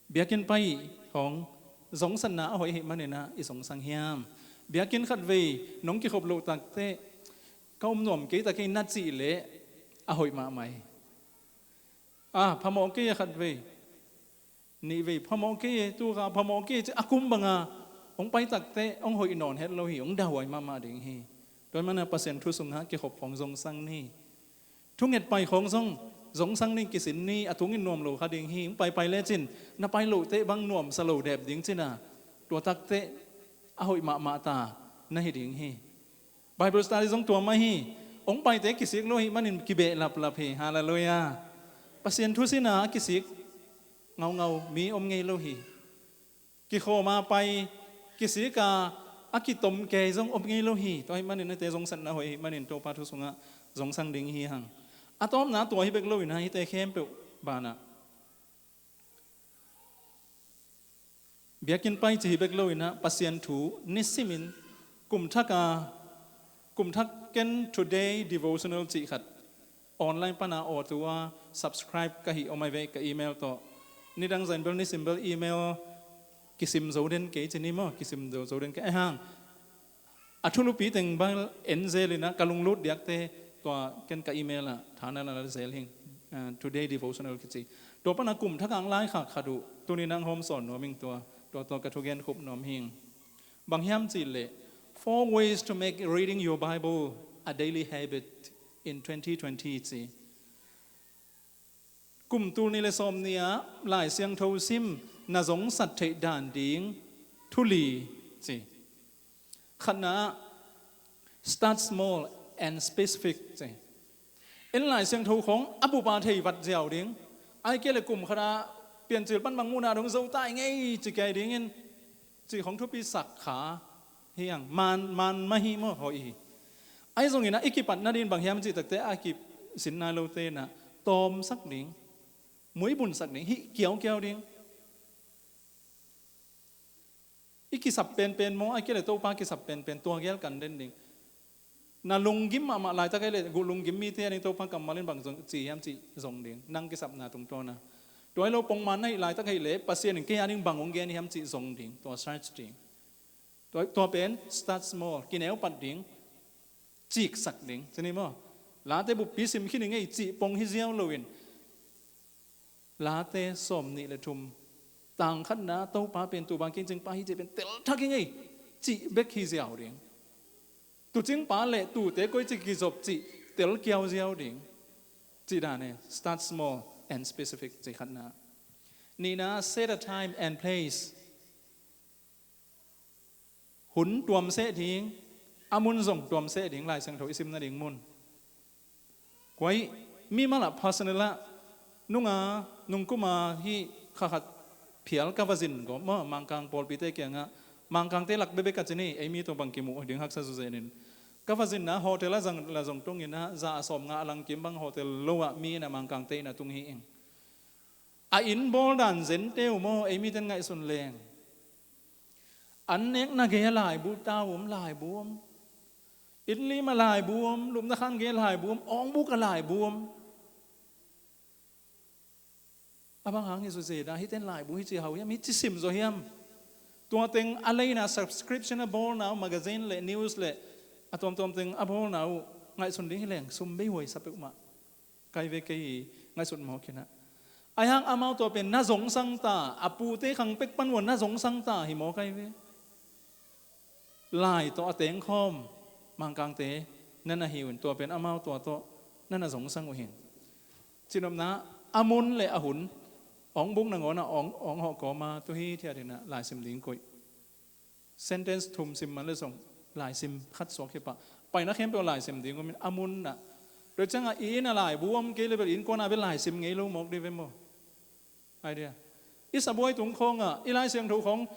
biakinn pai hong zongsatna a hoih ahih maninah i zongsang hiam? Biakinn khatvei nong kikhop loh takteh ka om nuam kei ta kei na cih leh a hoih mahmah hi. A phamawh kei a khatvei, nihvei phamawh kei e, tukha phamawh kei e ci a kum banga hong pai takteh hong hoih nawn het lo hi, hong dauhuai mahmah ding hi. Tua ahih maninah Pasian thu sungah kikhop hong zongsang ni. Thunget pai khawng zong zongsang ding kisin ni, a tungin nuam lo kha ding hi. Hong paipai lecin na pai lohteh bang nuamsa lo dep ding cina, tua takteh a hoih mahmah ta na hi ding hi. Bible study zong tua mah hi. Hong paite kisik lo ahih manin kibeh laplap hi. Halleluiah. Pasian thu sina a kisik ngaungau mi om ngei lo hi. Kikhawma pai kisika a kitom kei zong om ngei lo hi. Tua ahih manin hite zongsatna hoih ahih manin Topa thu sungah zongsang ding hi hang. A tawpna tua hi bek lo inah hite khempeuh banah biakinn pai ci hi bek lo inah Pasian thu nisimin kumthaka kumthak ken today devotional cih khat online pana awtu a subscribe ka hi om ai ve ka email tawh. Nidang zain bel nisim bel email kisim zo den kei ci ni maw, kisim zo zo den kei ai hang. A thulupi teng bang en zel inah ka lunglut diakte tua ken ka email ah thana la zel hing. Uh, today devotional kici tua pana kumthak ang lai khak khat uh tuninah hong hawm sawn nuam hing tua, tua tua ka thugen khup nuam hing. Bang hiam cih leh four ways to make reading your Bible a daily habit in twenty twenty ci. Kum tul nih le sawm nih ah Lai Siangtho sim na zongsat theih dan ding thu li ci. Khatna ah start small and specific ci. En Lai Siangtho khawng a bupa thei vat ziau ding. Ai kei le kum khatah Piancil pan bang muhna dong zo tai ngei ci kei dingin cih khawng thupi sak kha hi ang. Man, man mah hi maw, hoih hi. Ai zongin ah i kipat nadin bang hiam cih takte a kisin nai lote inah tawmsak ding, muibunsak ding, hih kiaukiau ding. I kisap penpen maw, ai kei le Topa kisap penpen tua gel kan den ding. Na lunggim mahmah laitak ai le guh lunggim mite a ding Topa kammal in bang zong ci hiam cih zong ding nang kisapna tungtawna. Tua hi lo pongman na hih laitak hih le Pasian in kei a ding bang hong gen hiam cih zong ding, tua search ding. Tua, tua pen start small, kineu pat ding, ciksak ding ci ni maw. Late buppi sim khin i ngei cih pong hi ziau loin Late sawm nih le thum tang khatna Topa pen tu bang kingcingpa hi cih pen telthak hi ngei cih bek hi ziau ding. Tucingpa le tute koici kizop cih telkiau ziau ding. Cih dan e, start small and specific cih khatna. Nihna, set a time and place. Hun tuamseh ding, a mun zong tuamseh ding, Lai Siangtho i sim nading mun. Kuai, mimal ah personal ah nunga nungkuma hih kha khat phial ka va zin gawp maw, Mangkang pawlpite kiangah, Mangkangte lak bekbek a ci ni, ei mi tawh bang kimuh ding haksa zuzenin. Ka va zinna hotel ah zang la zong tung inah za a sawm nga a langkim bang hotel lo ah mi inah Mangkangte inah tung hi ing. A inn bawl dan zente uh maw, ei miten ngaihsun leng. An nekna gei a laibu ta uh om, laibu om. Inn lim a laibu om, lupna khan gei a laibu om, awngbuk a laibu om. A bang hang hi zaw zeda, hiten laibu hi ci hau hiam, hi ci sim zaw hiam. Tua teng a leina subscription a bawlna uh, magazine le news le a tuamtuam teng a bawlna uh ngaihsun ding hi leng, sum bei huai sa peuhmah. Kai ve kei hi, ngaihsut mawk inah. Ai hang amau tua pen na zongsang ta, a pute khang pek pan uh a na zongsang ta hi maw kai ve. Lai tawh a tengkhawm Mangkangte na na hi uh in tua pen amau tua tawh na na zongsang uh hin. Cinopna a mun le a hun, awngbuk nangawn ah awng, awng hawh kawma tu hi thiat inah laisim ding koih. Sentence thum sim man le zong laisim khat suak hi pah. Paina khempeuh laisim ding om in a mun ah. Tua ciangah i inn a laibu om kei le bel innkuan ah bel laisim ngei lo mawk dih ve maw. Idea. I sabuai tung khawngah i Lai Siangtho khawng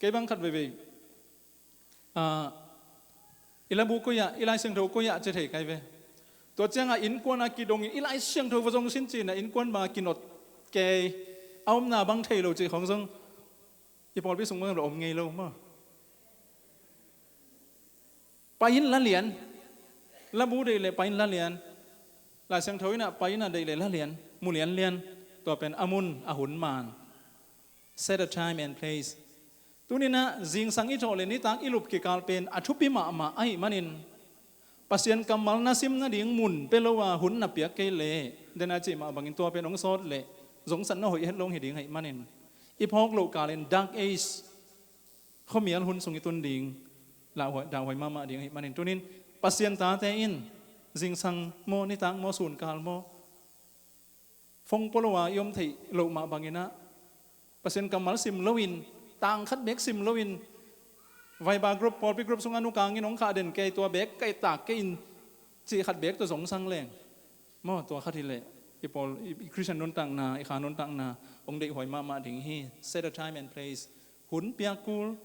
kei bang khat veivei. Ah, I labu koi ah, i Lai Siangtho koi ah ci thei kai ve. Tua ciangah innkuan a kidongin i Lai Siangtho va zong sin cihna innkuan bang a kinot kei, a omna bang thei lo cih khong zong i pawlpi sung bang lo om ngei lo maw? Pai in la lian. Labu deih leh pai in la lian. Lai Siangtho in ah pai in ah deih leh la lian, mu lianlian. Tua pen a mun a hun maan. Set a time and place. Tuni-in ah zingsang i thawh leh nitak i lup kikal pen a thupi mahmah ahih manin Pasian kammal na sim nading mun pia lo a hun na piak kei leh, den a cih mah bangin tua pen hong sawt leh zongsatna hoih het lo hi ding ahih manin i phawk loh kalin dark age khuamial hun sung i tun ding, lauhuai, dauhuai mahmah ding ahih manin tuni-in Pasian tate in zingsang maw, nitak maw, sunkal maw, phone pua lo a i om theih loh mah bangin ah Pasian kammal sim loin, tang khat beek sim loin, Viber group, pawlpi group sungah nukangin hong khah den kei, tua beek ka et tak kei in cih khat beek tawh zongsang leng maw, tua khat hi leh i pawl, i, i Christian nuntakna, i kha nuntakna hong deihhuai mahmah ding hi. Set a time and place. Hun piak kul,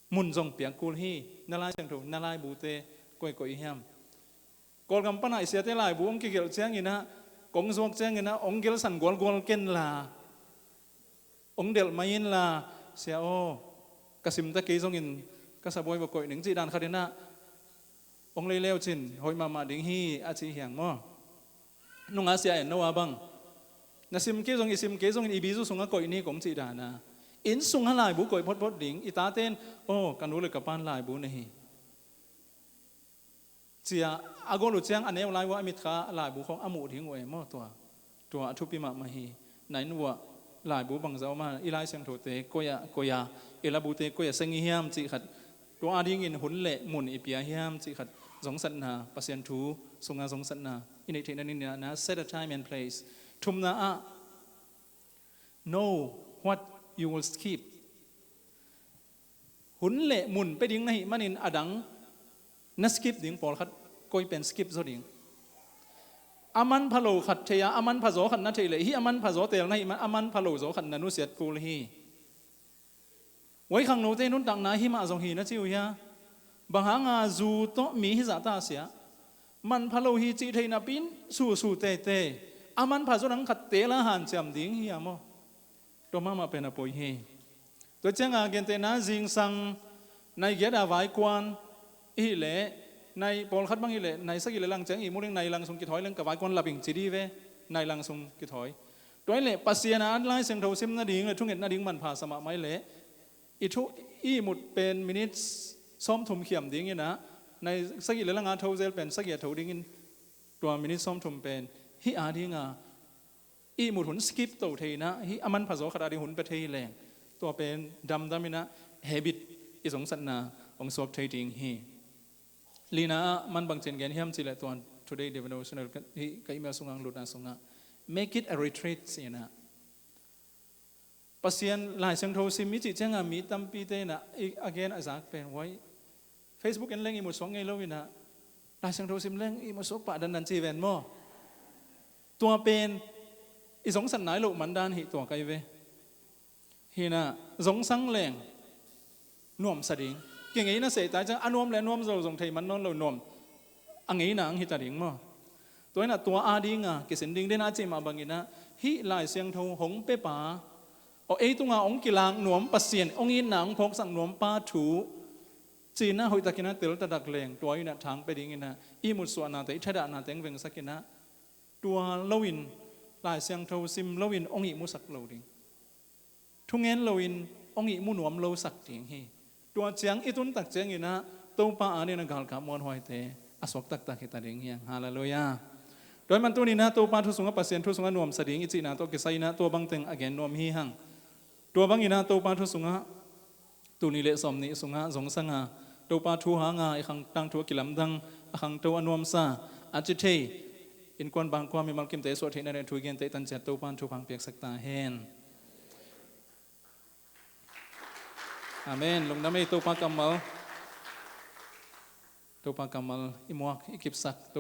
mun zong piak kul hi. Na Lai Siangtho, na laibute koi koi hiam? Kawlgam panah i siate laibu hong kigelh ciangin ah, kong zuak ciangin ah hong gelhsan gualgual ken la, hong delh mai in la, sia aw, ka sim ta kei zongin ka sabuai va koih ning cih dan khat in ah hong lei leu cin hoih mahmah ding hi a ci hiang maw? Nungah Sia En No a bang, na sim kei zong, i sim kei zongin i bizu sungah koih ni kong cih dan a, inn sungah laibu koih photphot ding. I tate in, aw, ka nu le ka pan laibu na hi, cia a gol uh ciang a neu lai uh a mitkha laibu khawng a muh ding uh e maw? Tua, tua a thupi mahmah hi. Na inn uh ah laibu bangzah om a, i Lai Siangthote koi ah, koi a, i labute koi ah seng i hiam cih khat, tua adingin hun le mun i pia hiam cih khat, zongsatna, Pasian thu sungah zongsatna i neih theihna dingin ah, set a time and place. Thumna ah, know what you will skip. Hun le mun pia ding na hih manin a dang na skip ding, pawlkhat koi pen skip zaw ding. A manpha lo khat thei a, a manpha zaw khat na theih leh, hih a manpha zaw teel na hih man, a manpha lo zaw khat na nusiat kul hi. Huai khangnote nuntakna himah zong hi na ci uh hia? Bang hanga zu tawh mi hizah ta sia? Manpha lo hi cih theih napi in susu tete, a manpha zaw dang khat teel a hanciam ding hi a maw? Tua mahmah pen a poi hi. Tua cianga gentehna zingsang nai giat a vaikuan i hih leh, nai pawlkhat bang hih leh, nai sagih le lang ciang ihmu leng, nai lang sung kithawi leng ka vaikuan lap ing ci di ve, nai lang sung kithawi. Tua hi leh Pasian a Lai Siangtho sim nading le thunget nading manpha sa mahmah hi leh, i thu, i ihmut pen minute sawmthum khiam dingin ah, nai sagih le langa tho zel pen sagih a tho dingin, tua minute sawmthum pen hih adinga ihmut hun skip to thei in ah, hih a manpha zaw khat ading hun pia thei hi leng, tua pen damdam in ah habit i zongsatna hong suak thei ding hi. Lina ah man bangci'n gen hiam cih leh, tua today devotional ka, hih ka email sungah hong lutna sungah, make it a retreat ci in ah. Pasian Lai Siangtho sim i cih cianga mi tampite in ah, i, a gen a zak pen, huai, Facebook en leng ihmut suak ngei lo in ah, Lai Siangtho sim leng ihmut suak pah dandan ci ven maw? Tua pen i zongsatna i loh man dan hi tua kai ve. Hi in ah zongsang leng nuamsa ding. Kingeina sehtai ciang a nuam le a nuam zo zong thei man nawn lo, nuam a ngeina ang hita ding maw? Tua in ah tua adinga kisin ding, den a cih mah bangin ah, hih Lai Siangtho hong piapa, aw, ei tunga hong kilak nuam Pasian, hong itna hong phawksak nuam pa thu ci in ah hoihtakin ah tel taktak leng, tua in ah thang pia dingin ah, ihmut suahnate, i thadahnate hong vengsak in ah, tua loin, Lai Siangtho sim loin hong ihmusak lo ding. Thungen loin hong ihmu nuam losak ding hi. Tua ciang i tun tak ciangin ah Topa adingin ah galkap muanhuaite a suak taktak hita ding hi hang. Halleluiah. Tua ahih man tuni in ah Topa thu sungah, Pasian thu sungah nuamsa ding i cihna tawh kisai in ah tua bangteng a gen nuam hi hang. Tua bangin ah Topa thu sungah, tul nih le sawmnih sungah zongsang a, Topa thu hanga i khang tangthu a kilamdang, a khangto a nuamsa, a ci thei, innkuan bangkua mimal kimte suah theihna le thu i genteh tan ciat Topa'n thupha hong piaksak ta hen. Amen. Lungdam ei. Topa kammal, Topa kammal i muak, i kipsak.